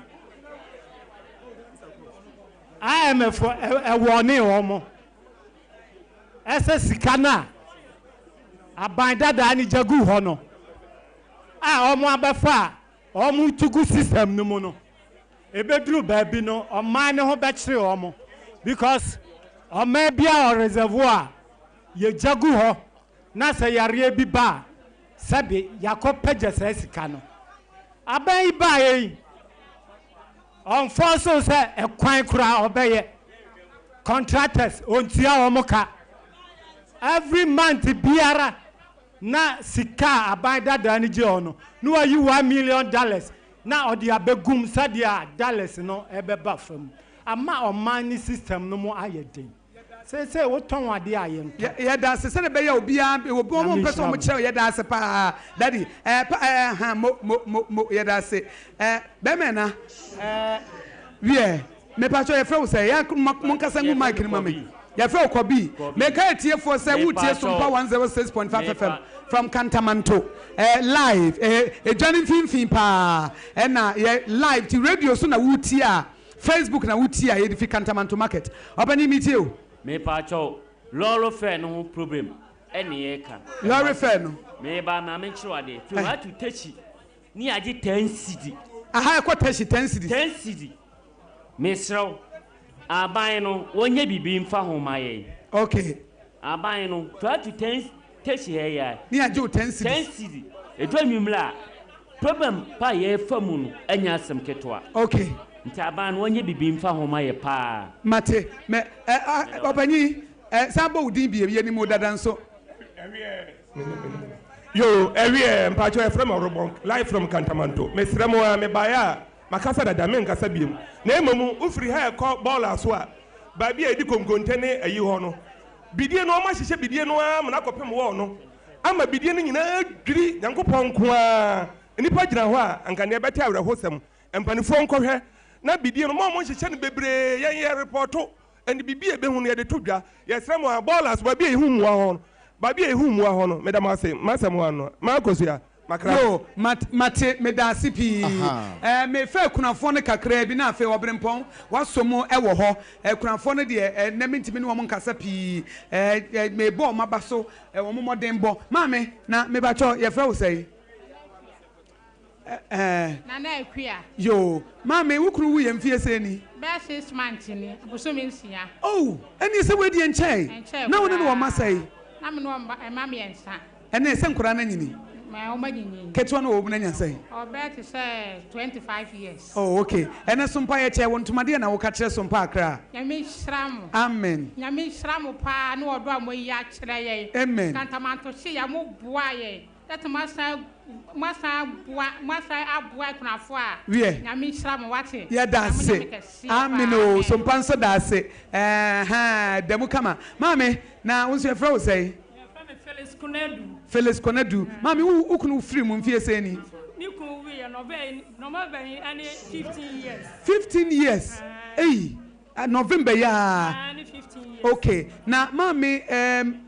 IMF ɛwɔne wɔn ɛsɛ sika no a aban dadaa no gya gu hɔ no a wɔn abɛfa a wɔn tu gu system no mu no. Ɛbɛduru baabi no ɔman no ho bɛkyere wɔn because ɔman biara wɔ reservoir a yɛgya gu hɔ na sɛ yareɛ bi ba a sɛbe yɛakɔ pagya saa sika no. Aban yi baeɛ yi ɔnfɔɔse wo sɛ ɛkwan koraa ɔbɛyɛ, contractors ɔntua wɔn ka. Every month biara na sika a aban dadaa no gye hɔ no na wayi $1 million na ɔde abɛgum sɛdeɛ a dollars no ɛbɛba fam ama ɔman ne system no mu ayɛ den. Seesei wotɔn adeɛ a yɛntɔ. Yɛda ase sɛdeɛ ɛbɛyɛ a obiara obi wɔn Nyame mpɛ sɛ nhyira wɔn mo. kyerɛ yɛda ase paa daddy ɛɛ pa ɛɛ ha mo mo mo mo yɛda ase ɛɛ bɛrima ɛna ɛɛ wiɛ mepatwɔ yɛfrɛ wo sɛ yɛ mo mo nkasa ngu mic no ma me yɛfrɛ wo Kɔbi meka atiefoɔ sɛ wotie Sompa 106.5 FM from Kantamanto ɛɛ live ɛɛ edwa no mfimfini paa ɛna yɛ live ti radio so na wotie a Facebook na wotie a yɛde fi Kantamanto market ɔpanin metie o. Mepaakyɛw, lɔɔre fare no ho problem ɛne yɛka. Lɔɔre fare no. Meba ma menkyerɛ wo adeɛ. Firi ha to Teshie ne yɛagye 10 cedi. Aha ɛkɔ Teshie 10 cedis. 10 cedi. Mesrɛ wo, aban no wɔnyɛ biribi mfa ho ma yɛn. Okay. Aban no, try to 10 Teshie ha yi ara. Ne yɛagye wo 10 cedis. 10 cedi. Ɛdu anwummerɛ a, problem pa a yɛrefa mu no ɛnyɛ asɛm ketewa. Okay. Nti aban no wɔnyɛ biribi mfa ho ma yɛ paa. Mate. Mɛ ɛ a ɔpanyin ɛ san bɔ wo din bio, yɛnim wo dada nso. Yoo ɛwiɛ mpakyɛw yɛfrɛ me Ɔrobɔnk live from Kantamanto mesrɛ mo aa mebaeɛ a makasa dada menkasa biom na mmom wofiri ha ɛkɔ bɔɔla so a baabi a yɛdi konkonte ne ayi hɔ no bidie no wɔn ahyehyɛ bidie no aa ma no akɔpem wɔɔ no ama bidie no nyinaa adwiri Nyankopɔn nko aa nnipa gyina hɔ a anka neɛ ɛbɛte awerɛhosɛm mpanifoɔ nkɔhwɛ na bidie no mo a monhyehyɛ no bebree yɛn yɛ repɔto Ɛnde biribi a yɛbɛhu no, yɛde to dwa. Yɛsrɛ mo ara, bɔɔla so, baabi a yɛhu mmoa hɔ no, baabi a yɛhu mmoa hɔ no, meda mo ase. M'asɛm ara no, m'akosua, makra. Yoo, mat, mate, medaase pii. Ɛɛ, mefa akunafoɔ no kakraa bi, na afei ɔberempɔn, wasɔ mu wɔ hɔ. Akunafoɔ no deɛ, ɛnnɛ mentumi ne wɔn nkasa pii. Ɛɛ, ɛ, mebɔ wɔn aba so, wɔn mmɔdenbɔ. Maame, na mepakyɛw, yɛfrɛ wo sɛn? Ɛɛ. Nana Akua. Yoo, maame wo kunu wuiɛ mfie sɛn ni? Bɛyɛ 6 months ni, bosome 6. Oh, ɛneɛ sɛ wei deɛ nkyɛe. Ɛnkyɛe Na wo ne no wɔ mma koraa. sɛn? Na me ne wɔn mma mma mmiɛnsa. Ɛneɛ sɛ nkwadaa no anyini? Mɛ wɔn anyinyin. Ketewa no wɔ wo mu no anya sɛn? Ɔbɛyɛ te sɛ 25 years. Oh, okay. Ɛnɛ Sompa yɛkyɛɛ wo ntoma deɛ na woka kyerɛ Sompa Accra? Nyame nhyira mo. Amen. Nyame nhyira mo paa ne ɔdɔ a moayi akyerɛ yɛn. Amen. Kantamanto hye yɛ mo boa yɛn. Sɛ moasan moasan aboa moasan aboa akunafoɔ a. Wiɛ. Nyame nhyira mo wate. Yɛda Na mo ase. Nyame kɛseɛ Amen paa. oo Amen. Sompa nso da ase. Ɛɛhaa da mu kama. Maame, na wo nso yɛfrɛ wo sɛn? Yɛfrɛ me Phyllis Konadu. Phyllis Konadu. Maame, wo wo kunu firi mu mfeɛ sɛn ni? Me kunu wuiɛ November yi ɛne 15 years. 15 years? Ei, November yi aa. Ɛne 15 years. Okay, na maame ɛɛm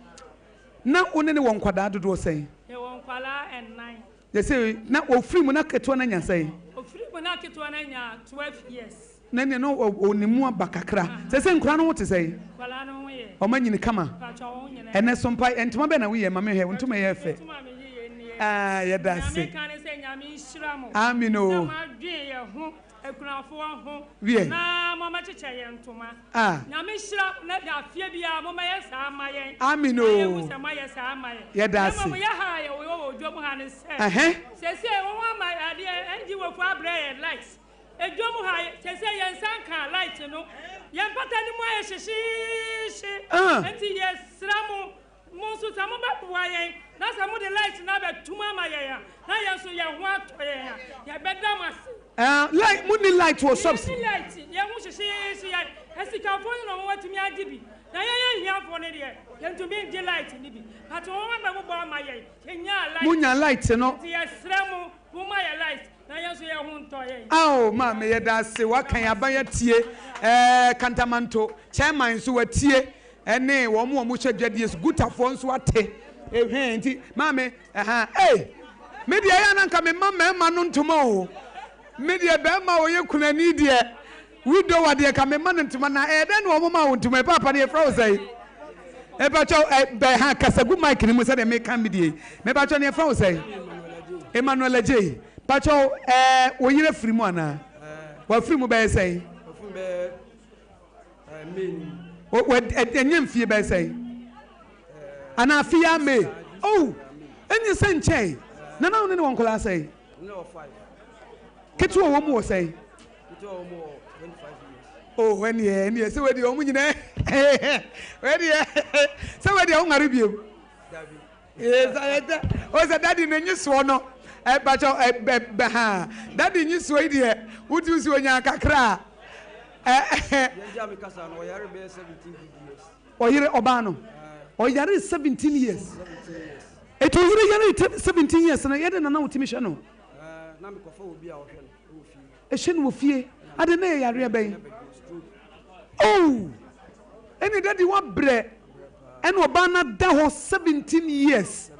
na wo ne no wɔ nkwadaa dodoɔ sɛn? Yɛwɔ nkwadaa nnan. Yɛsɛ na ɔfiri mu na ketewa no anya sɛn? Ɔfiri mu na ketewa no anya 12 years. Na ɛneɛ na ɔne mu aba kakra. Sɛsɛ nkwadaa no ho te sɛn? Nkwadaa no ho yɛ. Wɔn anyini kama? Mpakyɛ wɔn nyinaa. Ɛnɛ so mpa ntoma bɛn na woyɛ ma me hwɛ wo ntoma yɛ fɛ. Ntoma a meyi yɛ nie. Ah yɛda ase. Nea meka ne sɛ Nyame nhyira mo. Amen o. Sɛ moadwen yɛn ho. Akunafoɔ ho Wiɛ. na moamɛkyekyɛ yɛn ntoma. Ah. Nyame nhyira mo na afeɛ biara momɛyɛ saa mma yɛn. Amen Na oo. yɛhu sɛ moayɛ saa ama yɛn. Yɛda Na ase. mmom yɛ ha a yɛwɔ wɔ dwom ha ne sɛ, Ɛhɛ. seesei wɔn ama adeɛ NGO foɔ abrɛ yɛn light. Edwom ha seesei yɛn nsa nkaa light no. Yɛn mpata no mu ayɛ hyehyeehye. Ah. Enti yɛsrɛ mo Mo nso sɛ mobɛboa yɛn na sɛ mode light no abɛtom ama yɛn a, na yɛn nso yɛn ho atɔ yɛn a, yɛbɛda mo ase. Eh, light, mo ni light wɔ shops. Yɛnni light, yɛn ho hyehyeehye yɛn. Asikafoɔ no na wɔatumi agye bi, na yɛn ahiafoɔ no deɛ, yɛntumi ngye light no bi. But wɔn abɛbobɔ ama yɛn, yɛnyaa light. Mo nya light no. Nti yɛsrɛ mo, momma yɛn light. Na yɛn nso yɛn ho ntɔ yɛn. Ao maame yɛda ase waka yɛn aban atie ɛɛ kantamanto chairman nso watie ɛne wɔn a wɔhyɛ dwadie so gutafoɔ nso ate ehwɛn nti maame ɛha ei me deɛ ɛyɛ ananka me ma mmarima no ntoma o me deɛ bɛrima a ɔyɛ kunani deɛ widowa deɛ ka me ma no ntoma na ɛyɛ dɛn na wɔn ma wo ntoma paapa no yɛfrɛ wo sɛn ɛbɛkyɛw ɛ bɛ ha kasa gu mic no mu sɛdeɛ meka me deɛ mɛbɛkyɛw no yɛfrɛ wo sɛn Emmanuel Adjei, pakyɛw ɛɛ wo yere firi mu anaa? Wafiri mu bɛyɛ sɛn? Wafiri mu bɛyɛ ɛɛ May ni. O wɔ ɛnyɛ mfie bɛyɛ sɛn? Anaa afe yi ara May? Oh, ɛnyɛ sɛ nkyɛn. Na na wo ne ne wɔ nkwadaa sɛn? Ne wɔ five. Ketewa wɔ mu wɔ sɛn? Ketewa wɔ mu wɔ 25 years. Oh, ɛneɛ ɛneɛ sɛ wei deɛ wɔn nyinaa wei deɛ sɛ wei deɛ wonware biom. Dabi. O sɛ dadi ne nyisoɔ no ɛbakyɛ ɛbɛ ha dadi nyisoɔ yi deɛ wotu si onya kakra a. Ɔyere ɔbaa no ɔyare 17 years etu ɔyere yare 17 years no yɛde nana wotumi hwɛ no. Ɛhyɛ no wɔ fie ade na yɛ yareɛ bɛn oh ɛne dadi wabrɛ. Ɛna ɔbaa no ada hɔ 17 years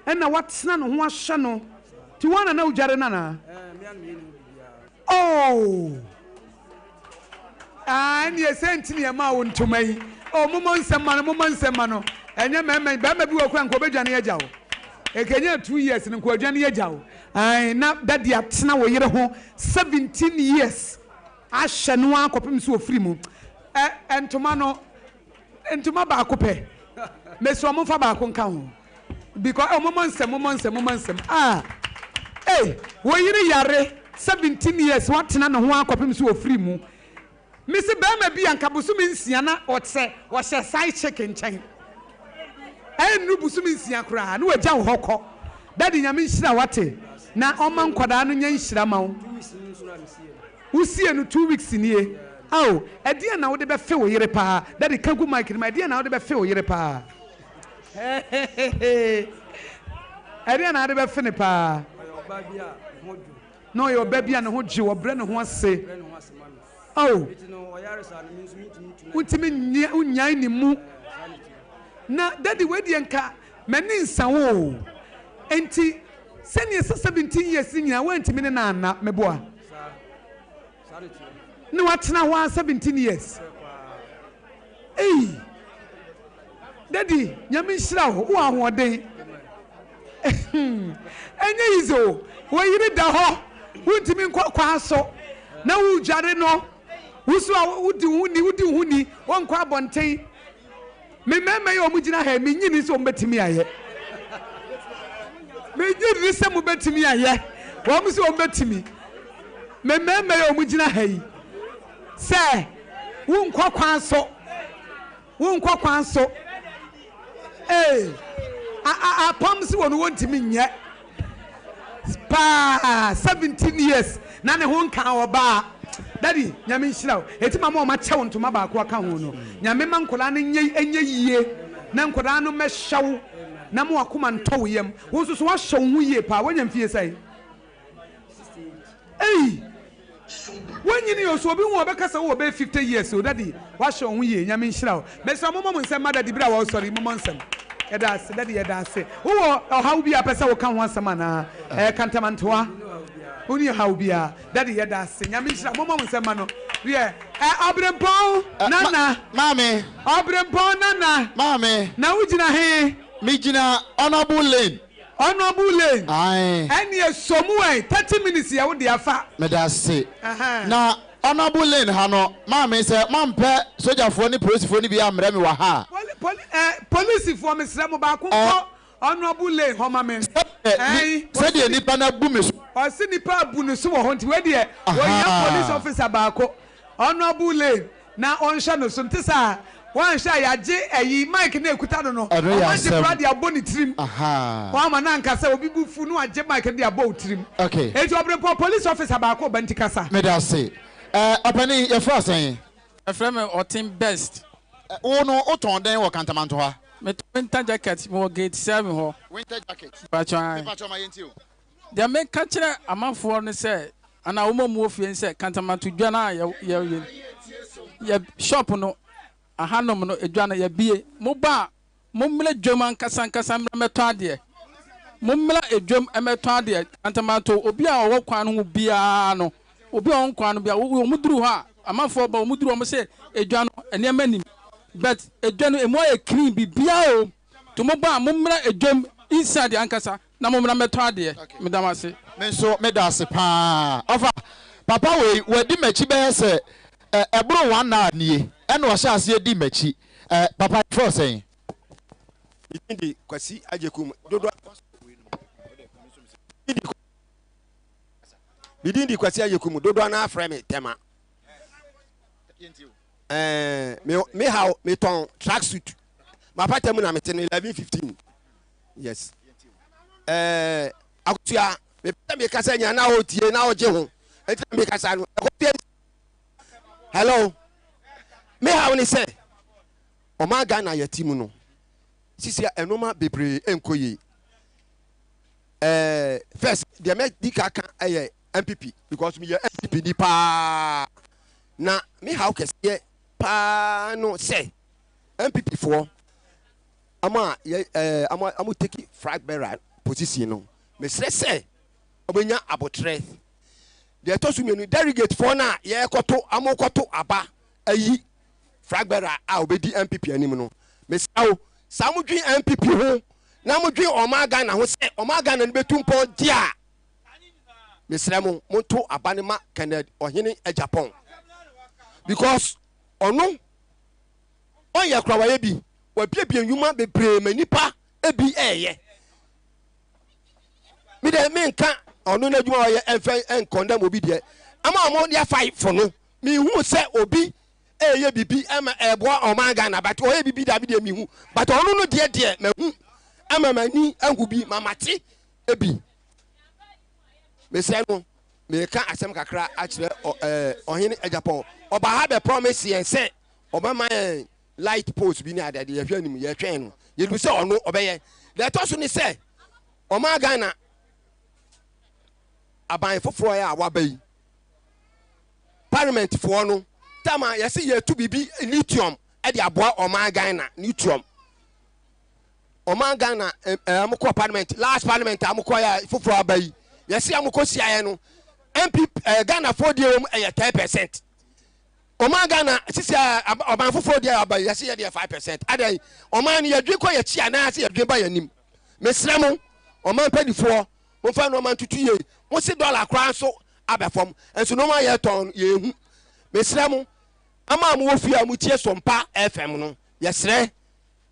ɛna watena ne ho ahyɛ no nti woa na na wodware no anaa? Oh ah ɛneɛ sɛ nti ne yɛmaa wo ntoma yi oh momɔ nsɛm ma no momɔ nsɛm ma no ɛnyɛ mmarima yi barima bi wɔ kora nka ɔbɛdwane agya wo ɛkɛnyɛ 2 years no nka ɔdwane agya wo ae na dadi atena wo yere ho 17 years ahyɛ no ara kɔpem sɛ ɔfiri mu ɛ ntoma no Ntoma baako pɛ. Mesrɛ mo nfa baako nka ho. Because oh momɔ nsɛm momɔ nsɛm momɔ nsɛm ah ei wo yere yare 17 years watena ne ho ara kɔpem sɛ ɔfiri mu. Mese barima bi a nka bosome nsia na ɔsɛ ɔhyɛ side chick nkyɛn. Ɛnnuru bosome nsia koraa na wagya wo hɔ kɔ. Daddy Nyame nhyira wo wate na ɔma nkwadaa no nyɛ nhyira ma wo. Wosie no 2 weeks nie. Ao, ɛdeɛn na wode bɛfe wo yere paa? Daddy, ka gu mic no mu, ɛdeɛn na wode bɛfe wo yere paa? Hehehehe, ɛdeɛn na wode bɛfe no paa? Ɔyɛ ɔbaa bi a ne ho dwo. Na ɔyɛ ɔbaa bi a ne ho dwo, ɔbrɛ ne ho ase. Ɔbrɛ ne ho ase ma me. Ao. Eti no ɔyare saa no, me nso mentumi ntu no. Wontumi nyɛ, wonnyae ne mu. Saa na ɛteɛ. Na Daddy, wei deɛ nka m'ani nsa wo o. Enti sɛdeɛ ɛsɛ 17 years no nyinaa woantumi ne no anna, meboa? Ne watena hɔ ara 17 years. Ei! Daddy, Nyame nhyira wo, wowɔ ahoɔden. Ɛnyɛ easy o, wo yere da hɔ, wontumi nkɔ kwaa so, na wodware no, wo so a wodi wo ho ni, wodi wo ho ni, wonkɔ abɔnten. Me mmarima yi a wɔgyina ha yi, mennye nni sɛ wɔbɛtumi ayɛ. Mennye nni sɛ mobɛtumi ayɛ. Wɔn sɛ wɔbɛtumi. Me mmarima yi a wɔgyina ha yi, sɛ wonkɔ kwan so, wonkɔ kwan so. Ee, apam si wɔn wɔntumi nyɛ paa 17 years na ne ho nka ɔbaa. Daddy, Nyame nhyira wo. Eti ma ma ɔma kyɛ wo ntoma baako aka ho no. Nyame ma nkwadaa no nyɛ ɛnyɛ yie na nkwadaa no mmɛhyɛ wo na ma wakoma ntɔ wo yam. Wo nso so wahyɛ wo ho yie paa. Wanya mfie sɛn? Ei! Wonyini o, so obi hu wo a ɔbɛka sɛ wowɔ bɛyɛ 50 years o, Daddy woahwɛ wo ho yie, Nyame nhyira wo. Mesrɛ mo mommɔ mo nsam mma Daddy berɛ a ɔresɔre yi, mommɔ nsam. Yɛda ase, Daddy yɛda ase. Wowɔ ɔhaw bi a wopɛ sɛ woka ho asɛm anaa? Ɛɛ Kantamantoa, wonni ɔhaw biara? Daddy yɛda ase, Nyame nhyira wo, mommɔ mo nsam mma no. Wiɛ, ɛ Ɔberempɔn Nana. Maame. Ɔberempɔn Nana. Maame. Na wogyina he? Megyina Honourable Lane. Honourable Lane. Ae. Ɛneɛ sɔ mu ɛ, 30 minutes yɛ wo dea fa. Medase. Ahaa. Na Honourable Lane ha no, maame sɛ moampɛ sogyafoɔ ne polisifoɔ no bi ammrɛ me wɔ ha a. Poli, poli, ɛ, polisifoɔ mesrɛ mo baako nkɔ Honourable Lane hɔ ma me. Ɛn, Sɛdeɛ nnipa no abu me so. Ɔse nnipa abu ne so wɔ hɔ nti wei deɛ ɔhia Ahaa. police officer baako. Honourable Lane. Na ɔnhwɛ no so nte saa a wanhwɛ a yagye ayi mic no a ekuta no no Ɛno yɛ ɔmo agye asɛm. koraa de abɔ ne tirim Ahaa. wama no anka sɛ obi bo fu na wagye mic no de abɔ wo tirim Okay. enti ɔbrempɔn police officer baako ba nti kasa. Meda ase. Ɛɛ ɔpanin yɛfrɛ wo sɛn? Yɛfrɛ me Ɔten Best. Wo no wotɔn dɛn wɔ Kantamanto ha? Metɔn winter jacket mewɔ gate 7 hɔ. Winter jacket. Mpakyɛw ae. Mepakyɛw ma yɛntie o. Deɛ meka kyerɛ amanfoɔ ne sɛ anaa wɔn a wɔwɔ fie ne sɛ kantamanto dwa no a yɛ yɛ yɛ shop no ahanom no edwa no yɛbie moba a mommra dwam ankasa ankasa mmra mmɛtɔ adeɛ mommra edwam mmɛtɔ adeɛ kantamanto obi a ɔwɔ kwan no ho biara no obi a ɔwɔ kwan no biara wɔn duru hɔ a amanfoɔ ba wɔn duru wɔn sɛ edwa no nneɛma nim but edwa no emu ayɛ clean biribiara o to moba a mommra edwam inside ankasa Na mommra mmɛtɔ adeɛ. Meda mo ase. Me nso meda ase paa. Ɔfa, papa wei wadi m'akyi bɛyɛ sɛ ɛ, ɛboro one hour nie ɛna ɔhyɛ aseɛ di m'akyi. Ɛ, papa yɛfrɛ wo sɛn? Me din de Kwasi Agyekum. Dodoɔ Me din de Kwasi Agyekum. Dodoɔ no ara frɛ me Tɛma. Ɛɛ, me, me haw, metɔn track suit. Mapata mu na mete no 11:15. Yes. Ɛɛ akotua mepɛ sɛ mekasa nya na ɔtie na ɔgye ho nti na mekasa no ɛkɔtie. Hello. Me haw ne sɛ ɔman Ghana yɛte mu no sisi a ɛnoma bebree nkɔ yie. Ɛɛ first deɛ mɛdi ka ka ɛyɛ NPP because meyɛ NPP ni paa na me haw kɛseɛ paa no sɛ NPP foɔ Ɔmo a yɛ ɛɛ ɔmo ɔmo take flag bearer position no, mesrɛ sɛ ɔbɛnya abotrɛ. Deɛ ɛtɔ so mmienu, delegate foɔ no a yɛrekɔto ɔmo kɔto aba ayi flag bearer a ɔbɛdi NPP anim no, mesrɛ wo saa mo dwen NPP ho na mo dwen ɔman Ghana ho sɛ ɔman Ghana no bɛtu mpɔn di a, mesrɛ mo monto aba no ma Kenneth Ɔhene Agyapong because ɔno ɔnyɛ koraa wayɛ bi. Wabiebie nnwuma bebree ma nnipa bi reyɛ. Me deɛ menka ɔno n'adwuma a ɔyɛ ɛmfɛ nkɔndɛm obi deɛ. Ama wɔn de afa fo no, mehu sɛ obi ɛyɛ biribi ɛma ɛboa ɔman Ghana but ɔyɛ biribi dabi deɛ mehu but ɔno no deɛ deɛ mahu ama m'ani ahu bi ma mate ebi. Mesrɛ no meka asɛm kakra akyerɛ ɔhene Agyapong. Ɔbaa ha bɛ promise yɛn sɛ ɔbɛma yɛn light post bi ne adeade yɛhwɛ anim yɛtwɛn no yɛnim sɛ ɔno ɔbɛyɛ deɛ ɛtɔ so ne sɛ ɔmaa Ghana aban foforɔ a waba yi parliament foɔ no tama yɛse yɛtu biribi lithium de aboa ɔman Ghana lithium ɔman Ghana ɛɛ mokɔ parliament last parliament a mokɔ yɛ foforɔ aba yi yɛse a mokɔ siaeɛ no MP ɛɛ Ghana foɔ deɛ wɔm ɛyɛ 10%. Ɔman Ghana sisi a ɔman foforɔ deɛ aba yi yɛse yɛdeɛ 5% adɛn ɔman no yɛdwen kɔ yɛkyi anaa sɛ yɛdwen ba yɛnim mesrɛ mo ɔman mpanifoɔ momfa nnoɔma ntutu yie mo se dɔla koraa nso aba fam nso nnoɔma yɛtɔn no yɛhu mesrɛ mo ama a mowɔ fie a motie Sompa FM no yɛsrɛ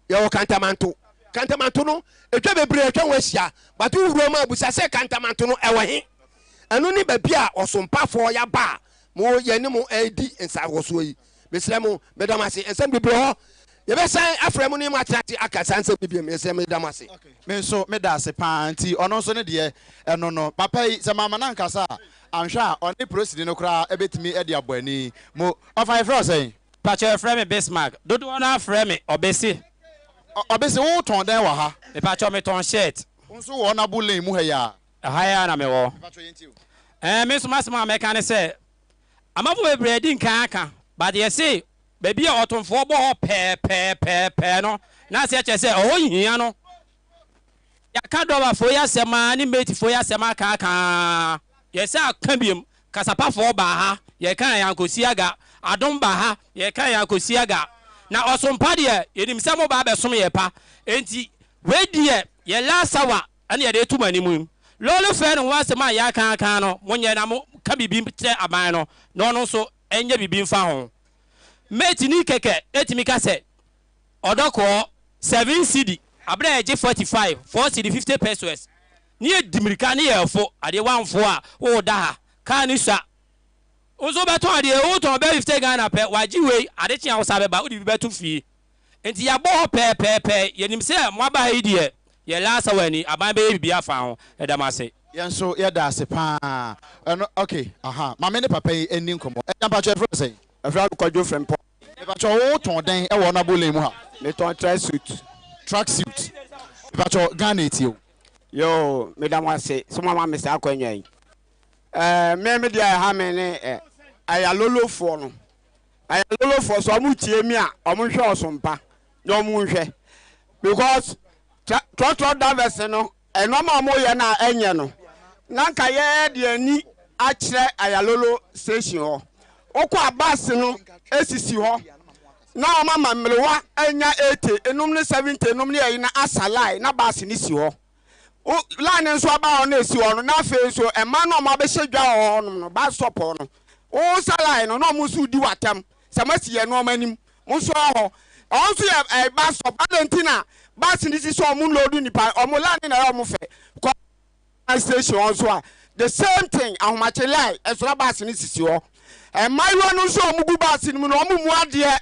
Yɛwɔ Kantamanto. Kantamanto no, edwa bebree atwa ho ahyia, but wo wura mu a, busa sɛ Kantamanto no ɛwɔ he? Ɛno ne baabi a ɔsompafoɔ yaba a mo yɛne mo redi nsawɔsoɔ yi. Mesrɛ mo, meda mo ase. Nsɛm bebree wɔ hɔ. Yɛbɛsan afrɛ mo ne mo atena ase aka saa nsɛm no biom. Mesrɛ mo, meda mo ase. Me nso meda ase paa nti ɔno nso ne deɛ ɛno no papa yi sɛ mamma no ankasa a anhwɛ a ɔne prosini no koraa bɛtumi de abɔ ani mo ɔfa yɛfrɛ wo sɛn? Mpakyɛw yɛfrɛ me Bismarck. Dodoɔ no ara frɛ me Ɔbese. Ɔbese, wo tɔn dɛn wɔ ha? Mepakyɛw me tɔn shirt. Wo nso wɔ Honourable Lane mu ha yi ara? Ɛha yi ara na me wɔ. Mepakyɛw yɛntie o. Ɛɛ me nso m'asɛm a mɛka ne sɛ, Amanfoɔ bebree adi nkan aka, but yɛse baabi a ɔtomfoɔ bɔ hɔ pɛɛpɛɛpɛɛpɛɛ no, na aseɛ kyerɛ sɛ ɔhɔ nhia no. Yɛaka drɔbafoɔ yi asɛm ara ne matefoɔ yi asɛm aka aka ara, yɛsan aka biom, kasapafoɔ baa ha, yɛkaa yɛn ankɔsi aga, adom baa ha, yɛkaa yɛn ankɔsi aga. Na ɔsom pa deɛ, yɛnim sɛ moba abɛsom yɛn pa, enti wei deɛ yɛn last hour na yɛde reto mo anim yi. Lɔre fare no ho asɛm a yɛaka aka no, monyɛ na monka biribi nkyerɛ aban no na ɔno nso nyɛ biribi mfa ho. Mateni kɛkɛ tumi ka sɛ ɔdɔ kɔɔ seven cedi abere a yɛgye 45, four cedi 50 pesewas ne yɛdi mirika ne yɛrefo adeɛ woamfo a woda ha kaa no sua wo nso wobɛtɔn adeɛ wotɔn bɛyɛ 50 Ghana pɛ wagye wei ade kye a wo sa bɛba wode bi bɛto fie Nti yɛabɔ hɔ pɛɛpɛɛpɛ, yɛnim sɛ moaba ha yi deɛ, yɛn last hour ni, aban bɛyɛ biribi afa ho. Yɛda mo ase. Yɛn nso yɛda ase paa. Ɛno ok aha ma me ne papa yi nni nkɔmmɔ. Agya mpakyɛ yɛfrɛ wo sɛn? Yɛfrɛ me Kwadwo Frimpong. Mepakyɛ wo tɔn dɛn wɔ Honourable Lane mu ha? Me tɔn track suit. Track suit. Mepakyɛ Ghana etie wo. Yoo meda mo ase sɛ mo ama me saa akwanya yi. Ɛɛ me me deɛ ɛha me ne ɛ ayalolofoɔ no. Ayalolofoɔ sɛ ɔmo tie me a ɔmo nhwɛ ɔsompa na ɔmo nhwɛ because trɔtrɔ drivers no nnoɔma a ɔmo yɛ no a ɛnyɛ no na nka yɛ de ani akyerɛ Ayalolo station hɔ wokɔ a bus no esisi hɔ na ɔmo ama mmerewa anya 80 enom ne 70 enom ne ɛyi na asa line na bus no si hɔ. Wo line no nso aba hɔ na esi hɔ no, na afei nso mmaa no a wɔabɛhyɛ dwa wɔ hɔnom no, bus stop hɔ no, wosa line no na wɔn nso redi w'atɛm sɛ moasi yɛn nneɛma anim, mo nso wɔ hɔ. Ɛhɔ nso yɛ ɛɛ bus stop. Adɛn nti na bus no si sɛ wɔn load nnipa, wɔn line no na ɛyɛ wɔn fɛ. Kɔ station hɔ nso a, the same thing, ahomakye line nso na bus no sisi hɔ. Mmaayewa no nso a wɔgu bus no mu no, wɔn mmu adeɛ.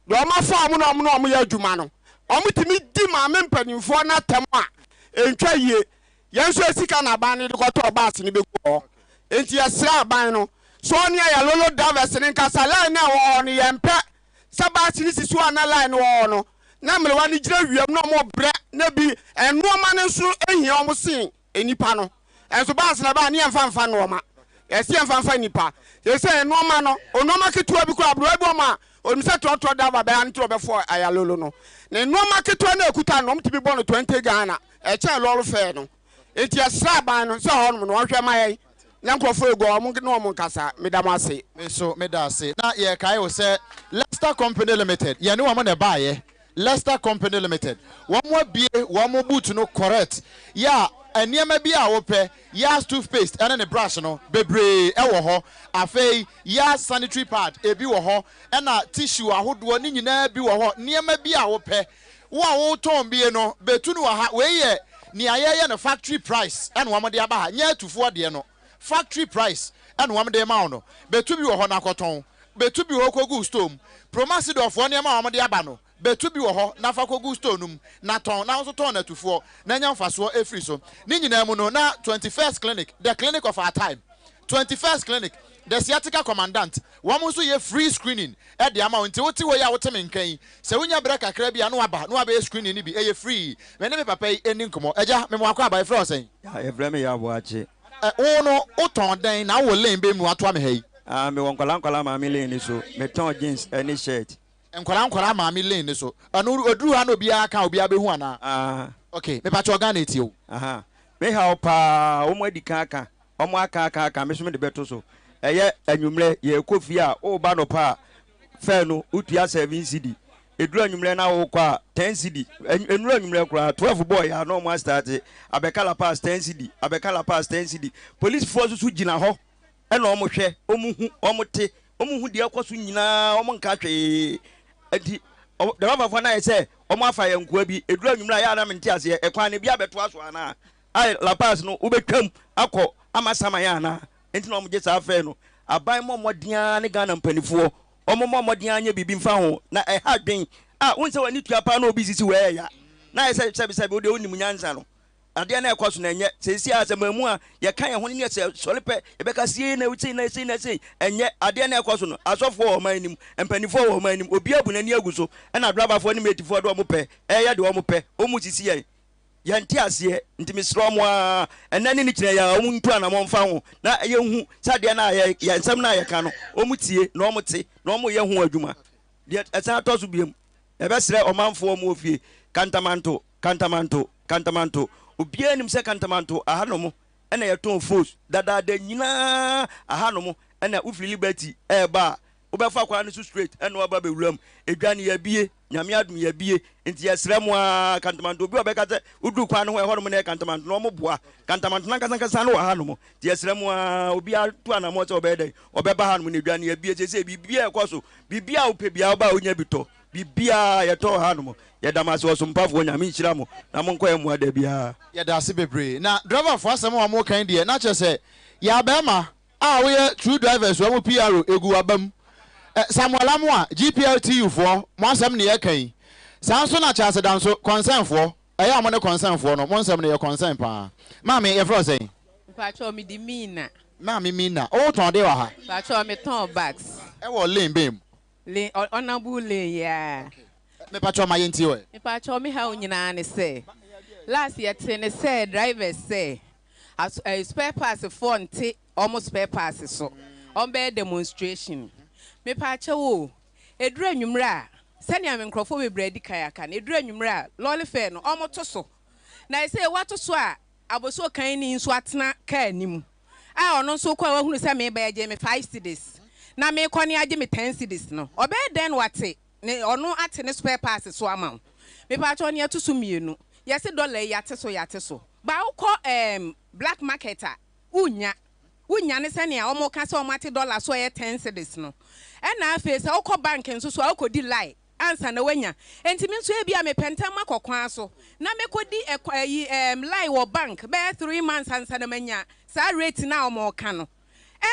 Deɛ wɔafa wɔn na wɔn ne wɔn yɛ adwuma no, wɔtumi di maame mpanimfoɔ no atɛm a ɛntwa yie. Yɛn nso yɛn sika na aban no de kɔtɔɔ baase no bɛgu hɔ. Enti yɛsrɛ aban no sɛ ɔne Ayalolo drivers no nkasa. Line no a ɛwɔ hɔ no, yɛmpɛ sɛ baase no sisi hɔ a na line no wɔ hɔ no, na mmerewa no gyina wia mu na wɔbrɛ na bi nnoɔma no nso hia wɔn sen nnipa no. Nso baase na ɛbaa ne yɛmfa mfa nnoɔma. Yɛse yɛmfa mfa nnipa. Seesei nnoɔma no, nnoɔma ketewa bi koraa, aberewa bi wɔ hɔ a, onim sɛ trɔtrɔ driver bɛya no nti ɔbɛfɔ Ayalolo no. Ne nnoɔma ketewa no a ɛkuta no, wɔtumi bɔ no 20 Ghana, ɛkyɛn lɔre fare no. Nti yɛsrɛ aban no sɛ hɔnom no wɔnhwɛ ma yɛn na nkurɔfoɔ ɛgu hɔ, wɔn ne wɔn nkasa. Meda mo ase. Me nso meda ase. Na yɛrekae wo sɛ Lester Company Limited, yɛne wɔn na ɛbaeɛ. Lester Company Limited, wɔn abue wɔn boot no correct yɛ a nneɛma bi a wopɛ, Yas toothpaste ɛne ne brush no bebree ɛwɔ hɔ, afei Yas sanitary pad ebi wɔ hɔ, ɛna tissue ahodoɔ ne nyinaa bi wɔ hɔ, nneɛma bi a wopɛ, wo a wotɔn bie no bɛtu no wɔ ha, wei yɛ nea yɛyɛ no factory price ɛna wɔn de aba ha, nyɛ atufoɔ deɛ no, factory price ɛna wɔn de rema wo no, bɛtu bi wɔ hɔ na kɔtɔn, bɛtu bi wɔ hɔ kɔgu store mu, Promasidorfoɔ nneɛma a wɔn de aba no, bɛtu bi wɔ hɔ na fa kɔgu store no mu na tɔn, na wo nso tɔn no atufoɔ na nya mfasoɔ firi so. Ne nyinaa mu no, na 21st Clinic, the clinic of our time, 21st Clinic, the sciatica commandant, wɔn nso yɛ free screening de ama wo, nti wote hɔ yi a wote me nka yi, sɛ wonya berɛ kakra bi a na waba na wabɛyɛ screening no bi, ɛyɛ free. Me ne me papa yi nni nkɔmmɔ. Agya, mema wo akwaaba, yɛfrɛ wo sɛn? Ya, yɛfrɛ me Yaw Boakye. Ɛ, wo no, wotɔn dɛn na wowɔ lane bɛn mu atoa me ha yi? Ah, mewɔ nkwadaa nkwadaa maame lane no so. Metɔn jeans ne shirt. Nkwadaa nkwadaa maame lane no so. Ɛno, oduru ha na obiara ka a, obiara bɛhu anaa? Ah. Ok, mepakyɛw Ghana etie wo. Aha, me haw paa, wɔn adi kan aka, wɔn aka aka aka, me nso mede bɛto so. Ɛyɛ anwummerɛ, yɛrekɔ fie a, woreba anɔpa a, fare no, wotua seven cedi. Ɛduru anwummerɛ na worekɔ a, ten cedi. Ɛnnuru anwummerɛ koraa, 12 bɔɔeɛ a na wɔn astate, abɛka La Paz ten cedi, abɛka La Paz ten cedi. Polisifoɔ nso so gyina hɔ na wɔhwɛ, wɔhu, wɔte, wɔhu deɛ ɛkɔ so nyinaa, wɔnka hwee. Nti dɛbɛfafoɔ no ayɛ sɛ wɔafa yɛn nkoa bi. Ɛduru anwummerɛ a, ɛyɛ a na mente aseɛ, ɛkwan no bi abɛtoa so anaa? Ayɛ La Paz no, wobɛtwam akɔ ama saman anaa? Nti na wɔgye saa fɛɛ no. Aban mmɔ mmɔden ara ne Ghana mpanifoɔ, wɔn mmɔ mmɔden ara nyɛ biribi mfa ho. Na ɛha adwen. Ah, wohu sɛ w'ani tua paa na obi sisi wo ɛyɛ ya. Na ayɛ sɛ sɛbesɛbe wo deɛ wonnim nyansa no. Adeɛ no a ɛkɔ so no ɛnyɛ. Seesei ara sɛ mammu a, yɛka yɛn ho ne sɛ sɔre pɛ, yɛbɛka sei na sei na sei na sei. Ɛnyɛ. Adeɛ no a ɛkɔ so no, asɔfoɔ wɔ ɔman no mu, mpanimfoɔ wɔ ɔman no mu, obiara abu n'ani agu so, ɛna adrabafoɔ ne matefoɔ de wɔn pɛ ɛreyɛ deɛ wɔn pɛ, wɔn resisi yɛn. Yɛnte aseɛ, nti mesrɛ wɔn ara, ɛnnɛ ne ne kyina yi ara, wɔn ntu anamɔn mfa ho na yɛnhu sɛ adeɛ no a yɛ, yɛ nsɛm no a yɛka no, wɔn tie na wɔn te na wɔn yɛ ho adwuma. Deɛ ɛsan tɔ so biom, yɛbɛsrɛ ɔmanfoɔ wɔn wɔ fie, Kantamanto, Kantamanto, Kantamanto, obiara nim sɛ Kantamanto ahanom na yɛtɔn fos dadaada nyinaa, ahanom na wofiri Liberty ɛreba a, wobɛfa kwan no so straight ɛna waba abɛwura mu. Edwa no yɛabie, Nyame adom yɛabie, nti yɛsrɛ mo ara, Kantamanto, obi a ɔbɛka sɛ woduru kwan no ho a ɛhɔnom na ɛyɛ Kantamanto no, wɔn boa. Kantamanto no ankasa ankasa no wɔ hanom, nti yɛsrɛ mo ara, obiara tu anammɔn sɛ ɔbɛyɛ dɛn, ɔbɛba hanom na edwa no yɛabie seesei, biribiara ɛkɔ so, biribiara a wopɛ biara woba a wonya bi tɔ, biribiara yɛtɔ wɔ hanom. Yɛda mo ase ɔsompafoɔ, Nyame nhyira mo na monkɔ yɛn mmoa da biara. Yɛda ase bebree. Na driverfoɔ asɛm a wɔka yi deɛ na kyerɛ sɛ yaa bɛɛma a woyɛ true drivers wɔn PRO egu w'abam. Eh, Samuel Amoah, GPRTU foɔ, mo asɛm ne yɛka yi. Saa nso na Charles Danso, concern foɔ, ɛyɛ a mo ne concern foɔ no, mo nsɛm no yɛ concern paa. Maame, yɛfrɛ wo sɛn? Mpakyɛw me de Mina. Maame Mina, wo tɔn de wɔ ha? Mpakyɛw me tɔn bags. Ɛwɔ lane bɛn mu? Lane, honourable lane yi ara. Mepakyɛw ma yɛntie ɛ. Mepakyɛw me haw nyinaa ne sɛ, last yɛtee ne sɛ drivers sɛ As ɛɛ spare parts foɔ nte wɔn spare parts so. Wɔn bɛyɛ demonstration. Mepaakyɛw o, ɛduru anwummerɛ a, sɛnea me nkorɔfoɔ bebree adi kan aka no, ɛduru anwummerɛ a, lɔre fare no, wɔn to so. Na ɛsei wɔato so a, abosuo kan ni nso atena car anim a ɔno nso kɔ a wahunu sɛ meba yɛgyee me five cedis na mekɔ ne agye me ten cedis no, ɔbɛyɛ dɛn na wate ne ɔno ate ne spare parts so ama wo? Mepaakyɛw nea ɛto so mmienu, yɛse dɔla yi yɛate so yɛate so. Ba wokɔ ɛɛm black market a wonnya. Wonnya ne sɛnea wɔka sɛ wɔate dollar so a ɛyɛ ten cedis no. Ɛna afei sɛ wokɔ bank nso so a wokɔdi line ansa na woanya. Enti me nso ebia mepɛ ntɛm makɔ kwan so na mɛkɔdi ɛkwa ayi ɛɛm line wɔ bank bɛyɛ 3 months ansa na manya saa rate no a wɔka no.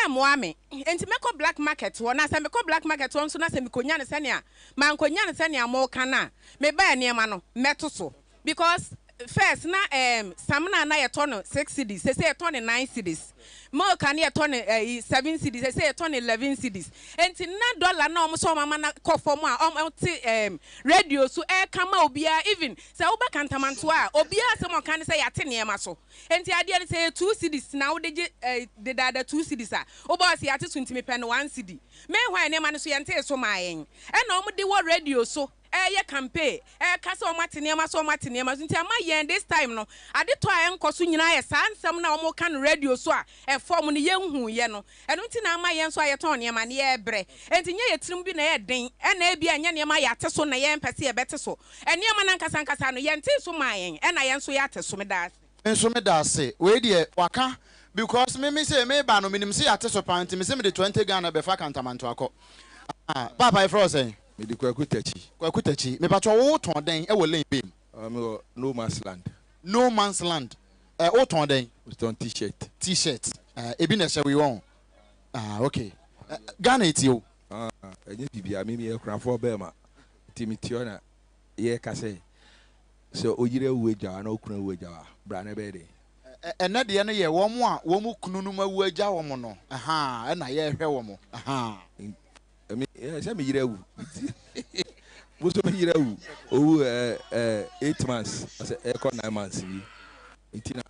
Ɛmmoa me. Enti mɛkɔ black market hɔ. Na sɛ mekɔ black market hɔ nso na sɛ mekɔnya no sɛnea mankɔnya no sɛnea moka no a, mebaa nneɛma no mɛto so. Because first na ehm samina a na yɛtɔ no six cedis sesei yɛtɔ no nine cedis, milk a na yɛtɔ no ɛyi seven cedis sesei yɛtɔ no 11 cedis. Enti na dollar no a wɔn sɛ wɔn ama no kɔ fam a wɔn te ehm radio so ɛreka ma obiara even sɛ woba Kantamantoa a obiara asɛm a ɔka ne sɛ yɛate nneɛma so. Enti adeɛ no sɛ ɛyɛ two cedis na wode gye eh dedaada two cedis a woba ɔse yɛate so nti mepɛ no one cedi. Meanwhile nneɛma no so yɛntee so maa yɛn. Ɛna wɔn de wɔ radio so ɛɛyɛ campaign ɛɛka sɛ wɔn ate nneɛma so wɔn ate nneɛma so nti ama yɛn this time no ade tɔ a ɛnkɔ so nyinaa yɛ saa nsɛm no a wɔn ka no radio so a ɛfɔm no yɛn hu yɛ no ɛno nti na ama yɛn nso a yɛtɔn nneɛma no yɛɛbrɛ ɛnti nyɛ yɛ tirim bi na ɛyɛ den ɛna ebia ɛnyɛ nneɛma yɛate so na yɛn mpɛ sɛ yɛbɛte so nneɛma no ankasa ankasa no yɛntee so maa yɛn ɛna yɛn nso yɛate so meda ase. Me nso meda ase. Wei deɛ waka because me me sei meba no menim se yɛate so paa nti mese mede 20 Ghana bɛfa Kantamanto akɔ. Ah paapa yɛfrɛ wo sɛn? Mede Kwaku Takyi. Kwaku Takyi, mepakyɛw wo tɔn dɛn wɔ lane bɛn mu? Ah me wɔ No Man's Land. No Man's Land, eh wo tɔn dɛn? Me tɔn T-shirt. T-shirt, eh ebi na ɛhyɛ wo yi wɔn? Ah ok, eh Ghana etie wo. Ah ɛnyɛ biribiara, me meyɛ Akunafoɔ bɛɛma nti me te hɔ na yɛɛka sɛ sɛ oyere awu agya wo anaa okunu awu agya wo a bra na ɛbɛyɛ dɛn? Ɛnɛ deɛ no yɛ wɔn a wɔn kununom awu agya wɔn no, ahaa, ɛna yɛrehwɛ wɔn, ahaa. Me eh, sɛ me yere awu nti mo nso me yere awu owu eh, eh, 8 months asɛ ɛkɔ 9 months yi nti na.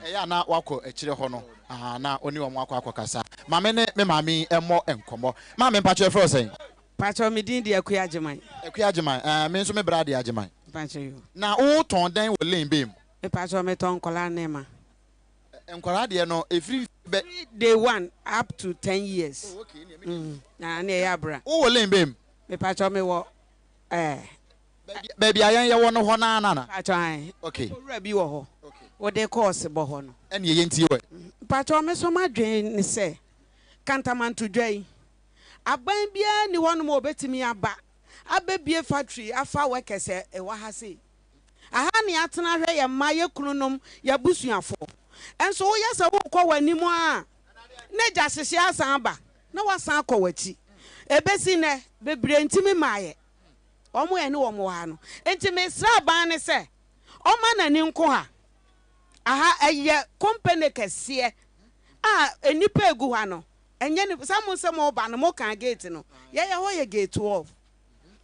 Ɛyɛ a na wakɔ akyire hɔ no ahaa na ɔne wɔn akɔ akɔkasa. Ma me ne me maame yi mmɔ nkɔmmɔ. Maame mpakyɛ yɛfrɛ wo sɛn? Mpakyɛ me din de Akua Agyeman. Akua Agyeman, ɛɛ me nso me bra de Agyeman. Mpakyɛ yo. Na wo tɔn dɛn wɔ lane bɛn mu? Mepakyɛ me tɔn nkwadaa nneɛma. Nkwadaa deɛ no ɛfiri mfie bɛ. Firi day one up to 10 years. Oh okay nea me deɛ. Na ne ɛyɛ abra. Wo wɔ lane bɛn mu? Mepakyɛ me wɔ ɛɛ. Baabi a yɛn yɛwɔ no hɔ naa nana? Mpakyɛ ae. Okay. Owura bi wɔ hɔ. Okay. Wode kɔɔse bɔ hɔ no. Ɛneɛ yɛntie ɛ. Mpakyɛ me nso m'adwene ne sɛ Kantamanto dwa yi aban biara nni hɔ nom a ɔbɛtumi aba abɛbue factory afa workers a ɛwɔ ha sei. Aha ne yɛatena ahwɛ yɛn mma, yɛn kununom, yɛn abusuafoɔ. Nso woyɛ sɛ worekɔ w'anim ara a, na gya hyehye asan aba, na woasan akɔ w'akyi. Ɛbɛsi nnɛ, bebree ntumi mmaeɛ. Wɔn a yɛne wɔn wɔ ha no. Enti mesrɛ aban no sɛ ɔmma n'ani nko ha. Aha ɛyɛ company kɛseɛ a nnipa ɛgu ha no, ɛnyɛ nnipa. Sɛ mo sɛ moreba no, mokaa gate no. Yɛyɛ hɔ yɛ gate 12.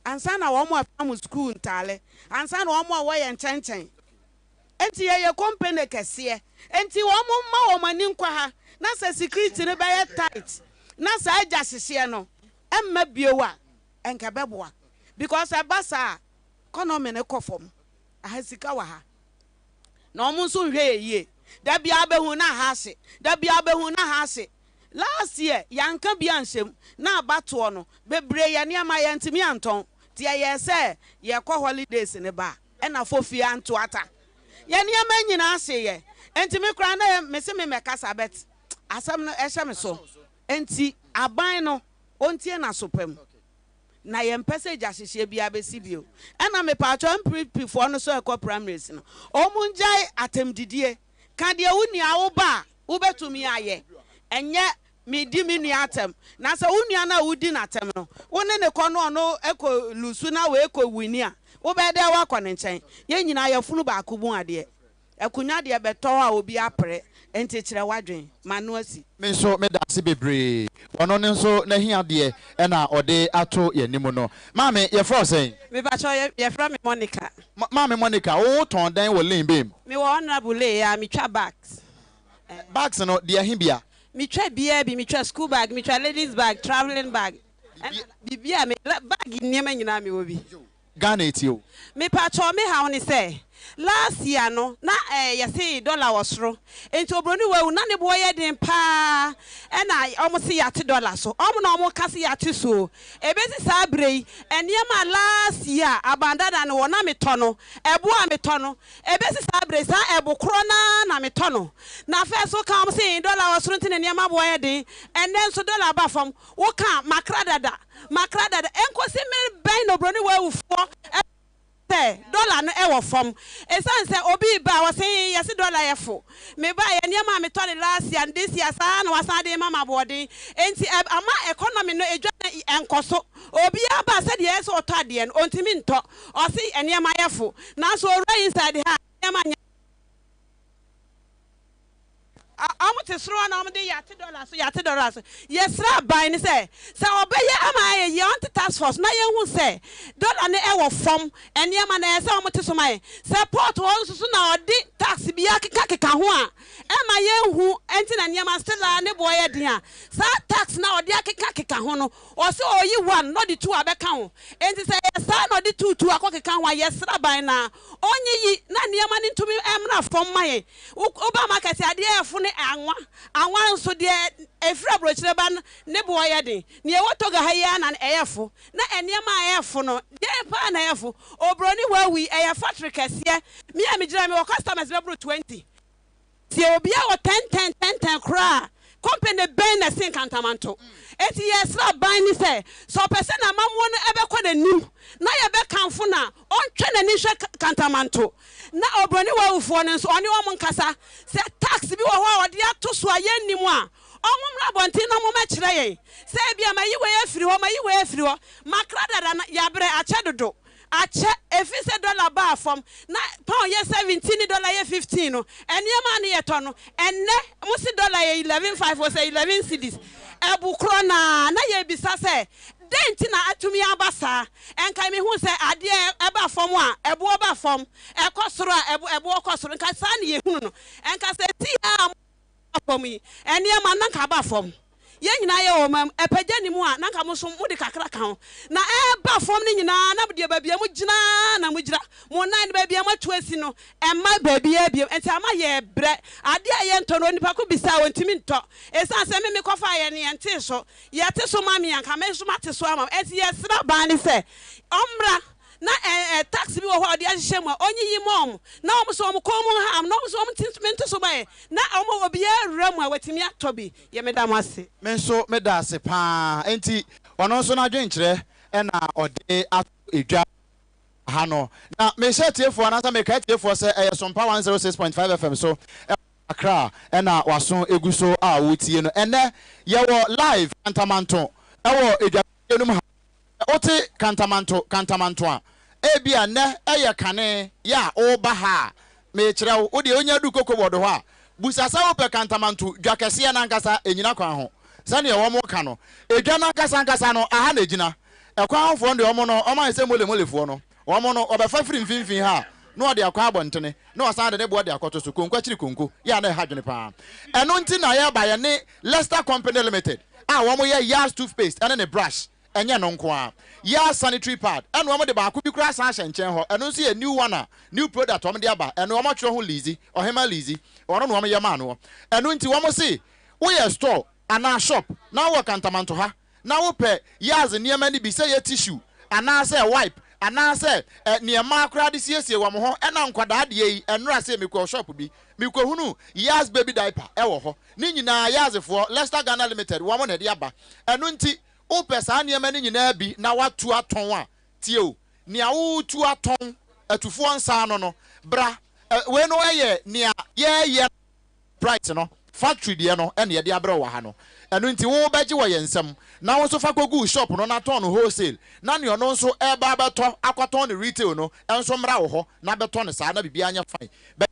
ansa na wɔn a ɛpam sukuu ntaale, ansa na wɔn a wɔyɛ nkyɛnkyɛn. Enti yɛyɛ company kɛseɛ. Enti wɔn mma wɔn ani nkɔ ha na sɛ security no bɛyɛ tight na saa gya hyehyeɛ no mma bio a, nka ɛbɛboa. Because ɛba saa a, economy no kɔ fam. Aha sika wɔ ha. Na wɔn nso nhwɛ yɛ yie. Da biara wobɛhu na aha ahye. Da biara wobɛhu na aha ahye. Last year yɛanka bi anhyɛ mu na abatoɔ no bebree yɛ nneɛma yɛantumi antɔn. Nti ɛyɛɛ sɛ yɛkɔ holidays no ba a ɛna fofie anto ata. Yɛ nneɛma nyinaa hyeeɛ. Nti me koraa na mese me mmɛkasa but asɛm no ɛhyɛ me so. Nti aban no ɔntie n'aso pa mu. Na yɛmpɛ sɛ gyahyehyeɛ biara bɛsi bio. Ɛna mepaakyɛw NPP foɔ no nso ɛkɔ primaries no wɔn ngyae atɛmdidie. Ka deɛ wo nua wo ba a wobɛtumi ayɛ. Ɛnyɛ medi me nua atɛm. Na sɛ wo nua no a wodi no atɛm no wo ne no kɔ na ɔno kɔ lusu na wei kɔ wini a wobɛyɛ dɛn woakɔ ne nkyɛn? Yɛn nyinaa yɛfunu baako mu adeɛ. Akonwa deɛ bɛtɔ hɔ a obi apere nti kyerɛ w'adwen. M'ano asi. Me nso meda ase bebree. Ɔno no nso n'ahiadeɛ na ɔde ato yɛn anim no. Maame, yɛfrɛ wo sɛn? Mepakyɛw, yɛfrɛ me Monica. Maame Monica, wo tɔn dɛn wɔ lane bɛn mu? Me wɔ Honourable lane a, me twa bags. Bags no, deɛ he bia? Me twa biaa bi, me twa school bag, me twa ladies bag, travelling bag, ɛna biribiaa, me bag nneɛma nyinaa me wɔ bi. Ghana etie o. Mepakyɛw me haw ne sɛ last year no na eh yɛse dollar wɔ soro nti obroni wawu na ne boɔ yɛ den paa ɛna ɔmo se yate dollar so ɔmo na ɔmo ka se yate so o ebesi saa berɛ yi nneɛma a last year aban dada no wɔ na metɔ no ɛboɔ a metɔ no ebesi saa berɛ yi saa ɛbo korɔ no ara na metɔ no na first woka ɔmo se dollar wɔ soro nti na nneɛma boɔ yɛ den ɛnɛ nso dollar ba fam Woka makra dada, makra dada. Enkosi mmere bɛn na obroni wawufoɔ sɛ dɔla no wɔ fam? Esiane sɛ obi reba a ɔse yɛse dɔla yɛ fo. Mebaeɛ nneɛma a metɔ no last year no this year saa ara na wasan de rema me aboɔden. Enti ama economy no edwa no ɛnkɔ so. Obiara ba a sɛdeɛ ɛyɛ sɛ ɔtɔ adeɛ no ɔntumi ntɔ. Ɔse nneɛma yɛ fo. Nanso owura inside ha a nneɛma nyɛ. Wɔn te soro hɔ na wɔn de yate dɔla so yate dɔla so. Yɛsrɛ aban no sɛ sɛ ɔbɛyɛ ama ayɛ yie ɔnte task force na yɛnhu sɛ dɔla no ɛwɔ fam nneɛma no ɛyɛ sɛ wɔn te so ma yɛn. Sɛ port hɔ nso so na ɔde tax bi akeka keka ho a ɛma yɛnhu ɛnti na nneɛma still a ne boɔ yɛ den a saa tax no a ɔde akeka keka ho no ɔse ɔyi one na ɔde two abɛka ho ɛnti sɛ ɛyɛ saa na ɔde two two akɔ keka ho a yɛsrɛ aban no a ɔnyiyi na nneɛma no ntumi mmra fam ma yɛn. Wo woba market a, adeɛ ɛfo ne anwa. Anwa nso deɛ ɛfiri aburokyire ba no ne boɔ yɛ den. Nea ɛwɔ Togo ha yi ara na ɛyɛ fo. Na nneɛma a ɛyɛ fo no, deɛn paa na ɛyɛ fo? Oburoni wawu yi, ɛyɛ factory kɛseɛ. Me a megyina ha yi, mewɔ customers bɛboro 20. Sɛ obiara wɔ tɛntɛn tɛntɛn koraa a, company bɛn na ɛsen Kantamanto? Enti yɛresrɛ aban no sɛ, sɛ ɔpɛ sɛ n'amammuo no bɛkɔ n'anim na yɛbɛkamfo no a, ɔntwe n'ani nhwɛ Kantamanto. Na obroni wawufoɔ no nso, ɔne wɔn nkasa. Sɛ tax bi wɔ hɔ a wɔde ato so a yɛnnim a, wɔmmra abɔnten na wɔmmɛkyerɛ yɛn. Sɛ ebia mayi wei afiri hɔ, mayi wei afiri hɔ, makra dada no, yɛabrɛ, akyɛ dodo. Akyɛ, ɛfiri sɛ dɔla baa fam, na pound yɛ 17 ne dɔla yɛ 15 no, nneɛma a ne yɛtɔ no, ɛnnɛ, mose dɔla yɛ 11 five o sɛ 11 cedis, ɛbo korɔ no ara. Na yɛrebisa sɛ, Dɛn nti na atumi aba saa? Ɛnka mihu sɛ adeɛ ɛba fam a, ɛboɔ ba fam, ɛkɔ soro a, ɛboɔ kɔ soro. Nka saa na yɛhunu no. Ɛnka seesei a aba fam yi, nneɛma no, na nka aba fam. Yɛn nyinaa yɛwɔ ɔman mu, ɛpagya nni mu a, na nka mo nso mode kakra ka ho. Na ɛreba fam no nyinaa, na deɛ baabi a mogyina ara na mogyina. Mo nan no, baabi a moatu asi no, ɛmma baabiara bio. Enti ama yɛrebrɛ. Adeɛ a yɛntɔ no, onipa ko bisa a, ɔntumi ntɔ. Ɛsiane sɛ me mekɔfaeɛ no, yɛntee so. Yɛte so ma me a, nka me nso mate so ama wo. Enti yɛsrɛ aban no sɛ ɔmmra na ɛ tax bi wɔ hɔ a ɔde ahyehyɛ mu a, ɔnyiyi mma wɔn, na wɔn nso wɔn kɔn mu nha wɔn, na wɔn nso wɔn ntumi nte so ma yɛn, na wɔn obiara awura mu a watumi atɔ bi. Yɛ meda mo ase. Me nso meda ase paa. Enti ɔno nso n'adwenkyerɛ na ɔde ato dwa ha no. Na mehyɛ atiefoɔ anaasɛ mekae atiefoɔ sɛ ɛyɛ Sompa 106.5 FM so wɔ Accra na w'aso gu so a woretie no. Ɛnnɛ yɛwɔ live Kantamanto wɔ dwumadie no mu ha. Sɛ wote Kantamanto Kantamanto a, ebia nnɛ yɛ kane yɛ a woreba ha a, merekyerɛ wo. Wo deɛ wonya du Koko Board hɔ a, busa sɛ wopɛ Kantamanto dwa kɛseɛ no ankasa, ɛnnyina kwan ho. Sɛdeɛ wɔka no, edwa no ankasa ankasa no, aha na ɛgyina. Ɛkwan hofoɔ no deɛ wɔn no, wɔn ayɛ sɛ mole molefoɔ no. Wɔn no, wɔbɛfa firi mfimfini ha a, na wɔde akɔ abɔntene, na wɔasan de ne boɔ de akɔto so, konko akyiri konko, yɛ a na ɛha adwene pa ara. Ɛno nti na yɛreba, yɛne Lester Company Limited a wɔyɛ Yaz toothpaste ne ne brush, ɛnyɛ ɛno nko ara, Yaz sanitary pad, ɛna wɔde baako bi koraa asan ahyɛ nkyɛn hɔ, ɛno nso yɛ new one a, new product a wɔde aba, ɛno wɔatwerɛ ho Lizzy, Ɔhemmaa Lizzy, ɔno na wɔyɛ maa noɔ. Ɛno nti wɔse woyɛ store anaa shop na wowɔ Kantamanto ha na wopɛ Yaz nneɛma no bi sɛ ɛyɛ tissue anaasɛ wipe anaasɛ ɛ nea mmaa koraa de siesie wɔn ho ɛna nkwadaa deɛ yi ɛnora sei mekɔɔ shop bi mekɔhunuu Yaz baby diaper ɛwɔ hɔ ne nyinaa Yazfoɔ Lester Ghana Limited wɔn na ɛde aba ɛno nti wopɛ saa nneɛma no nyinaa bi na woatu atɔn a tie o nea woretu atɔn atufoɔ nsa ano no bra ɛ wei no ɛyɛ nea yɛyɛ Price no, factory deɛ no na yɛde abrɛ wo wɔ ha no. Ɛno nti wo bɛgye wɔ yɛn nsam na wo nso fa kɔgu wo shop no na tɔn no wholesale na nea ɔno nso reba abɛtɔ akɔtɔn no retail no nso mmra wo hɔ na bɛtɔ no saa na biribiara nyɛ fine. Bɛ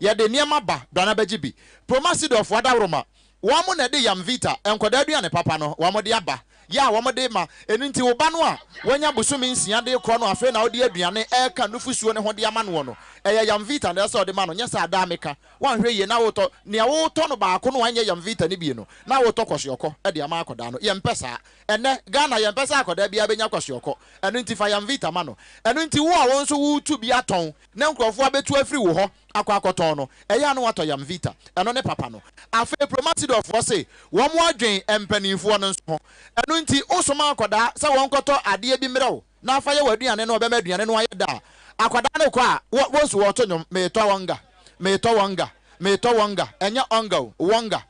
Yɛde nneɛma ba, bra na bɛgye bi. Promasidorfoɔ adaworoma, wɔn na ɛde Yamvita, nkwadaa aduane papa no, wɔn de aba. Yɛ a wɔde ma. Ɛno nti wo ba no a wanya bosome nsia de rekorɔ no afei na wode aduane reka nufosuo no ho de ama noɔ no, ɛyɛ Yamvita na ɛsɛ sɛ wode ma no, nyɛ saa a daa meka, woanhwɛ yie na wotɔ nea wotɔ no baako no a ɛnyɛ Yamvita no bi no na wotɔ kwashiorkɔ de ama akwadaa no. Yɛmpɛ saa. Ɛnnɛ, Ghana yɛmpɛ sɛ akwadaa biara bɛnya kwashiorkɔ. Ɛno nti fa Yamvita ma no. Ɛno nti wo a wo nso woretu bi atɔn na nkurɔfoɔ abɛtu afiri wo hɔ akɔ akɔtɔn no, ɛyɛ a na watɔ Yamvita. Ɛno ne papa no. Afei Promasidorfoɔ se wɔn adwen mpaninfoɔ no nso ho. Ɛno nti wosoma akwadaa sɛ wɔnkɔtɔ adeɛ bi mmerɛ wo na fa yɛ w'aduane na ɔbɛma aduane no ayɛ dɛ a, akwadaa no kɔ a, wɔ, wo nso wɔreto nnwom, Meretɔ Wonga, meretɔ Wonga, meretɔ Wonga, ɛnyɛ Onga o, Wonga.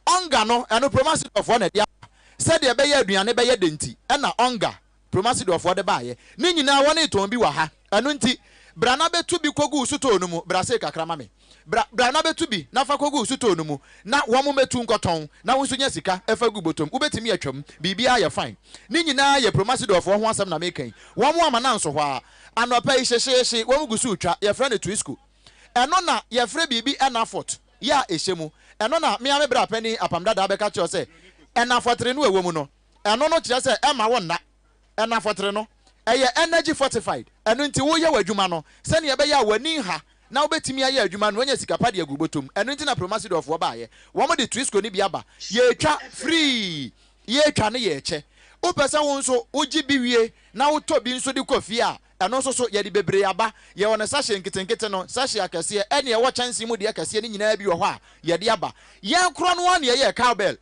Onga no, ɛno Promasidorfoɔ na ɛde aba. Sɛdeɛ ɛbɛyɛ aduane bɛyɛ dɛ nti, ɛna Onga Promasidorfoɔ de baeɛ. Ne nyinaa wɔretɔn bi wɔ ha. Ɛno nti, bra na bɛtu bi kɔgu wo sotɔɔ no mu. Bra sei kakra ma me. Bra, bra na bɛtu bi na fa kɔgu wo sotɔɔ no mu, na wɔmmɛtu nkɔtɔn, na wo nso nya sika fa gu bɔtɔm. Wobɛtumi atwam. Biribiara yɛ fine. Ne nyinaa yɛ Promasidorfoɔ ho asɛm na mereka yi. Wɔn ama no anso hɔ ara. Anɔpa yi, hyehyeehye, wɔgu so retwa. Yɛfrɛ no Twisco. Ɛno na yɛfrɛ biribi Ɛnafɔt, yɛ a ɛhyɛ mu. Ɛno na me ara me bra panin Apam Dadaa bɛka kyerɛ wo sɛ, Ɛnafɔtere no a ɛwɔ mu no, Ɛno no kyerɛ sɛ ɛmma wo nna. Ɛna fɔtere no, ɛyɛ energy fortified. Ɛno nti woyɛ w'adwuma no sɛnea ɛbɛyɛ a w'ani nha na wobɛtumi ayɛ adwuma no woanya sika pa de agu bɔtɔ mu. Ɛno nti na Promasidorfoɔ baeɛ. Wɔn de Twisco no bi aba. Yɛretwa free. Yɛretwa ne yɛrekyɛ. Wopɛ sɛ wo nso wogye bi wie na wotɔ bi nso de kɔ fie a, ɛno nso so yɛde bebree aba. Yɛwɔ no sachet nketenkete no, sachet akɛseɛ, ɛne ɛwɔ kyɛnsee mu deɛ kɛseɛ no nyinaa bi wɔ hɔ a yɛde aba. Yɛn korɔ no ara na yɛyɛɛ cowbell.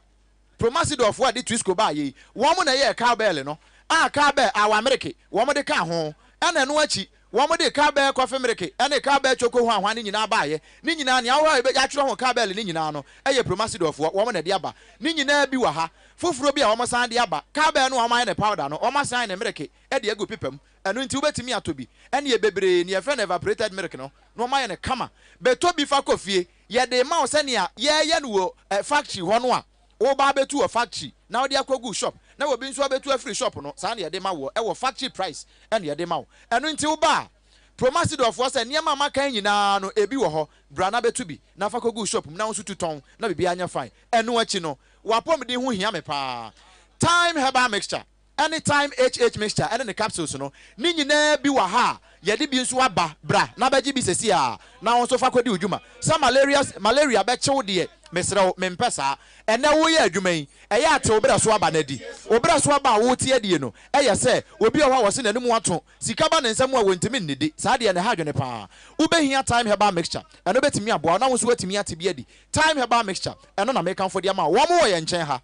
Promasidorfoɔ a ɛde Twisco baeɛ yi, wɔn na ɛyɛɛ cowbell no, a cowbell awa mereke wɔn de kaa ho, ɛna ɛno akyi wɔn de cowbell kɔfe mereke ne cowbell choco hwanhwa no nyinaa baeɛ. Ne nyinaa, nea wohwɛ a yɛatwerɛ ho cowbell no nyinaa no yɛ Promasidorfoɔ, wɔn na ɛde aba. Ne nyinaa bi wɔ ha. Foforɔ bi a wɔsan de aba, cowbell no a wɔayɛ no powder no, wɔasan ayɛ no mereke de agu pepa mu. Ɛno nti wobɛtumi atɔ bi. Ɛnneɛ bebree, nea yɛfrɛ no evaporated milk no, na wɔayɛ no kama. Bɛtɔ bi fa kɔ fie. Yɛde rema wo sɛnea yɛreyɛ no wɔ factory hɔ no a, woreba abɛtu wɔ factory na wode akɔgu shop na obi nso abɛtu afiri shop no, saa na yɛde ma woɔ, ɛwɔ factory price na yɛde ma wo. Ɛno nti woba a, Promasidorfoɔ sɛ nneɛma a maka yi nyinaa no ebi wɔ hɔ, bra na bɛtu bi na fa kɔgu shop mu na wo nso tu tɔn na biribiara nyɛ fine. Ɛno akyi no, w'apɔmuden ho hia me paa. Thyme herbal mixture. Ɛne Thyme HH mixture ɛne ne capsules no, ne nyinaa bi wɔ ha a yɛde bi nso aba, bra na bɛgye bi seesei ara na wo nso fa kɔdi wo dwuma. Sɛ malaria malaria bɛkye wo deɛ, mesrɛ wo, mempɛ saa. Ɛnnɛ woreyɛ adwuma yi, ɛyɛ a te wo berɛ so aba no adi. Wo berɛ so aba a worete adie no, ɛyɛ sɛ obi wɔ hɔ a wɔse n'anom ato, sika ba ne nsam a wɔntumi nnidi, saa deɛ no ɛha adwene pa ara. Wobɛhia Thyme Herbal Mixture, ɛno bɛtumi aboa wo na wo nso woatumi ate bi adi. Thyme Herbal Mixture, ɛno na mekamfo de ama wo. Wɔn wɔ yɛn nkyɛn ha.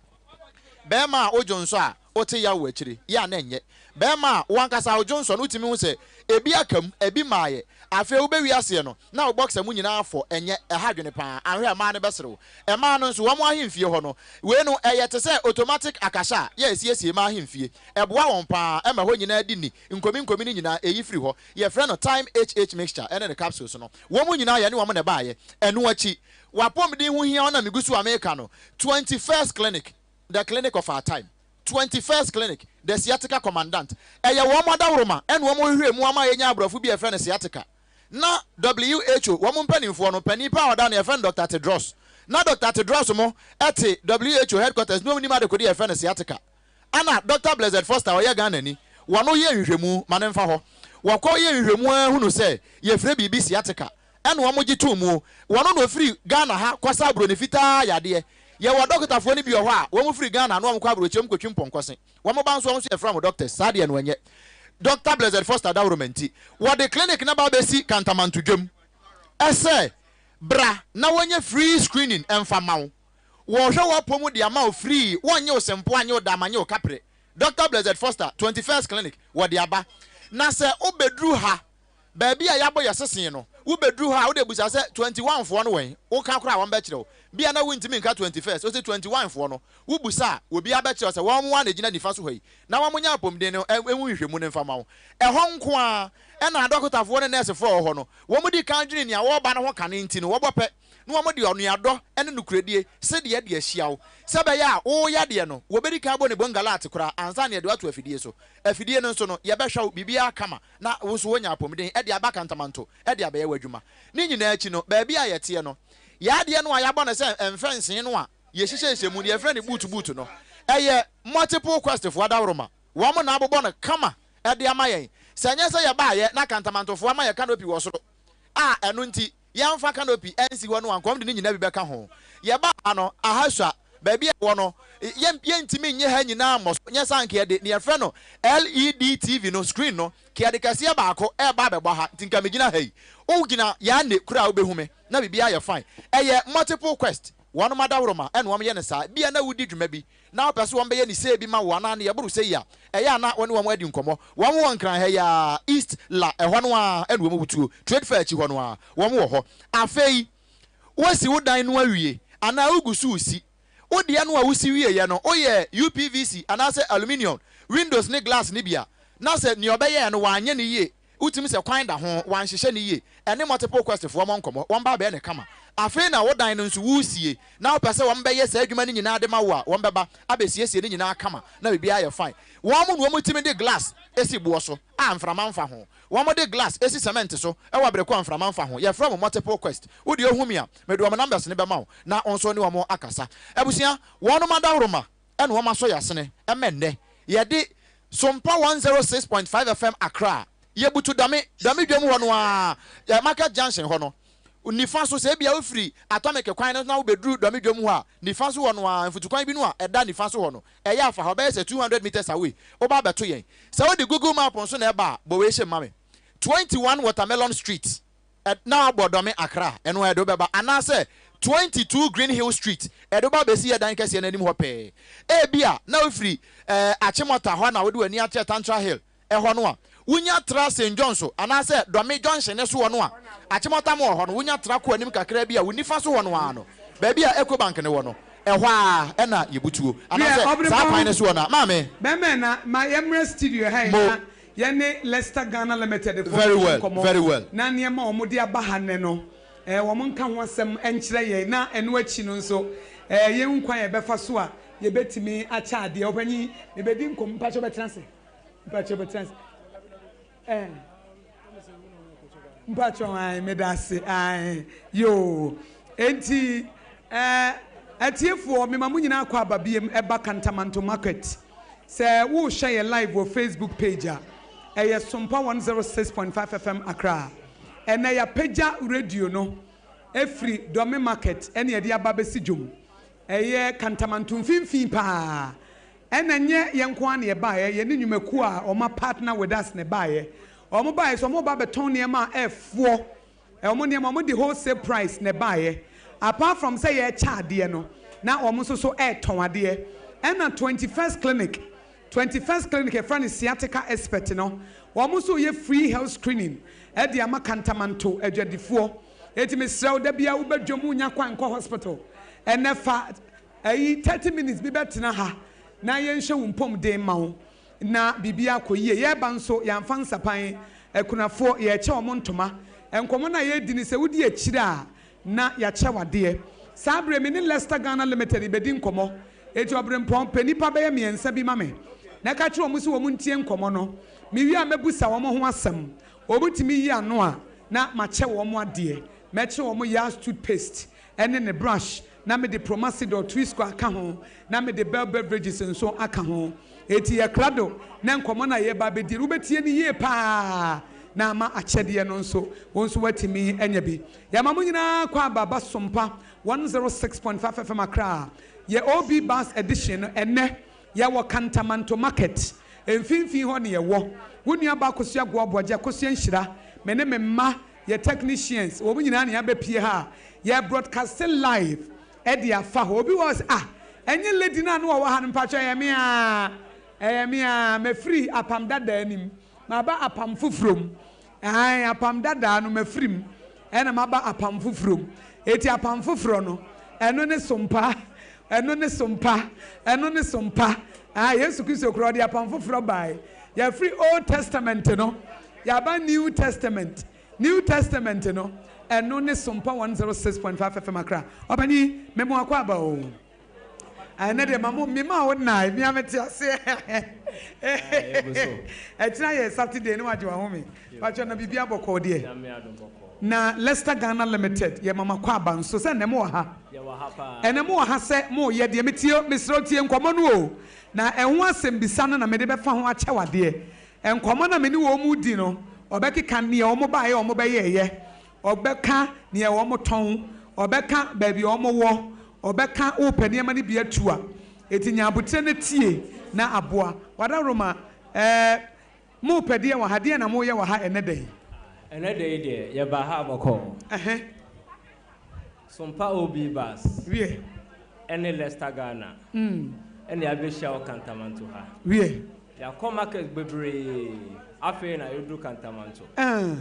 Barima a wodwo nsɔ a wote yaw wɔ akyire, yɛ a na ɛnyɛ. Barima a wo ankasa wodwo nsɔ no wotumi hu sɛ ebi aka mu, ebi mmaeɛ. Afei wobɛwie aseɛ no, na wo boxer mu nyinaa afɔ, ɛnyɛ. Ɛha adwene pa ara. Anhwɛ a mmaa no bɛsere wo. Mmaa no nso, wɔn ahemfie hɔ no, wei no, ɛyɛ te sɛ automatic akasha a yɛ ɛsiesie mmaa ahemfie. Ɛboa wɔn pa ara, ɛma hɔ nyinaa di ni, nkomi nkomi no nyinaa, ɛyi firi hɔ. Yɛfrɛ no Thyme HH mixture ɛne ne capsules no. Wɔn nyinaa yɛne wɔn na ɛbaeɛ. Ɛno akyi, w'apɔmuden ho hia wo na megu so a mereka no, 21st Clinic, The Clinic of Our Time, 21st Clinic, The Sciatica Commandant. Ɛyɛ wɔn adaworoma ɛna wɔn hwehwɛɛ mu ama yɛnyaa aborɔfo bi a yɛfrɛ no sciatica. Na WHO, wɔn mpanimfoɔ no, panin paa a ɔda ano yɛfrɛ no Doctor Tedros. Na Doctor Tedros mo te WHO headquarters na wɔn nim adekode a yɛfrɛ no sciatica. Ɛna Doctor Blessed Foster a ɔyɛ Ghanani, Wɔno yɛ nhwehwɛmu ma no mfa hɔ. Wɔkɔ yɛ nhwehwɛmu ara hunu sɛ yɛfrɛ biribi sciatica ɛna wɔn gye too mu. Wɔno na ɔfiri Ghana ha kɔsa aburoni fitaa yadeɛ. Yɛwɔ dɔkotafoɔ no bi wɔ hɔ a wɔn firi Ghana na wɔn kɔ aburokyire wɔn kɔtwi mpɔnkɔse. Wɔn ba nso wɔn nso yɛfrɛ wɔn doctors. Saa deɛ no ɛnyɛ. Doctor Blessed Foster Dawuroma nti wɔde clinic no aba abɛsi Kantamanto dwam sɛ bra na wɔnyɛ free screening mfa ma wo. Wɔrehwɛ w'apɔ mu de ama wo free, wɔnnye wo sempoa, nnye wo dama, nnye wo kaprɛ. Doctor Blessed Foster, 21st Clinic, wɔde aba. Na sɛ wobɛduru ha, baabi a yɛabɔ yɛn sese no, wobɛduru hɔ a, wode bisa sɛ, 21 foɔ no wɛn? Woka koraa a, wɔbɛkyerɛ wo. Bia na wontumi nka 21st, wose 21 foɔ no, wobisa a, obiara bɛkyerɛ wo sɛ wɔn ara na ɛgyina nifa so hɔ yi, na wɔnyɛ apɔmuden no ho nhwehwɛmu no mfa ma wo. Ɛhɔ nko ara na adɔkotafoɔ ne nɛɛsefoɔ a wɔwɔ hɔ no, wɔdi kan dwene nea wɔreba no ho kane nti no, wɔbɔ pɛ na wɔde onuadɔ ne nokorɛdie sedeɛ de ahyia wo, sɛ ɛbɛyɛ a wo yadeɛ no, wɔbɛdi kan abɔ ne bongalaate koraa ansa na yɛde wo ato afidie so. Afidie no nso no, yɛbɛhwɛ wo biribiara kama na wo nso woanya apɔmuden de aba Kantamanto de abɛyɛ w'adwuma. Ne nyinaa akyi no, baabi a yɛteɛ no, yɛn adeɛ no a yɛabɔ no sɛ mfɛnsee no a yɛhyehyɛhyehyɛ mu no, yɛfrɛ no buutu buutu no, ɛyɛ Multiple Quest foɔ adaworoma. Wɔn na abobɔ no kama de ama yɛn. Sɛ ɛnyɛ sɛ yɛbaeɛ na Kantamantofoɔ ama yɛn canopy wɔ soro a, ɛno nti yɛmfa canopy nsi hɔ no anka wɔde ne nyinaa bi bɛka ho. Yɛbaa ha no, aha sua, baabi a ɛwɔ no, yɛn, yɛntumi nnye ha nyinaa mmɔ so, nyɛ saa anka yɛde nea yɛfrɛ no LED TV no, screen no, ka yɛde kɛseɛ baako reba abɛbɔ ha, nti nka megyina ha yi, wogyina Yane koraa a wobɛhu me, na biribiara yɛ fine. Ɛyɛ multiple quest, wɔnom adaworoma na wɔyɛ no saa, bia na wodi dwuma bi, na wopɛ sɛ wɔbɛyɛ no sei bi ma wo anaa nea ɛboro sei a, ɛyɛ a na wo ne wɔn adi nkɔmmɔ. Wɔn wɔ Nkran ha yi ara, East La, ɛhɔ no ara na wɔn wutuo, Trade Fair akyi hɔ no ara, wɔn wɔ hɔ. Afei, woasi wo dan no awie anaa wogu so resi? Wo deɛ no a wosi wieeɛ no, woyɛɛ UPVC anaasɛ aluminium windows ne glass no bi a, na sɛ nea ɔbɛyɛɛ no wanyɛ no yie, Wotumi sɛ kwan da ho, wɔanhyehyɛ no yie. Ɛne Multiple Quest foɔ mmɔ nkɔmmɔ, wɔmba abɛyɛ no kama. Afei na wo dan no nso woresie na wopɛ sɛ wɔbɛyɛ saa adwuma no nyinaa de ma wo a, wɔbɛba abɛsiesie ne nyinaa kama na biribiara ayɛ fine. Wɔn na wɔtumi de glass si boɔ so a mframa mfa ho. Wɔde glass si cement so wɔ bere ko a mframa mfa ho. Yɛfrɛ wɔn Multiple Quest. Wo deɛ wohu me a, mede wɔn numbers no bɛma wo na wo nso ne wɔn akasa. Abusua, wɔnom adaworoma na wɔasɔ yɛn asene ma nnɛ yɛde Sompa 106.5 FM Accra, yɛbutu Dame, Dame dwam hɔ no ara, Market Junction hɔ no, nifa so, sɛ ebia wofiri Atomic kwan no so na wobɛduru Dame dwam hɔ a, nifa so hɔ no ara, mfutukwan bi no a ɛda nifa so hɔ no, ɛyɛ afa hɔ, bɛyɛ sɛ 200 metres away, woba abɛto yɛn. Sɛ wode Google Map nso na ɛba a, bɔ wei hyɛ mu ma me, 21 Watermelon Street. na wabɔ Dɔme Accra, ɛno ara ɛde wo bɛba, anaasɛ 22 Green Hill Street, ɛde wo ba abɛsi yɛn dan kɛseɛ no anim hɔ pɛɛ. Ebia na wofiri eh, Achimota hɔ na wode w'ani akyerɛ Tantra Hill ɛhɔ no a, wonya tra St. John's anaasɛ Dɔme Junction no soɔ no a, Achimota Mall hɔ no, wonya tra kɔ anim kakra bi a, wo nifa so hɔ no ara no, baabi a Ecobank no wɔ no, ɛhɔ ara na yɛbutuo, anaasɛ saa kwan no soɔ no a. Maame. Bɛmɛ na ma yɛmmra studio ha yi Mo. na Yɛne Leicester Ghana Limited foɔ Very ntwetwe well, nkɔmmɔ very well. na nneɛma a wɔde aba ha nnɛ no, wɔn nka ho asɛm nkyerɛ yɛn na ɛno akyi no nso yɛnhu kwan a yɛbɛfa so a yɛbɛtumi akyɛ adeɛ. Ɔpanyin, mebɛdi nkɔmmɔ, mpakyɛ wobɛtena ase? Mpakyɛ wobɛtena ase? Eh. Mpakyɛ ae, meda ase ae, yoo. Enti eh, atiefoɔ, mema mo nyinaa akɔ aba biem ɛba Kantamanto Market. Sɛ worehwɛ yɛn live wɔ Facebook page a, ɛyɛ Sompa 106.5 FM Accra. Ɛnnɛ yɛapagya radio no afiri Dome Market ɛne yɛde aba abɛsi dwom. Ɛyɛ Kantamanto mfimfini paa. Ɛna ɛnyɛ yɛn nko ara na yɛbaeɛ, yɛne nnwumakuo a wɔn a partner with us na ɛbaeɛ. Wɔn baeɛ sɛ wɔn reba abɛtɔn nneɛma a ɛfoɔ. Wɔn nneɛma wɔn de wholesale price na ɛbaeɛ. Apart from sɛ yɛrekyɛ adeɛ no, na wɔn nso so retɔn adeɛ. Ɛna 21st Clinic, 21st Clinic yɛfrɛ no Sciatica Expert no, wɔn nso reyɛ free health screening de ama Kantamanto adwadifoɔ. Enti mesrɛ wo, da biara woba dwam wonnya kwan nkɔ hospital. Ɛnnɛ fa Ayi 30 minutes bi bɛtena ha na yɛnhyɛ wo mpɔmuden mma wo na biribiara akɔ yie. Yɛreba nso yɛamfa nsapan, akunafoɔ yɛrekyɛ wɔn ntoma. Nkɔmmɔ no a yɛredi no sɛ wodi akyire a na yɛakyɛ wo adeɛ. Saa berɛ yi me ne Leicester Ghana Limited rebɛdi nkɔmmɔ. Enti Ɔberempɔn, pɛ nnipa bɛyɛ mmiɛnsa bi ma me na ka kyerɛ wɔn sɛ wɔn ntie nkɔmmɔ no. Mewie a mɛbusa wɔn ho asɛm. Wɔtumi yi ano a na makyɛ wɔn adeɛ. Mɛkyɛ wɔn Yaz toothpaste ne ne brush. na mede Promasidor Twisco aka ho, na mede Bell Beverages nso aka ho. Enti yɛ krado na nkɔmmɔ no a yɛreba abɛdi no, wobɛtie no yie pa ara na ama akyɛdeɛ no nso, wo nso woatumi anya bi. Yɛama mo nyinaa kɔ aba ba Sompa 106.5 FM Accra. Yɛ OB Bus Edition no, ɛnnɛ yɛwɔ Kantamanto Market, mfimfini hɔ na yɛwɔ. Wo nuabaa Akosua Goaboagye, Akosua Nhyira, me ne me mma, yɛ technicians, wɔn nyinaa na yɛabɛpue ha a yɛ broadcaste live de afa hɔ. Obi wɔ hɔ sɛ, ah, ɛnyɛ lady no a na ɔwɔ ha no, mpakyɛ ɛyɛ me aa, ɛyɛ me aa, mafiri apam dadaa no mu, maba apam foforɔ mu. Ae, apam dadaa no mafiri mu, ɛna maba apam foforɔ mu. Eti apam foforɔ no, ɛno ne sompa, ɛno ne sompa, ɛno ne sompa. Ae, Yesu Kristo koraa ɔde apam foforɔ bae. Yɛafiri Old Testament no, yɛaba New Testament. New Testament no, ɛno ne Sompa 106.5 FM Accra. Ɔpanyin, me mo akwaaba o. Ɛnɛ deɛ ma mo, me ma wo nnae, me a me te aseɛ. Ɛkyena yɛ Saturday ne wagye wahome. Patwɛ na biribi abɔkɔɔ deɛ. Na Leicester Ghana Limited, yɛ ma mo akwaaba nso sɛ ɛnɛ mo wɔ ha. Ɛnɛ mo wɔ ha sɛ mo yɛ deɛ metie, mesrɛ wo tie nkɔmmɔ no o. Na ɛho asɛmbisa no na mede bɛfa ho akyɛ wo adeɛ. Nkɔmmɔ no a me ne wɔn redi no, wɔbɛkeka nea wɔbaeɛ a wɔbɛyɛeɛ, wɔbɛka nea wɔtɔn, wɔbɛka baabi a wɔwɔ, wɔbɛka wopɛ nneɛma no bi atu a. Enti nya aboterɛ na tie na aboa. W'adaworoma, ɛɛ, mopɛ deɛn wɔ ha? Deɛn na moreyɛ wɔ ha ɛnnɛ da yi? Ɛnnɛ da yi deɛ, yɛbaa ha bɔkɔɔ. Ɛhɛ. Sompa OB Bus. Wiɛ. Ɛne Leicester Ghana. Ɛna yɛabɛhyia wɔ Kantamanto ha. Wiɛ. Yɛakɔ market bebree, afei na yɛduru Kantamanto. Ɛɛn.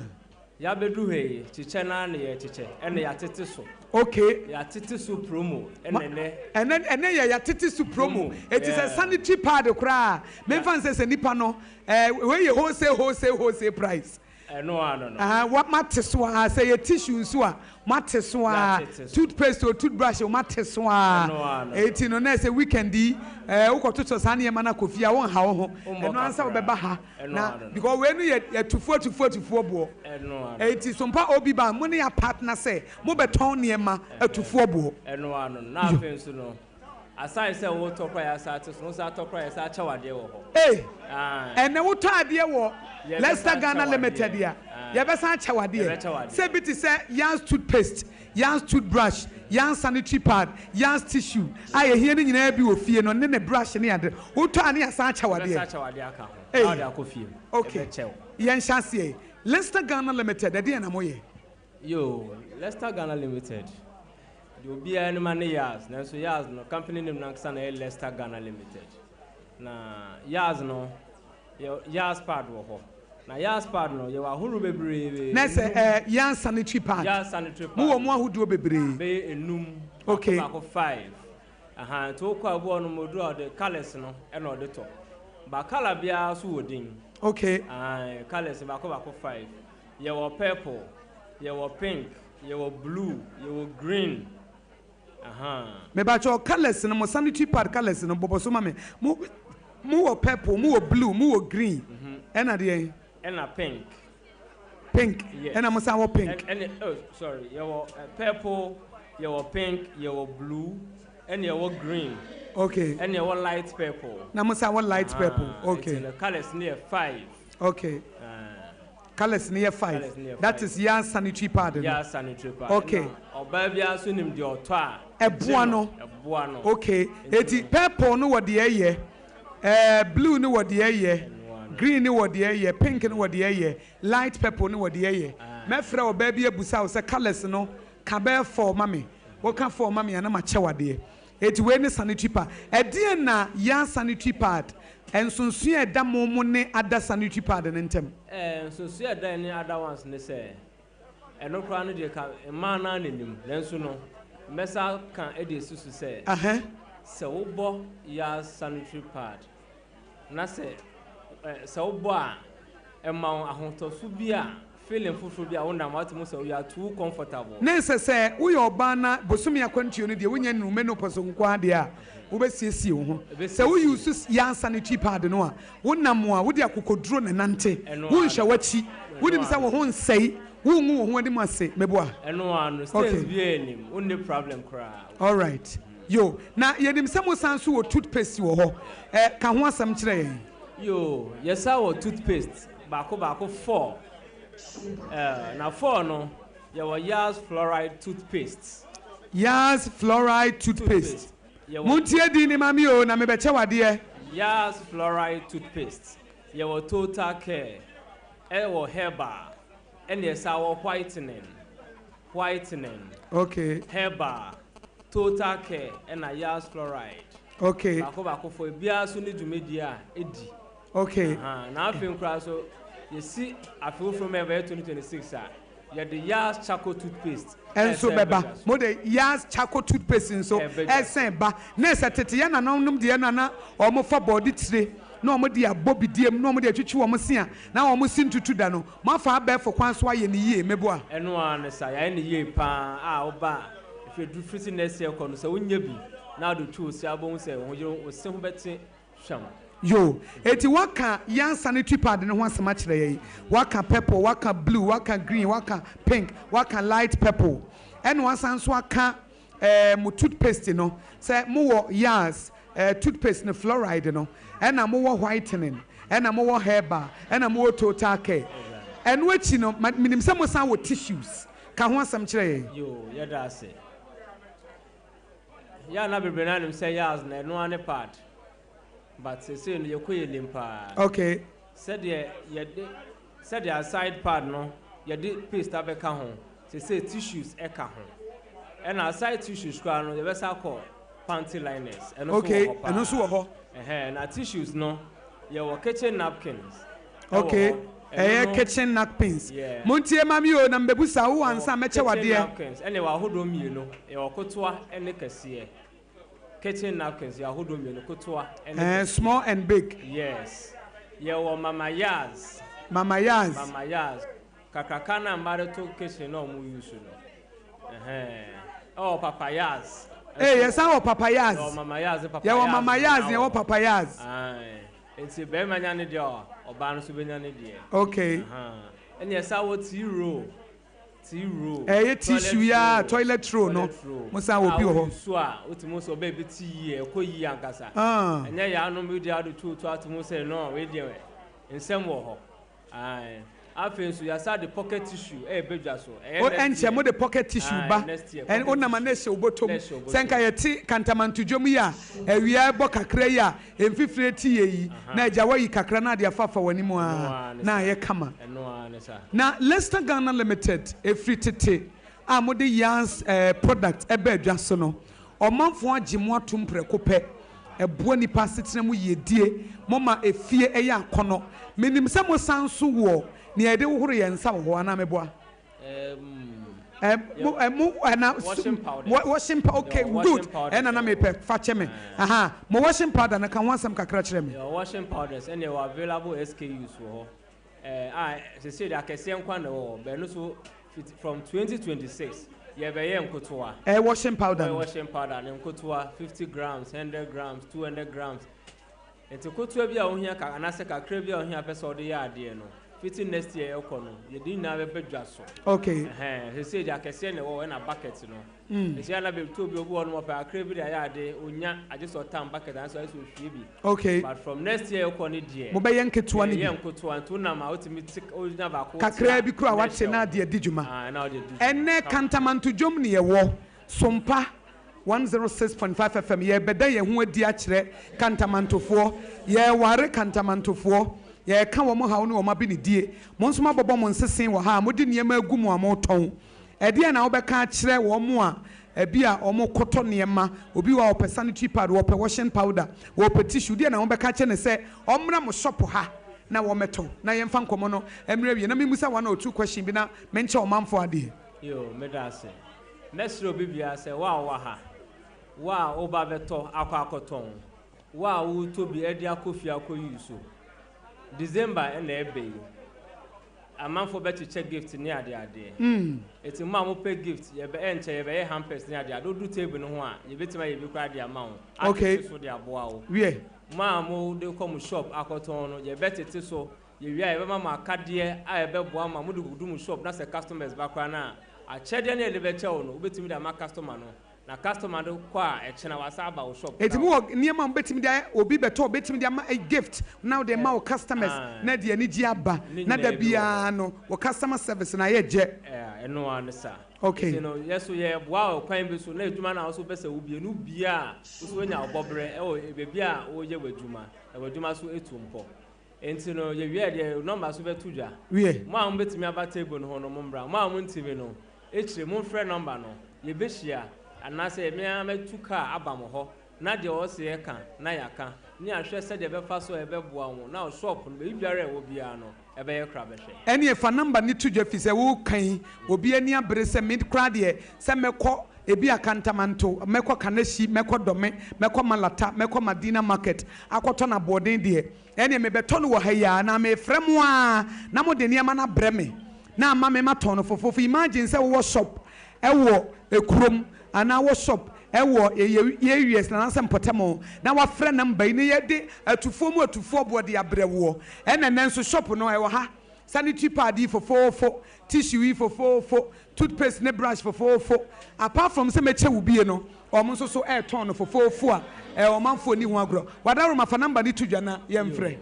Yɛabɛduru ha yi, kyekyɛ no ara na yɛrekyekyɛ, ɛna yɛatete so. Okay. Yɛatete so promo, ɛna ɛnɛ. Ɛnɛ, ɛnɛ yɛ yɛatete so promo. Eti sɛ sanitary pad koraa a, memfa nsɛ sɛ nipa no, ɛɛ, wei yɛ wholesale, wholesale, wholesale price. Ɛno ara no no. Ahaa, wa, moate so ara. Sɛ ɛyɛ tissue nso a, moate so ara. Yɛatete so. Toothpaste o, toothbrush o, moate so ara. Ɛno ara no no. Enti no, na ɛsɛ weekend yi, ɛɛ, wokɔtotɔ saa nneɛma no akɔ fie a, wonha wo ho. Wommɔ Ɛno ka ara sɛ koraa. wobɛba ha Ɛno na, ara no no. because wei no yɛ atufoɔ atufoɔ atufoɔ boɔ. Ɛno ara no no. Enti Sompa OB Bar, mo ne yɛ apartner sɛ mobɛtɔn nneɛma atufoɔ boɔ. Ɛno ara no no. Na afei nso no, Aside sɛ wo tɔ koraa yɛasa ate so no, wo san tɔ koraa yɛsan akyɛ wo adeɛ wɔ hɔ. Ei! Aye. Ɛnɛ wo tɔ adeɛ wɔ Yɛbɛsan Leicester akyɛ Ghana wo Limited adeɛ. a, Aye. yɛbɛsan akyɛ wo adeɛ. Yɛbɛkyɛ wo adeɛ. Sɛ bi te sɛ Yans toothpaste, Yans toothbrush, Yans sanitary pad, Yans tissue a yɛhia no nyinaa bi wɔ fie no ne ne brush ne ade. Wo tɔ a ne yɛasan akyɛ wo adeɛ. Yɛbɛsan akyɛ wo adeɛ aka ho. Ei! Na wode akɔ fie. Okay. Yɛbɛkyɛ wo. Yɛnhyɛ aseɛ. Leicester Ghana Limited, ɛdeɛn na moyɛ? Yoo, Leicester Ghana Limited deɛ obiara nim ara ne Yaz, nanso Yaz no, company name no ankasa na ɛyɛ Leicester Ghana Limited. Na Yaz no, yɛ Yaz pad wɔ hɔ. Na Yaz pad no, yɛwɔ ahorow bebree. Na sɛ ɛɛ Yaz sanitary pad. Yaz sanitary pad. Mowɔ mu ahodoɔ bebree. Bɛyɛ enum. Okay. Baako baako five. Ahaa, nti wokɔ a ebi wɔ hɔ nom oduru a ɔde colours no ɛna ɔde tɔ. Ba colour biara nso wɔ din. Okay. Ae, colours baako baako five. Yɛwɔ purple, yɛwɔ pink, yɛwɔ blue, yɛwɔ green ahaa. Mepakyɛw colours no mo sanitary pad colours no bobɔ so ma me mo mo wɔ purple mo wɔ blue mo wɔ green ɛna deɛn. Ɛna pink. Pink Yes. ɛna mo san wɔ pink. Ɛne oh sorry yɛwɔ purple yɛwɔ pink yɛwɔ blue ɛna yɛwɔ green. Okay. Ɛna yɛwɔ light purple. Na mo san wɔ light purple okay. Nti no colours no yɛ five. Okay. Colours no yɛ five. That is yard sanitary pad no. Yard sanitary pad. Okay. Ɔbaa biara nso nim deɛ ɔtɔ a. Ɛboa no. Ɛboa no. Okay. Eti purple no wɔ deɛ ɛyɛ, ɛɛ blue no wɔ deɛ ɛyɛ, green no wɔ deɛ ɛyɛ, pink no wɔ deɛ ɛyɛ, light purple no wɔ deɛ ɛyɛ. Mɛfrɛ ɔbaa bi abusa wo sɛ colours no ka bɛyɛ four ma me. Woka four ma me a na makyɛ wo adeɛ. Eti wei ne sanitary pad. Ɛdeɛn na yard sanitary pad Nsonsonoe a ɛda mo mo ne ada sanitary pad no ntam? Ɛɛ, nsonsonoe a ɛda yɛne ada ones ne sɛ, ɛno koraa no deɛ ka mmaa no ara na ɛnim, nanso no, mɛsan aka de asi so sɛ, sɛ wobɔ yard sanitary pad na sɛ, ɛ, sɛ wobɔ a, ɛma wo ahotɔso bi a, feeling foforɔ bi a wonam a wote mu sɛ you are too comfortable. Ne sɛ sɛ woyɛ ɔbaa na bosome akwantuo no deɛ wonya nnuru menopause nko ara deɛ a, wobɛsiesie wo ho. Sɛ wo use yarn sanitary pad no a, wonam a wode akokoduro na ɛnante. Wonhwɛ w'akyi. Wonim sɛ wo ho nsɛe. Wongu wo ho anim ase, meboa? Ɛno ara no, stains biara nnim, wonni problem koraa. Alright. Yo, na yɛnim sɛ mosan nso wɔ toothpaste wɔ hɔ. Ɛ, ka ho asɛm kyerɛ yɛn. Yo, yɛsan wɔ toothpaste baako baako four. Ɛ, na four no, yɛwɔ Yaz fluoride toothpaste. Yaz fluoride toothpaste. Yɛwɔ. Montie din no ma me o, na mebɛkyɛ wo adeɛ. Yaz fluoride toothpaste. Yɛwɔ Total Care, ɛwɔ herbal, ɛna yɛsan wɔ whitening, whitening. Okay. Herbal, Total Care, ɛna Yaz fluoride. Okay. Baako baako fo, ebiara nso ne dwumadie a edi. Okay. Ahaa, na afei koraa nso, yɛsi afe foforɔ mu a ɛbɛyɛ 2026 a, yɛde Yaz charcoal toothpaste Nso ɛsɛn bɛba. bɛdwa so. Mode Yaz charcoal toothpaste nso Ɛbɛdwa so. ɛsɛn ba. Na sɛ tete yɛn nananom deɛ no a na wɔfa bɔɔde tire na wɔde abɔ bidie mu na wɔde atwitwi wɔn se a na wɔn se ntutu da no, moafa abɛɛfo kwan so ayɛ no yie, meboa? Ɛno ara ne sa, yɛayɛ no yie pa ara a woba a, ɛfiri ɛduru firi se next year kɔ no, sɛ wonya bi na wode twi wo se a, wobɛhu sɛ wo ho yere wo se ho bɛte hwam. Yo, enti woaka yɛn sanitary pad no ho asɛm akyerɛ yɛn. Woaka purple, woaka blue, woaka green, woaka pink, woaka light purple. Ɛna woasan nso aka eh, mo toothpaste no, sɛ mowɔ Yaz eh, toothpaste no, fluoride no, ɛna mowɔ whitening, ɛna mowɔ herbal, ɛna mowɔ total care. Ɛno akyi no, ma, menim sɛ mosan wɔ tissues. Ka ho asɛm kyerɛ yɛn. Yo, yɛda ase. Yɛ a na bebree no ara nim sɛ Yaz no, ɛno ara ne pad. But seesei no, yɛkɔ yɛn anim paa. Okay. Sɛdeɛ yɛde, sɛdeɛ aside pad no, yɛde paste abɛka ho, seesei tissues ɛka ho. Ɛna aside tissues koraa no, yɛbɛsan akɔ panty liners. Ɛno nso Okay, wɔ hɔ paa. ɛno nso wɔ hɔ. Ɛhɛn, na tissues no, yɛwɔ kitchen napkins ɛwɔ Okay, hɔ. Ɛno ɛyɛ no, kitchen napkins. Yeah. Montie ma me o, na mebɛbusa wo ansa Yɛwɔ mɛkyɛ kitchen wo adeɛ. napkins, ɛna yɛwɔ ahodoɔ mmienu, yɛwɔ ketewa ne kɛseɛ. Kitchen napkins yɛ ahodoɔ mmienu, ketewa ne Eh, kɛseɛ. small and big. Yes. Yɛwɔ Mama Yaz. Mama Yaz. Mama Yaz. Kakraka no a mmaa de to kitchen na wɔn use no. Ɛhɛn. Ɛwɔ Papa Yaz. Ee, yɛsan wɔ Papa Yaz. Yɛwɔ Mama Yaz ne Papa Yɛwɔ Yaz Mama Yaz nyinaa na wɔ yɛwɔ hɔ. Papa Yaz. Ae. Nti barima nya ne deɛ a, ɔbaa no nso bɛnya ne deɛ. Okay. Ahaa. Ɛna yɛsan wɔ tea roll. Tea roll. Ɛyɛ tissue yi ara, toilet roll no. Toilet roll. Mo san wɔ bi wɔ hɔ. A woyi so a, wotumi hu sɛ ɔbaa bi ti yie, ɛkɔ yie ankasa. Ah. Ɛnyɛ yaanom bi deɛ ade tuotuo ato mu sɛ no, wei deɛ nsɛm wɔ hɔ. Ae. Afei nso yɛasa de pocket tissue ɛreba dwa so. Ɛyɛ O next ɛnkyɛ year. mo de pocket tissue Ae, ba. next year, Ɛn pocket wonam a na tissue. ɛhyɛ wo bɔtɔ mu. Na ɛhyɛ wo Sɛ bɔtɔ nka mu. yɛte Kantamanto dwom yi a, awia ɛbɔ kakra yi a, mfifire te yɛ yi, Aha. na agya woayi kakra na ade afafa w'anim Ɛno ara, ara ne na saa. ayɛ kama. Ɛno ara ne saa. Na Leicester Ghana Limited, ɛfiri tete a mode Yaz eh, product ɛbaa dwa so no, ɔmanfoɔ agye mo atom prɛko pɛ. Ɛboa nnipa asetena mu yiedie. Moma efie yɛ akɔnnɔ. Menim sɛ mosan nso wɔ nea yɛde hohoro yɛn nsa wɔ hɔ, anaa meboa? Ɛɛ, mo, ɛ, mo, ɛna, Washing powder. Wa, washing powder, okay, Yɛwɔ good. washing powder Ɛna na ɛwɔ mepɛ, fa kyɛ me. Aha, mo washing powder no, ka ho asɛm kakra kyerɛ me. Yɛwɔ washing powders ɛna yɛwɔ available SKUs wɔ hɔ. Ɛɛ, a seesei deɛ akɛseɛ nko ara na ɛwɔ hɔ, but ɛno nso fiti from 2026 yɛbɛyɛ nkotoa. Ɛyɛ washing powder Wɔyɛ no. washing powder no nkotoa, 50 grams, 100 grams, 200 grams. Nti kotoa bi a wohia ka anaasɛ kakra bi a wohia pɛ sɛ wode yɛ adeɛ no, fiti next year ɛkɔ no, yɛde ne nyinaa bɛba dwa so. Okay. Ɛhɛn, seesei deɛ akɛseɛ na ɛwɔ hɔ ɛna bucket no. Nti ana bɛ to obi obi wɔ no ɔpɛ akra bi de ayɛ ade onya agye sɛ ɔtam bucket anaasɛ ɔyɛ sɛ ohwie bi. Okay. But from next year kɔ ne deɛ. Mobɛyɛ nketewa no bi. Yɛyɛ nketewa nti wonam a wotumi te wonya baako te a. Kakraa bi koraa na wate ɛhyɛ na wo. ade adi dwuma. Ah, na wode adi dwuma. Ɛnnɛ Kama. Kantamanto dwom ne yɛwɔ Sompa 106.5 FM yɛrebɛda yɛn ho adi akyerɛ Kantamantofoɔ. Yɛreware Kantamantofoɔ. Yɛreka wɔn haw ne wɔn abenedie. Mo nso moabɔbɔ mo nsese wɔ ha a mode nneɛma agu mu a moretɔn. Ɛdeɛn na wobɛka akyerɛ wɔn a ebia wɔrekɔtɔ nneɛma? Obi wɔ hɔ a ɔpɛ sanitary pad, ɔpɛ washing powder, ɔpɛ tissue. Deɛn na wobɛka akyerɛ no sɛ ɔmmra mo shop ha na wɔmmɛtɔ? Na yɛmfa nkɔmmɔ no mmra awie. Na memmisa one or two question bi na menkyɛ ɔmanfoɔ adeɛ. Yoo, meda ase. Mɛsrɛ obi biara sɛ, wo a wowɔ ha, wo a woba bɛtɔ akɔ akɔtɔn, wo a woretɔ bi de akɔ fie akɔ use, December na ɛreba yi. Amanfoɔ bɛkyekyɛ gift ne adeadeɛ. Enti mo a mopɛ gift, yɛbɛ, ɛnkyɛ yɛbɛyɛ hampers ne adeade. Wodu table no ho a, yɛbɛtumi ayɛ bi koraa de ama wo, atete so de aboa wo. Wiɛ. Mo a mode kɔ mo shop akɔtɔn no, yɛbɛtete so. Yɛwie a, yɛbɛma mo akadeɛ a ɛbɛboa ma mode kɔdu mo shop na sɛ customers ba koraa no a, akyɛdeɛ no a yɛde bɛkyɛ wo no, wobɛtumi de ama customer no. Na customer no kɔ a, ɛkyena wasan aba wo shop Enti na mo wɔ nneɛma a mobɛtumi de ayɛ, obi bɛtɔ a obɛtumi de ama gift na wode ma wo customers na ɛde anigyeɛ aba Ne na da nyinaa bi wɔ hɔ. biara no wo customer service no ayɛ gyɛ. Ɛɛ, ɛno ara ne saa. Okay. Nti no, yɛ so yɛboa wɔ kwan bi so na adwuma no a wo nso wopɛ sɛ wobie no, wobie a, wo nso woanya wo bɔberɛ wɔ baabi a woreyɛ w'adwuma, na w'adwuma nso atu mpɔ. Enti no, yɛwie a, yɛde nɔmba nso bɛto dwa. Wiɛ. Mo a mobɛtumi aba table no ho no, mommra. Mo a montumi no, akyire momfrɛ nɔmba no, yɛbɛhyia, anaasɛ me ara mɛtu kaa aba mo hɔ, na deɛ ɔwɔ sɛ yɛka na yɛaka, ne yɛahwɛ sɛdeɛ ɛbɛfa so a yɛbɛboa mo, na wo shop no, baabi biara a ɛwɔ biara no, ɛbɛyɛ korabɛhwɛ. Ɛneɛ fa number no to dwa fisɛ wo ka yi obi ani abere sɛ me koraa deɛ sɛ mɛkɔ ebia Kantamanto, mɛkɔ Kaneshie, mɛkɔ Dome, mɛkɔ Malata, mɛkɔ Madina market akɔtɔ no aboɔden deɛ ɛneɛ mebɛtɔ no wɔ ha yi ara anaa mefrɛ mo ara na mode nneɛma no abrɛ me na ama me matɔn no fofoofo. Imagine sɛ wowɔ shop wɔ kurom anaa wɔ shop wɔ yɛ areas anaasɛ mpɔtam na wafrɛ number yi na yɛde atufoɔ mu atufoɔ boɔ de abrɛ woɔ. Ɛna ɛnɛ nso shop no ɛwɔ ha, sanitary pad yi fofoofo, tissue yi fofoofo, toothpaste ne brush fofoofo. Apart from sɛ mɛkyɛ wo bie no, wɔn nso so ɛretɔn no fofoofo a ɔmanfoɔ nni ho agorɔ. Wadaroma fa number no to dwa na yɛmfrɛ.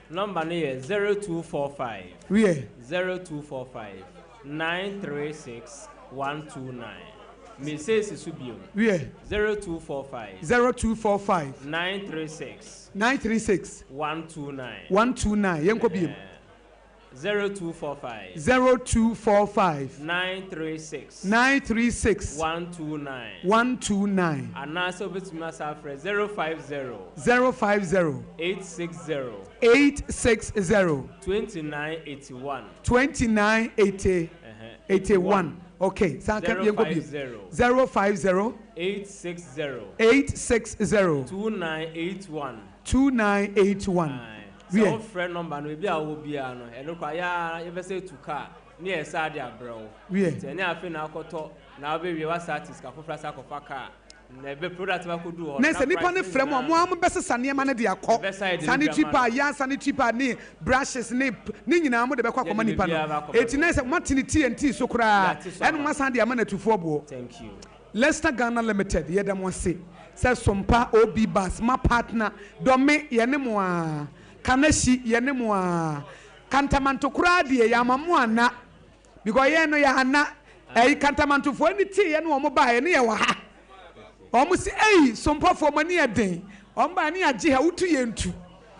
Number no yɛ 0245. Wiɛ. 0245 936 129. Mese si so bio. Wiɛ. 0245. 0245. 936. 936. 129. 129. Yɛnkɔ bio. 0245. 0245. 936. 936. 129. 129. Anaasɛ wobɛtumi asa afrɛ 050. 050. 860. 860. 2981. 2980. 81. Okay. San ka yɛnkɔ bio. 050. 860. 860. 2981. 2981. Sɛ Wiɛ. wofrɛ nɔmba no, baabi a wowɔ biara no, ɛno koraa, yɛ ara yɛbɛsan atu kaa ne yɛsan de abrɛ wo. Wiɛ. Nti ɛnyɛ afei na akɔtɔ na wobɛwie woasan ate sika foforɔ asan akɔfa kaa na ɛbɛ product no akɔduru hɔ no Na na sɛ nipa price no no frɛ mo a, nyinaa mo ara mobɛsesa nneɛma no de akɔ. Yɛbɛsan yɛde ne bi Sanitary ama pad, no. yɛn sanitary pad ne brushes ne ne nyinaa mode bɛkɔ akɔma Yɛde nipa no. biribiara bɛakɔma Enti no. na sɛ moate ne TNT so koraa, Yɛate so ɛna ama no. moasan de ama no atufoɔ boɔ. Thank you. Leicester Ghana Limited yɛda mo ase sɛ Sompa OB Bus ma partner Dɔme yɛne mo aa Kanahyi yɛne mo aa Kantamanto koraa deɛ yɛama mo anna because yɛn no yɛ anna ɛyi Kantamantofoɔ ani teeɛ ne wɔn baeɛ ne yɛwɔ ha wɔn se ei Sompafoɔ mo ani yɛ den wɔn baeɛ ne yɛagye ha wotu yɛn tu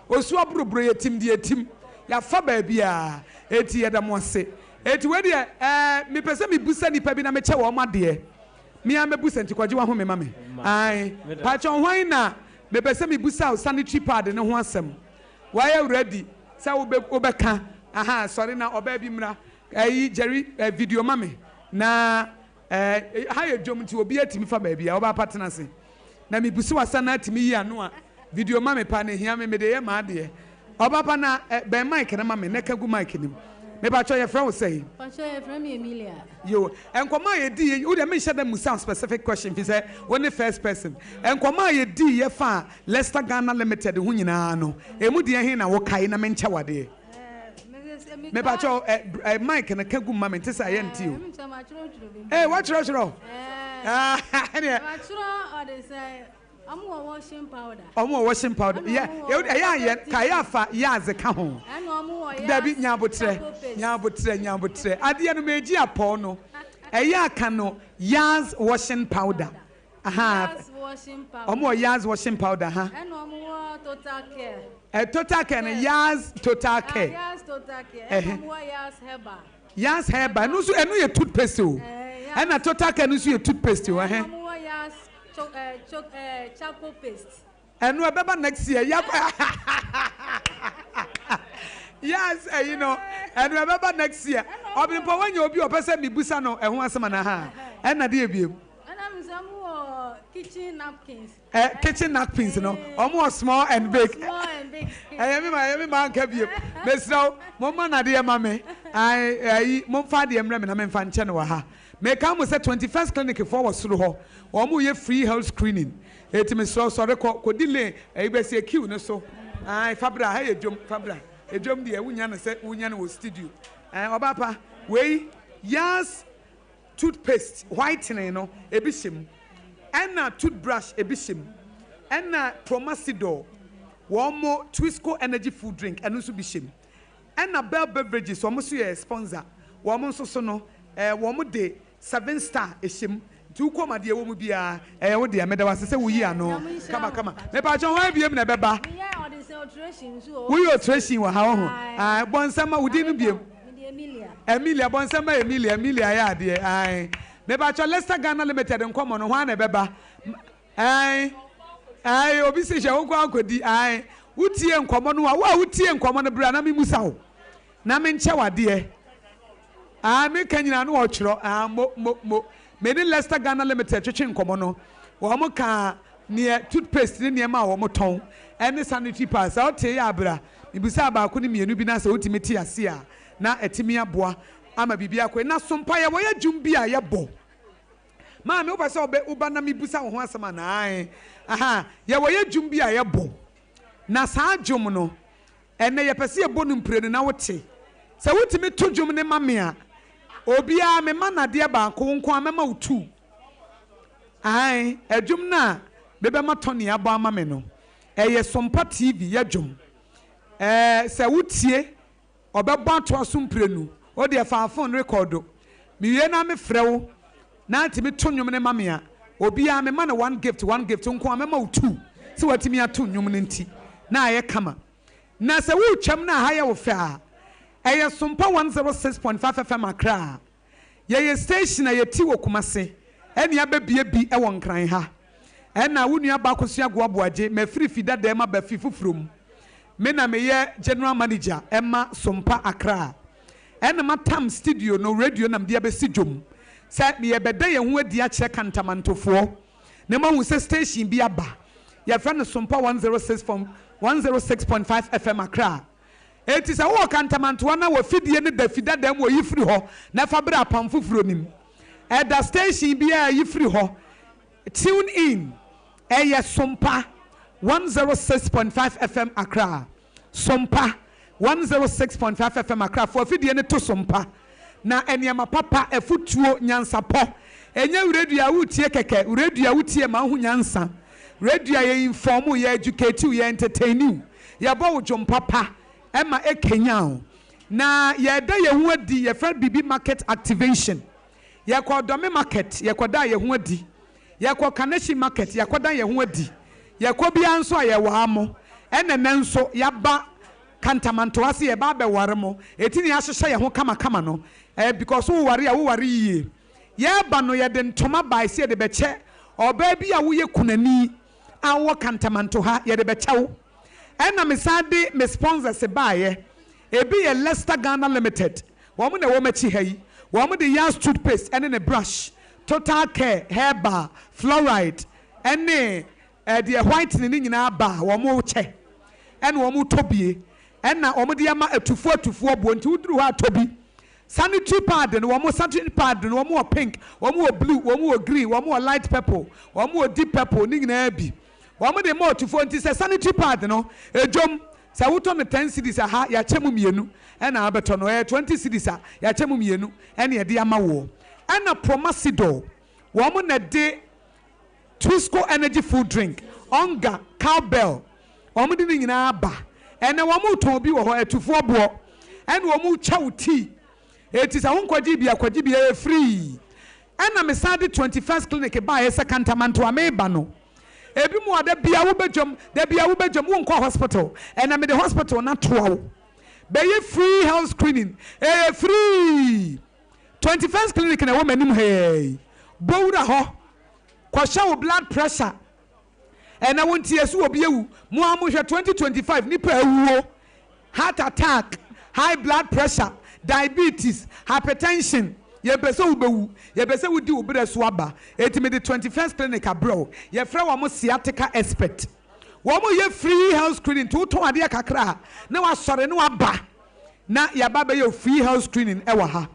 osu aboroboro yɛtim deɛ yɛtim yɛafa baabiara eti yɛda mo ase Enti wei deɛ ɛɛ mepɛ sɛ mebusa nnipa bi na mekyɛ wɔn adeɛ. Me ara mɛbusa nti kɔgye w'ahome ma me. Ae. Pakyɛ hwan na mepɛ sɛ mebusa wo sanitary pad no ho asɛm. Wayɛ ready sɛ wobɛ wobɛka. Aha sɔre na ɔbaa bi mmra. Ɛyi Jerry ɛ video ma me na ɛɛ ha yɛ dwom nti obiara tumi fa baabi a ɔbaa pa tena ase. Na mebisa wo asa na atumi yi ano a, video ma me paa na ehia me, mede yɛ m'adeɛ. Ɔba pa na eh, bɛn mic no ma me na ka gu mic no mu. Mepakyɛw yɛfrɛ wo sɛn? Pakyɛw yɛfrɛ me Emilia. Yoo, nkɔmmɔ a yɛdii yɛ, wo deɛ menhyɛ da mmusa wo specific question firi sɛ wo ne first person. Nkɔmmɔ a yɛdii yɛ faa Leicester Ghana Limited ho nyinaa no, emu deɛ he na wokae na menkyɛ wo adeɛ? Mepakyɛw eh, eh, mic no ka gu mu ma me, nte saa yɛnte o. Ee, woakyerɛkyerɛ? Ɛneɛ. Ɔmo wɔ washing powder. Yɛ, ɛyɛ a yɛ, ka yɛ afa yadze ka ho. Dabi, nyabotrɛ, nyabotrɛ, nyabotrɛ. Adeɛ no, megye apɔw no. Ɛyɛ a ka no yaz washing powder. Aha. Yaz washing powder. Ɔmo wɔ yaz washing powder ha. Ɛna ɔmo wɔ total care. Ɛ total care no yaz total care. Ah, yaz total care. Ɛna ɔmo wɔ yaz herbal. Yaz herbal ɛno nso ɛno yɛ toothpaste o. Ɛna total care no nso yɛ toothpaste o. Ɛhɛn. Ɛna ɔmo wɔ yaz cho ɛɛ cho ɛɛ charcoal paste. Ɛno ɛbɛba next year ya yes ɛyi no ɛno ɛbɛba next year ɔbɛnpɔ wanya obi ɔpɛ sɛ mibusa no ɛho asɛm ana ha ɛna de ebiem. Ɛna mi sɛ ɔmo wɔ kitchen napkins. Ɛ kitchen napkins no ɔmo wɔ small and big. Small and big. Ɛyɛ me ma ɛyɛ me ma nka bio. Mesrɛ wo, momma no adeɛ ma me. Ae, ayi, momfa adeɛ mmrɛ me na memfa nkyɛ no wɔ ha. Meka mo sɛ 21st Clinic foɔ wɔ soro hɔ. Wɔn reyɛ free health screening. Enti mesrɛ wo, sɔre kɔ, kɔdi lane, ayi, bɛsi queue no so. Ae, fa bra, ha yɛ dwom, fa bra. Edwom deɛ, wonya no sɛ wonya no wɔ studio. Ae, ɔbaa pa, wei, Yas toothpaste whitening no ebi hyɛ mu, ɛna toothbrush ebi hyɛ mu, ɛna Promasidor, wɔn mo Twisco energy food drink ɛno nso bi hyɛ mu, ɛna Bell Beverages wɔn nso yɛ sponsor, wɔn nso so no ɛɛ wɔn de Seven Star ɛhyɛ mu, nti wokɔ mu a deɛ ɛwɔ mu biara ɛyɛ wo dea, meda wo ase sɛ woyi ano kama kama, mepakyɛw hwan biom na ɛbɛba? Woyɛ alteration wɔ ha woho, ae bɔ nsɛm ma wo din no biom. Emilia bɔ nsɛm ma Emilia Emilia yɛ adeɛ ae mepakyɛ Leicester Ghana Limited nkɔmɔ no hwan na ɛbɛba ae ae obi se hwɛ wo nko akɔdi ae wotie nkɔmɔ no a wo a wotie nkɔmɔ no bra na memusa wo na menkyɛ wo adeɛ ae meka nyinaa no ɔtwerɛ ae mo mo mo me ne Leicester Ghana Limited twetwe nkɔmɔ no wɔn kaa neɛ toothpaste ne nneɛma a wɔn tɔn ɛne sanitary pads sɛ ɔte yɛ abra Mibisaa baako ne mienu bi na sɛ wotumi te ase a na atumi aboa ama biribi akɔ yie. Na so mpaeɛ wɔ yɛ dwom bi a yɛbɔ? Maame wopɛ sɛ wobɛ woba na mebisa wo ho asɛm anaa? Ae. Aha, yɛwɔ yɛ dwom bi a yɛbɔ. Na saa dwom no, ɛnnɛ yɛpɛ sɛ yɛbɔ no mprenu na wote. Sɛ wotumi to dwom no ma me a, obiara mema no adeɛ baako, wo nko ara mɛma wo two. Ae, ɛdwom no a mebɛma Tony abɔ ama me no, Ɛyɛ Sompa TV yɛ dwom. Ɛɛ sɛ wo tie ɔbɛbɔ atoa so mprenu. Wo deɛ fa phone rekɔdo. Me wie na me frɛ wo na tumi to nnwom no ma me a, obiara me ma no one gift one gift nko ara mɛma wo two sɛ watumi ato nnwom no nti na ayɛ kama. Na sɛ wo retwam na aha yɛ wo fɛ a, ɛyɛ Sompa 106.5 FM Accra. Yɛyɛ station a yɛti wɔ Kumase ɛne abɛbie bi wɔ Nkran ha. Ɛna wo nua baa Kosua Goa Boagye mafiri fi dadaam aba fi foforɔ mu. Me na meyɛ general manager ɛma Sompa Accra. Ɛna matam studio no radio na mede abɛsi dwom sɛ yɛbɛda yɛn ho adi akyerɛ Kantamantofoɔ na moahu sɛ station bi aba yɛfrɛ no Sompa 106.5 FM Accra. Enti sɛ wowɔ kantamantoa na w'afidie no da fi dada mu a, yi firi hɔ na fa brɛ apam foforɔ no mu. Ɛda station biara a, yi firi hɔ. Tune in. Ɛyɛ Sompa 106.5 FM Accra. Sompa 106.5 FM Accra. Fa w'afidie no to Sompa na nneɛma papa, afutuo, nyansapɔ. Ɛnyɛ radio a woretie kɛkɛ, radio a wotie ma wohu nyansa. Radio a yɛ inform wo, yɛ educate wo, yɛ entertain wo. Yɛbɔ wo dwom papa ma ɛkanyan wo. Na yɛda yɛn ho adi, yɛfrɛ biribi market activation. Yɛkɔ Dome market, yɛkɔdaa yɛn ho adi. Yɛkɔ Kaneshie market, yɛakɔda yɛn ho adi. Yɛkɔ biara nso a yɛwaa mo. Ɛna ɛnnɛ nso yɛaba Kantamanto ase, yɛreba abɛware mo. Enti na yɛahyehyɛ yɛn ho kamakama no. Ɛɛ because woware a, woware yie. Yɛreba no, yɛde ntoma bae sɛ yɛde bɛkyɛ ɔbaa bi a woyɛ kunani a wowɔ Kantamanto ha, yɛde bɛkyɛ wo. Ɛna mesan de me sponsors baeɛ. Ebi yɛ Leicester Ghana Limited, wɔn na ɛwɔ m'akyi ha yi. Wɔn de Yas toothpaste ne ne brush, Total Care herbal, fluoride ne deɛ whitening no nyinaa ba a wɔrekyɛ ɛna wɔretɔ bie. Ɛna wɔde ama atufoɔ atufoɔ boɔ nti woduru hɔ a tɔ bi. Sanitary pad no wɔn sanitary pad no wɔn wɔ pink, wɔn wɔ blue, wɔn wɔ green, wɔn wɔ light purple, wɔn wɔ deep purple ne nyinaa bi. Wɔn de ma ɔtufoɔ nti sɛ sanitary pad no edwom sɛ wotɔ no ten cedis a ha yɛakyɛ mu mmienu ɛna abɛtɔ no ɛyɛ 20 cedis a yɛakyɛ mu mmienu ɛna yɛde ama woɔ. Ɛna Promasidor wɔn na ɛde Twisco energy food drink, Onga, cowbell wɔn de ne nyinaa aba. Ɛnɛ wɔn retɔn bi wɔ hɔ atufoɔ boɔ ɛna wɔn retwa wo tea. Eti sɛ wo nkɔgye bi a kɔgye bi ɛyɛ free. Ɛna me san de 21st clinic baeɛ sɛ Kantamanto a meba no ebi mu a da bia wo bɛ dwam da bia wo bɛ dwam wo nkɔ hospital ɛnɛ mede hospital no atoa wo bɛyɛ free health screening ɛyɛ free. 21st clinic na ɛwɔ m'anim ha yi bɔ wura hɔ kɔhyɛ wo blood pressure ɛnɛ wo nti yɛsi obi awu mo a mo hwɛ 2025 nipa awuo heart attack high blood pressure diabetes hypertension yɛmpɛ sɛ wobɛwu yɛpɛ sɛ wodi wo berɛ so aba eti mede 21st clinic abrɛ wo yɛfrɛ wɔn sciatica expert. Wɔyɛ free health screening nti wotɔn adeɛ kakra a na wasɔre na waba na yɛaba abɛyɛ wo free health screening wɔ ha.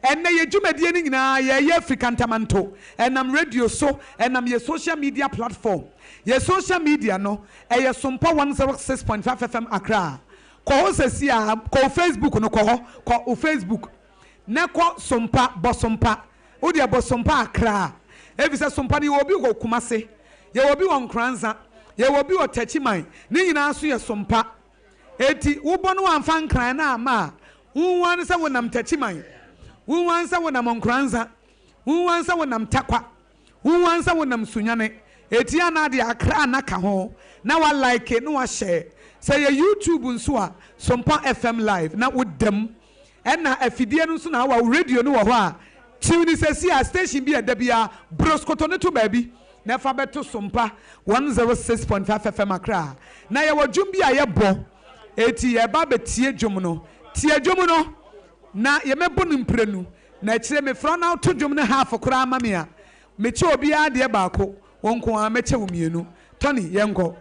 Ɛnnɛ yɛ dwumadie no nyinaa yɛreyɛ afiri Kantamanto, ɛnam radio so, ɛnam yɛ social media platform. Yɛ social media no ɛyɛ Sompɔ 106.5 FM Accra. Kɔ hɔ sɛsi ara, kɔ wo Facebook no, kɔ hɔ, kɔ wo Facebook na kɔ Sompa, bɔ Sompa. Wo deɛ bɔ Sompa Accra. Efisɛ Sompa no yɛwɔ bi wɔ Kumasi, yɛwɔ bi wɔ Nkoranza, yɛwɔ bi wɔ Techiman, ne nyinaa nso yɛ Sompa. Enti wobɔ no wamfa Nkran no amma a, wonhu ara ne sɛ wonam Techiman, wonhu ara ne sɛ wonam Nkoranza, wonhu ara ne sɛ wonam Tarkwa. Wo hu ansa wo nam sunyane eti anaa de akra na ka ho na wa like na wa share sɛ yɛ YouTube nso a Sompa FM live na wo da mu ɛna afidie no nso na awa wo radio no wɔ hɔ a tune sɛsi a station bi a ɛda biara broskoto no to baabi na ɛfa bɛto Sompa 106.5 FM Accra na yɛwɔ dwom bi a yɛbɔ eti yɛba bɛtie dwom no tie dwom no na yɛmɛbɔ no mprenu Na akyire mefrɛ wo na woto dwom no half koraa ma me a, mekyɛ obiara deɛ baako, wo nko ara mɛkyɛ wo mmienu. Tony, yɛnkɔ.